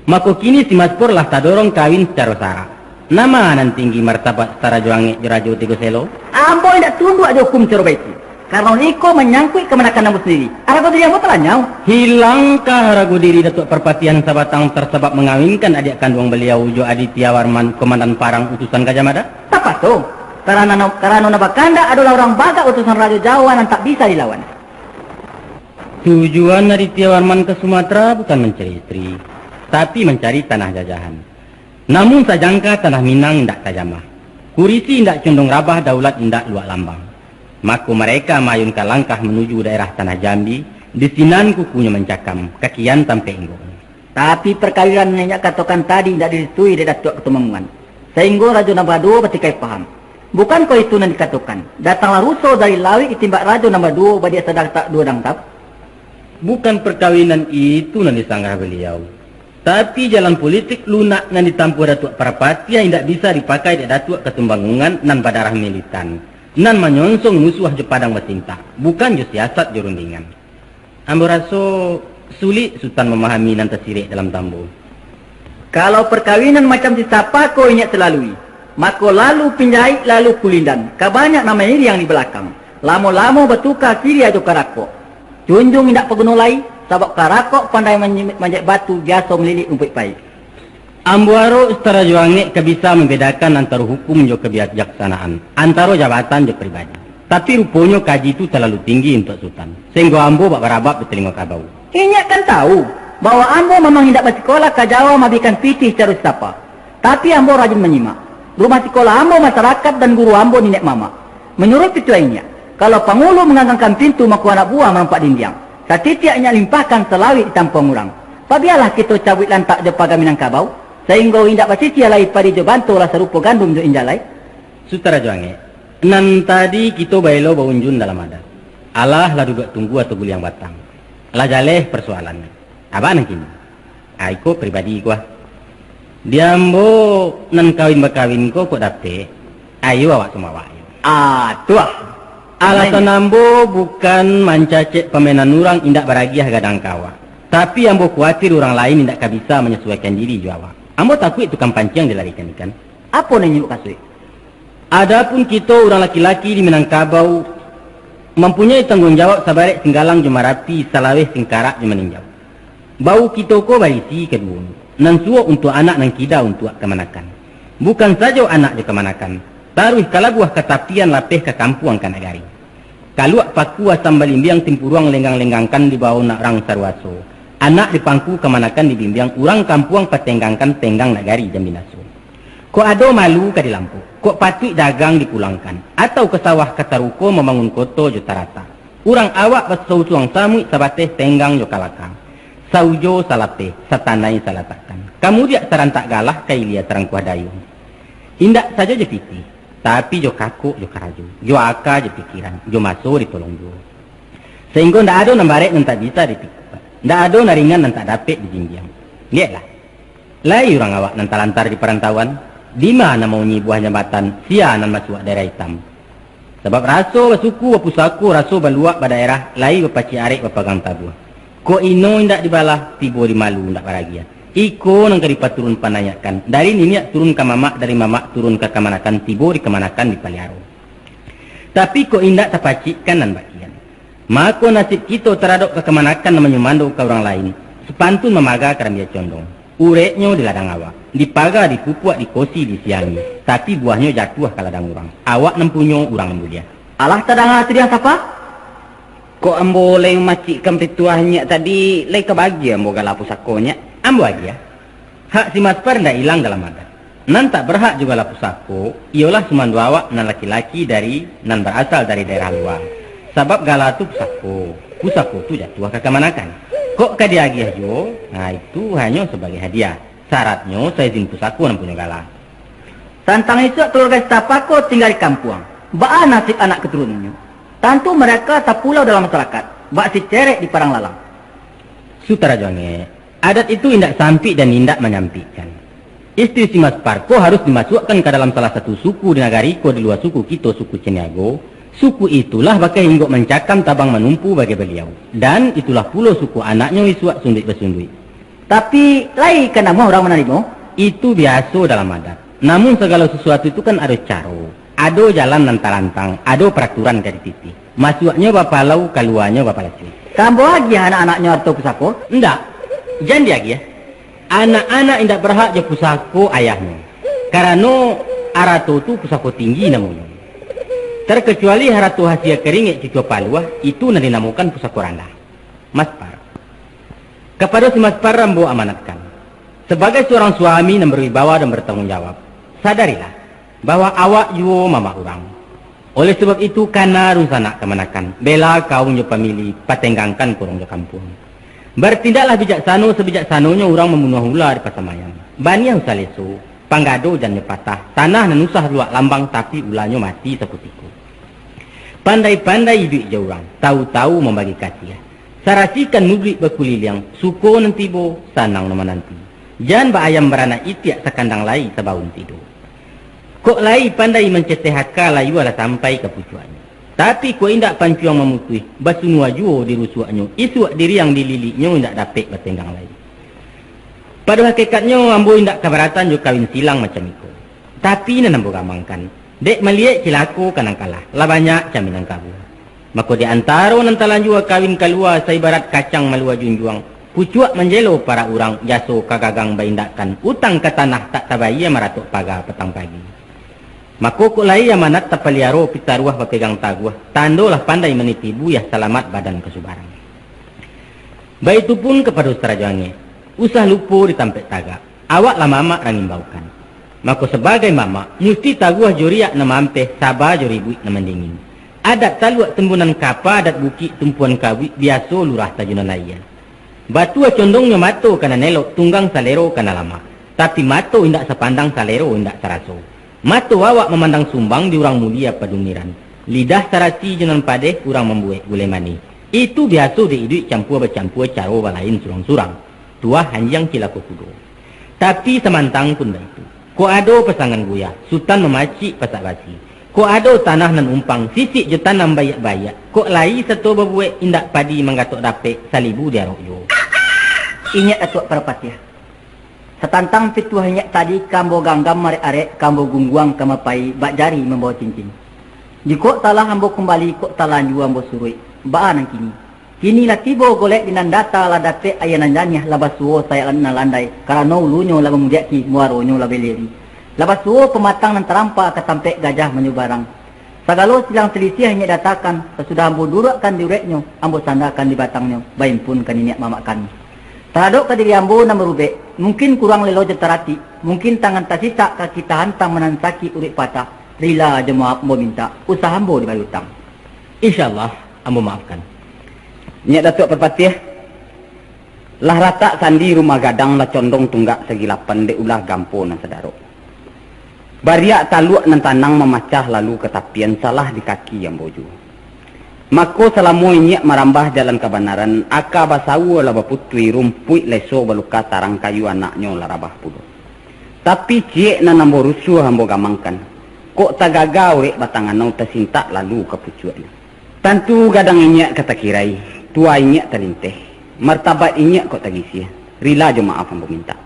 mako kini si Maspor lah tadorong kawin sacaro sarak. Nama nan tinggi martabat Sutan Rajo Angek jo Rajo Tigo Selo? Ambo indak tunduak jo hukum sacaro baitu, karano iko manyangkuik kamanakan ambo sandiri. Arago diri ambo talanyau. Hilangkah arago diri Datuak Parpatiah nan sabatang tarsabab mangawinkan adiak kanduang baliau jo Aditya Warman, komandan parang utusan Gajah Mada? Tapaso, karano, karano nan bakandak adolah urang bagak utusan Rajo Jawa nan tak bisa dilawan. Tujuan Aditya Warman ka Sumatera bukan mancari istri, tapi mancari tanah jajahan. Namun sajangka tanah Minang indak tajamah, kurisi indak condong rabah, daulat indak luak lambang. Mako, mareka maayunkan langkah manuju daerah tanah Jambi, di sinan kukunyo mancakam, kakian tampek inggoknyo. Tapi parkawinan nan inyak katokan tadi indak direstui dek Datuak Katumangguangan, sainggo Rajo Nan Baduo batikai paham. Bukankoh itu nan dikatokan, datanglah ruso dari lauik ditimbak Rajo Nan Baduo, badiak sadatak duo dangkap? Bukan parkawinan itu nan disanggah baliau, tapi jalan politik lunak nan ditampuah Datuak Parpatiah indak bisa dipakai dek Datuak Katumangguangan nan badarah militan, nan manyonsong musuah jo padang basintak, bukan jo siasat jo rundingan. Ambo raso, sulik Sutan mamahami nan tasirek dalam tambo. Kalau parkawinan macam si Sapa ko inyak talalui, mako lalu pinjaik, lalu kulindan, ka banyak nan mairiang di balakang. Lamo-lamo batuka siriah jo karakok. Junjuang indak paguno lai, sabab karakok pandai manyi-, manjek batu, biaso malilik rumpuik paik. Ambo arok Sutan Rajo Angek ka bisa mambedakan antaro hukum jo kabijaksanaan, antaro jabatan jo pribadi. Tapi ruponyo kaji tu talalu tinggi untuak Sutan, sainggo ambo bak barabab di talingo kabau. Inyak kan tahu, bahwa ambo mamang indak basikolah ka Jawa maabihkan pitih sacaro si Sapa. Tapi ambo rajin manyimak. Rumah sikolah ambo masarakaik dan guru ambo niniak mamak. Manuruik pituah inyiak, kalau pangulu manggangkan pintu, mako anak buah marampak dindiang. Satitiak inyiak limpahkan, salawik ditampuang urang. Pabialah kito cabuik lantak jo paga Minangkabau, sainggo indak basisiah lai padi jo banto, lah sarupo gandum jo injalai. Sutara jo angek, nan tadi kito baelo baunjun dalam adat. Alah lah duduak tunggu atau guliang batang. Lah jaleh parsoalannyo. Abah nan kini. Ah, iko pribadi ko ah. Di ambo nan kawin bakawin ko kok dapek, ayo awak samo awak ayo. Ah, tu ah. Alasan ambo bukan mancacek pamenan urang indak baragiah gadang ka awak. Tapi ambo kuatir urang lain indak ka bisa manyasuaikan diri jo awak. Ambo takuik tukang panciang dilarikan ikan. Apo nan inyo kasuik? Adapun kito urang laki-laki di Minangkabau, mampunyoi tangguang jawab sabarek Singgalang jo Marapi, salaweh Singkarak jo Maninjau. Bau kito ko barisi kaduonyo, nan suok untuak anak, nan kida untuak kamanakan. Bukan sajo anak jo kamanakan, taruih ka labuah ka tapian, lapeh ka kampuang ka nagari. Kaluak paku asam balimbiang, timpuruang lenggang-lenggangkan, dibao nak rang saruaso. Anak dipangku kamanakan dibimbiang, urang kampuang patenggangkan, tenggang nagari jan binaso. Kok ado malu ka dilampok, kok patuik dagang dipulangkan, atau ka sawah ka taruko mambangun koto jo taratak. Urang awak basausuang samuik sabateh tenggang jo kalakang. Saujo salapeh, satanai salatakkan. Ka mudiak sarantak galah, ka ilia tarangkuah dayuang. Indak sajo jo pitih, tapi jo kakok jo karajo, jo aka jo pikiran, jo maso ditolong juo. Sainggo ndak ado nan barek nan tak bisa dipikua, ndak ado nan ringan nan tak dapek dijinjiang. Lieklah, lai urang awak nan talantar di parantauan, dima nan maunyi buah jambatan, sia nan masuak daerah itam. Sabab raso basuku bapusako, raso baluak badaerah, lai bapacik arek bapagang tabuah. Kok ino indak dibalah, tibo di malu indak baragiah. Iko nan ka dipaturun panaiakkan, dari niniak turun ka mamak, dari mamak turun ka kamanakan, tibo di kamanakan dipaliaro. Tapi kok indak tapacikkan nan bakian, mako nasib kito taradok ka kamanakan nan manyumando ka urang lain, sapantun mamaga karambia condong. Ureknyo di ladang awak, dipaga, dipupuak, dikosi, disiangi, tapi buahnyo jatuah ka ladang urang. Awak nan punyo, urang nan buliah. Alah tadanga tu diang sapa? Kok ambo lai mamacikkan pituah nyiak tadi, lai ka bagi ambo gala pusako nyiak? Ambo agiah. Hak si Maspar ndak ilang dalam adat. Nan tak berhak jo gala pusako, iyolah sumando awak nan laki-laki dari, nan barasal dari daerah lua. Sabab gala tu pusako, pusako tu jatuah ka kamanakan. Kok ka diagiah juo, nah itu hanyo sabagai hadiah. Saratnyo saizin pusako nan punyo gala. Tantang isuak kaluarga Sitapako tingga di kampuang, baa nasib anak katurunannyo? Tantu mereka tapulau dalam masarakat, bak si cerek di parang lalang. Sutara jo angek, adat itu indak sampik dan indak manyampikkan. Istri si Maspar ko harus dimasuakkan ka dalam salah satu suku di nagari ko di lua suku kito, suku Caniago. Suku itulah bakeh inggok mancakam, tabang manumpu bagai baliau. Dan itulah pulo suku anaknyo isuak sunduik-basunduik. Tapi, lai ka namuah urang manarimo? Itu biaso dalam adat. Namun sagalo sasuatu tu kan ado caro, ado jalan nan tarantang, ado paraturan ka dititih. Masuaknyo bapalau, kaluanyo bapalasuik. Ka ambo agiah anak-anaknyo arato pusako? Indak, jan diagiah. Anak-anak indak barhak jo pusako ayahnyo, karano arato tu pusako tinggi namonyo. Tarkacuali harato hasia karingek cucua paluah, itu nan dinamokan pusako randah. Maspar. Kapado si Maspar ambo amanatkan, sabagai surang suami nan barwibawa dan bartangguang jawab, sadarilah bahwa awak juo mamak urang. Oleh sabab itu, kana dunsanak kamanakan, bela kaum jo pamili, patenggangkan kurong jo kampuang. Bartindaklah bijaksano sabijaksanonyo urang mambunuah ula di pasamaian. Baniah usah leso, panggado jannyo patah, tanah nan usah luak lambang, tapi ulanyo mati sakutiko. Pandai-pandai iduik jo urang, tau-tau mambagi kasiah. Sarasikan nuduik bakuliliang, suko nan tibo, sanang nan mananti. Jan baayam baranak itiak, sakandang lai sabaun tido. Kok lai pandai manceteh aka, layua lah sampai ka pucuaknyo. Tapi kok indak pancuang mamutuih, basunua juo di rusuaknyo, isuak diriang di liliknyo indak dapek batenggang lai. Pado hakikatnyo, ambo indak kabaratan jo kawin silang macam iko. Tapi nan ambo gamangkan, dek maliek cilako ka nan kalah, lah banyak camin nan kabuah. Mako di antaro nan talanjua kawin kalua, saibarat kacang malua junjuang, pucuak manjelo parak urang, jaso ka gagang baindakkan, utang ka tanah tak tabayia, maratok paga patang pagi. Mako kok lai amanat tapaliaro, pitaruah bapegang taguah, tando lah pandai maniti buiah, salamat badan kasubarang. Baitu pun kapado sarajo angek, usah lupo di tampek tagak. Awak lah mamak rangimbaukan. Mako sabagai mamak, musti taguah jo riak nan maampeh, saba jo ribuik nan mandingin. Adat taluak timbunan kapa, adat bukik tumpuan kabuik, biaso lurah tajunan aia. Batua condongnyo mato ka nan elok, tunggang salero ka nan lamak. Tapi mato indak sapandang, salero indak saraso. Mato awak mamandang sumbang di urang mulia padumiran. Lidah sarasi jo nan padeh, urang mambuek gulai manih. Itu biaso dek iduik campua-bacampua, caro balain surang-surang. Tuah anjiang cilako kudo. Tapi samantang pun baitu. Kok ado pasangan guyah, sutan mamacik pasak basi. Kok ado tanah nan umpang, sisik jo tanam baiak-baiak. Kok lai sato babuek, indak padi manggatok dapek, salibu diarok juo. Inyiak Datuak Parpatiah. Satantang pituah inyiak tadi ka ambo ganggam arek-arek, ka ambo gungguang ka mapai, bak jari mambawa cincin. Jikok talah ambo kumbali, kok talanjua ambo suruik, baa nan kini? Kini lah tibo golek di nan data, lah dapek aia nan janiah, lah basuo sayok nan landai, karano ulunyo lah mamudiak ki, muaronyo lah beliri. Lah basuo pamatang nan tarampa, ka tampek gajah manyubarang. Sagalo silang silisiah inyiak datakan, sasudah ambo duruakkan di ureknyo, ambo sandakan di batangnyo, baimpunkan niniak mamak kami. Taradok ka diri ambo nan barubek, mungkin kurang lelo jo taratik, mungkin tangan tasitak, kaki tahantang, banan sakik, uruik patah, rila jo maaf ambo mintak, usah ambo dibayia utang. Insya Allah, ambo maafkan. Nyiak Datuak Parpatiah, lah ratak sandi rumah gadang, lah condong tunggak sagilapan dek ulah gampo nan sadarok. Bariak taluak nan tanang mamacah lalu ka tapian, salah di kaki ambo juo. Mako, salamo inyiak marambah jalan kabanaran, aka basaua lah baputuih, rumpuik leso baluka tarang, kayu anaknyo lah rabah pulo. Tapi, ciek nan ambo rusuah ambo gamangkan, kok tagaga urek batang anau, tasintak lalu ka pucuaknyo. Tantu gadang inyiak ka takirai, tua inyiak talinteh, martabat inyiak kok tagisia, rila jo maaf ambo mintak.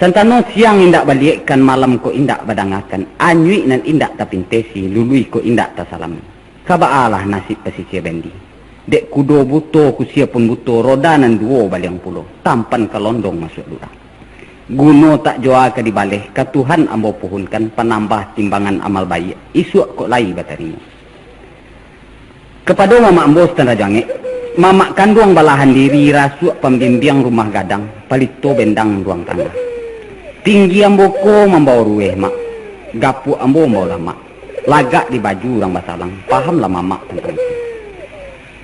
Santano siang indak baliekkan, malam kok indak badangakan, anyuik nan indak tapintesi, lului kok indak tasalami. Ka baalah nasib pasisia bendi? Dek kudo buto, kusia pun buto, roda nan duo baliang pulo, tampan ka londong masuak lurah. Guno tak jua ka dibaleh, ka Tuhan ambo puhunkan, panambah timbangan amal baiak, isuak kok lai batarimo. Kapado mamak ambo Sutan Rajo Angek, mamak kanduang balahan diri, rasuak pambimbiang rumah gadang, palito bendang ruang tangah. Tinggi ambo ko mambao rueh, Mak. Gapuak ambo mambao lamak. Lagak di baju urang basalang, pahamlah mamak tantang itu.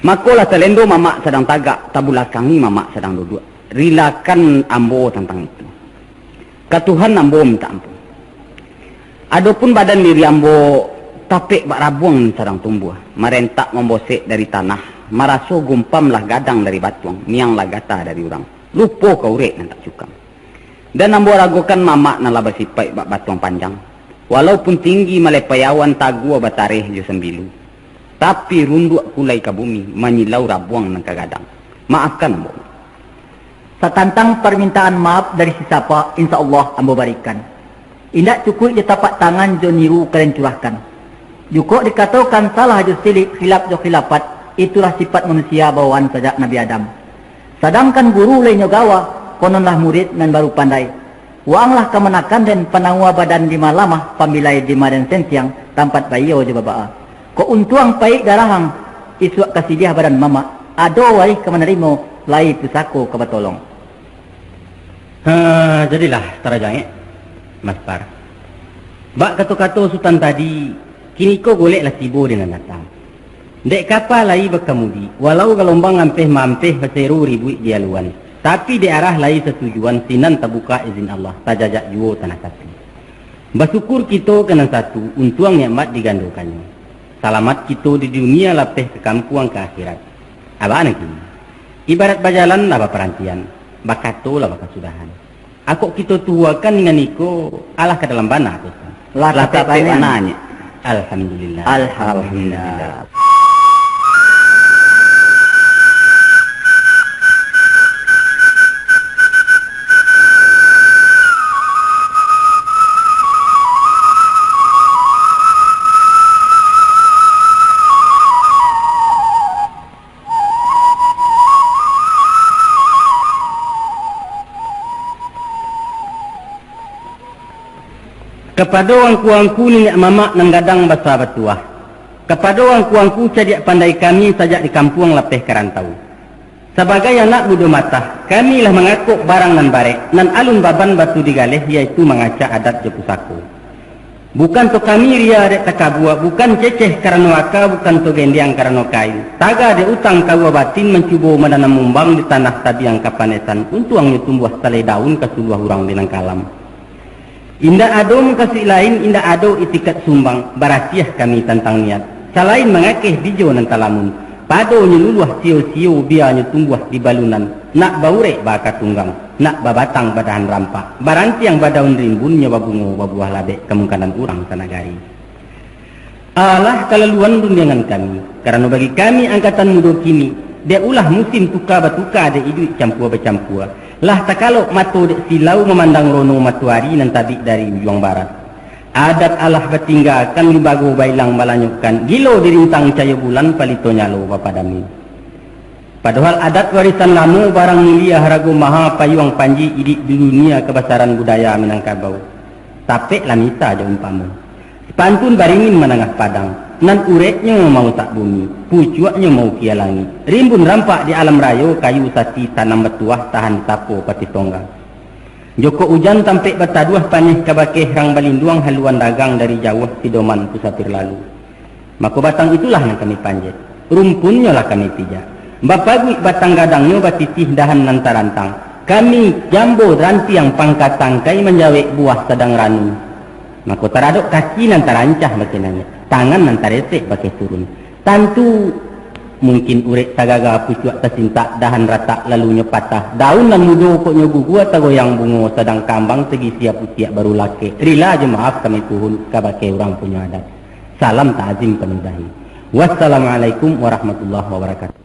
Mako lah talendo mamak sadang tagak, tabulakangi mamak sadang duduak. Rilakan ambo tantang itu. Ka Tuhan ambo mintak ampun. Adopun badan diri ambo tapek bak rabuang nan sadang tumbuah, marentak mambosek dari tanah, maraso gumpam lah gadang dari batuang, miang lah gata dari urang, lupo ka urek nan tak cukang. Dan ambo ragokan mamak nan lah basipaik bak batuang panjang, walaupun tinggi malepai awan, tagua batareh jo sambilu, tapi runduak kulai ka bumi, manyilau rabuang nan ka gadang. Maafkan ambo. Satantang parmintaan maaf dari sisapa, insya Allah ambo barikan. Indak cukuik jo tapak tangan jo niru kalian curahkan. Jukok dikatokan salah jo silik, khilaf jo khilafat, itulah sifat manusia bawaan sajak Nabi Adam. Sadangkan guru lai nyo gawa, kononlah murid nan baru pandai. Waanglah kamanakan den panangua badan di ma lamah, pambilai di ma den sentiang, tampat baiyo jo babaa. Kok untuang paik darahang, isuak ka siliah badan mamak, ado warih ka manarimo, lai pusako ka batolong. Ha, jadilah, Tarajo Angek, Maspar. Bak kato-kato Sutan tadi, kiniko golek lah tibo di nan datang. Dek kapa lai bakamudi, walau galombang ampeh-maampeh, basero ribuik di aluan, tapi dek arah lai satujuan, sinan tabuka izin Allah, tajajak juo tanah tapi. Basyukur kito ka nan satu, untuang nikmat digandokannyo. Salamat kito di dunia, lapeh ka kampuang ka akhirat. Abah nan kini, ibarat bajalan lah baparantian, bakato lah bakasudahan. Akok kito tuhuakan dengan iko, alah ka dalam bana, Pak Ustaz. Lah tapek bana, Nyiak. Alhamdulillah. Alhamdulillah. Kapado angku-angku niniak mamak nan gadang basa batuah, kapado angku-angku cadiak pandai kami sajak di kampuang lapeh ka rantau, Sabagai anak mudo matah, kami lah mangakok barang nan barek, nan alun baban batu digaleh, yaitu mangacak adat jo pusako. Bukan to kami ria dek takabua, bukan ceceh karano aka, bukan to gendiang karano kain. Taga dek utang kaua batin mancubo mananam mumbang di tanah tabiang kapanesan, untuangnyo tumbuah salai daun ka suluah urang di nan kalam. Indak ado mukasuik lain, indak ado itikad sumbang, barasiah kami tantang niat. Salain mangakeh bijo nan talamun, padonyo luluah sio-sio, bianyo tumbuah di balunan, nak baurek baaka tunggang, nak babatang badahan rampak, barantiang badaun rimbun, nyo babungo babuah labek, kamungkanan urang sanagari. Alah kalaluan rundiangan kami, karano bagi kami angkatan mudo kini, dek ulah musim tuka batuka, dek iduik campua bacampua, lah takalok mato dek silau mamandang rono matoari nan tabik dari ujuang barat. Adat alah batinggakan, limbago bailang balanyokkan, gilo dirintang cayo bulan, palito nyalo bapadami. Padohal adat warisan lamo, barang mulia harago maha, payuang panji iduik di dunia, kabasaran budaya Minangkabau. Tapek lah misa jo umpamo. Pantun baringin manangah padang, nan ureknyo mausak bumi, pucuaknyo maukia langik. Rimbun rampak di alam rayo, kayu sati tanam batuah, tahan sapo patih tongga. Jokok ujan tampek bataduah, paneh kabakeh rang balinduang, haluan dagang dari jauah, pidoman kusapir lalu. Mako batang itulah nan kami panjek, rumpunnyo lah kami pijak. Bapaguik batang gadangnyo, batitih dahan nan tarantang. Kami jambo rantiang pangka tangkai, manjawek buah sadang ranu. Mako taradok kaki nan tarancah bakinanyo, tangan nan taresek bakeh turun. Tantu mungkin urek tagaga, pucuak tasintak, dahan ratak lalunyo patah. Daun nan mudo pokoknyo gugua, tagoyang bungo sadang kambang, tagisia putiak baru lakek. Rila jo maaf kami puhun, kabakeh urang punyo adat. Salam ta'zim kami udahi. Wassalamualaikum warahmatullahi wabarakatuh.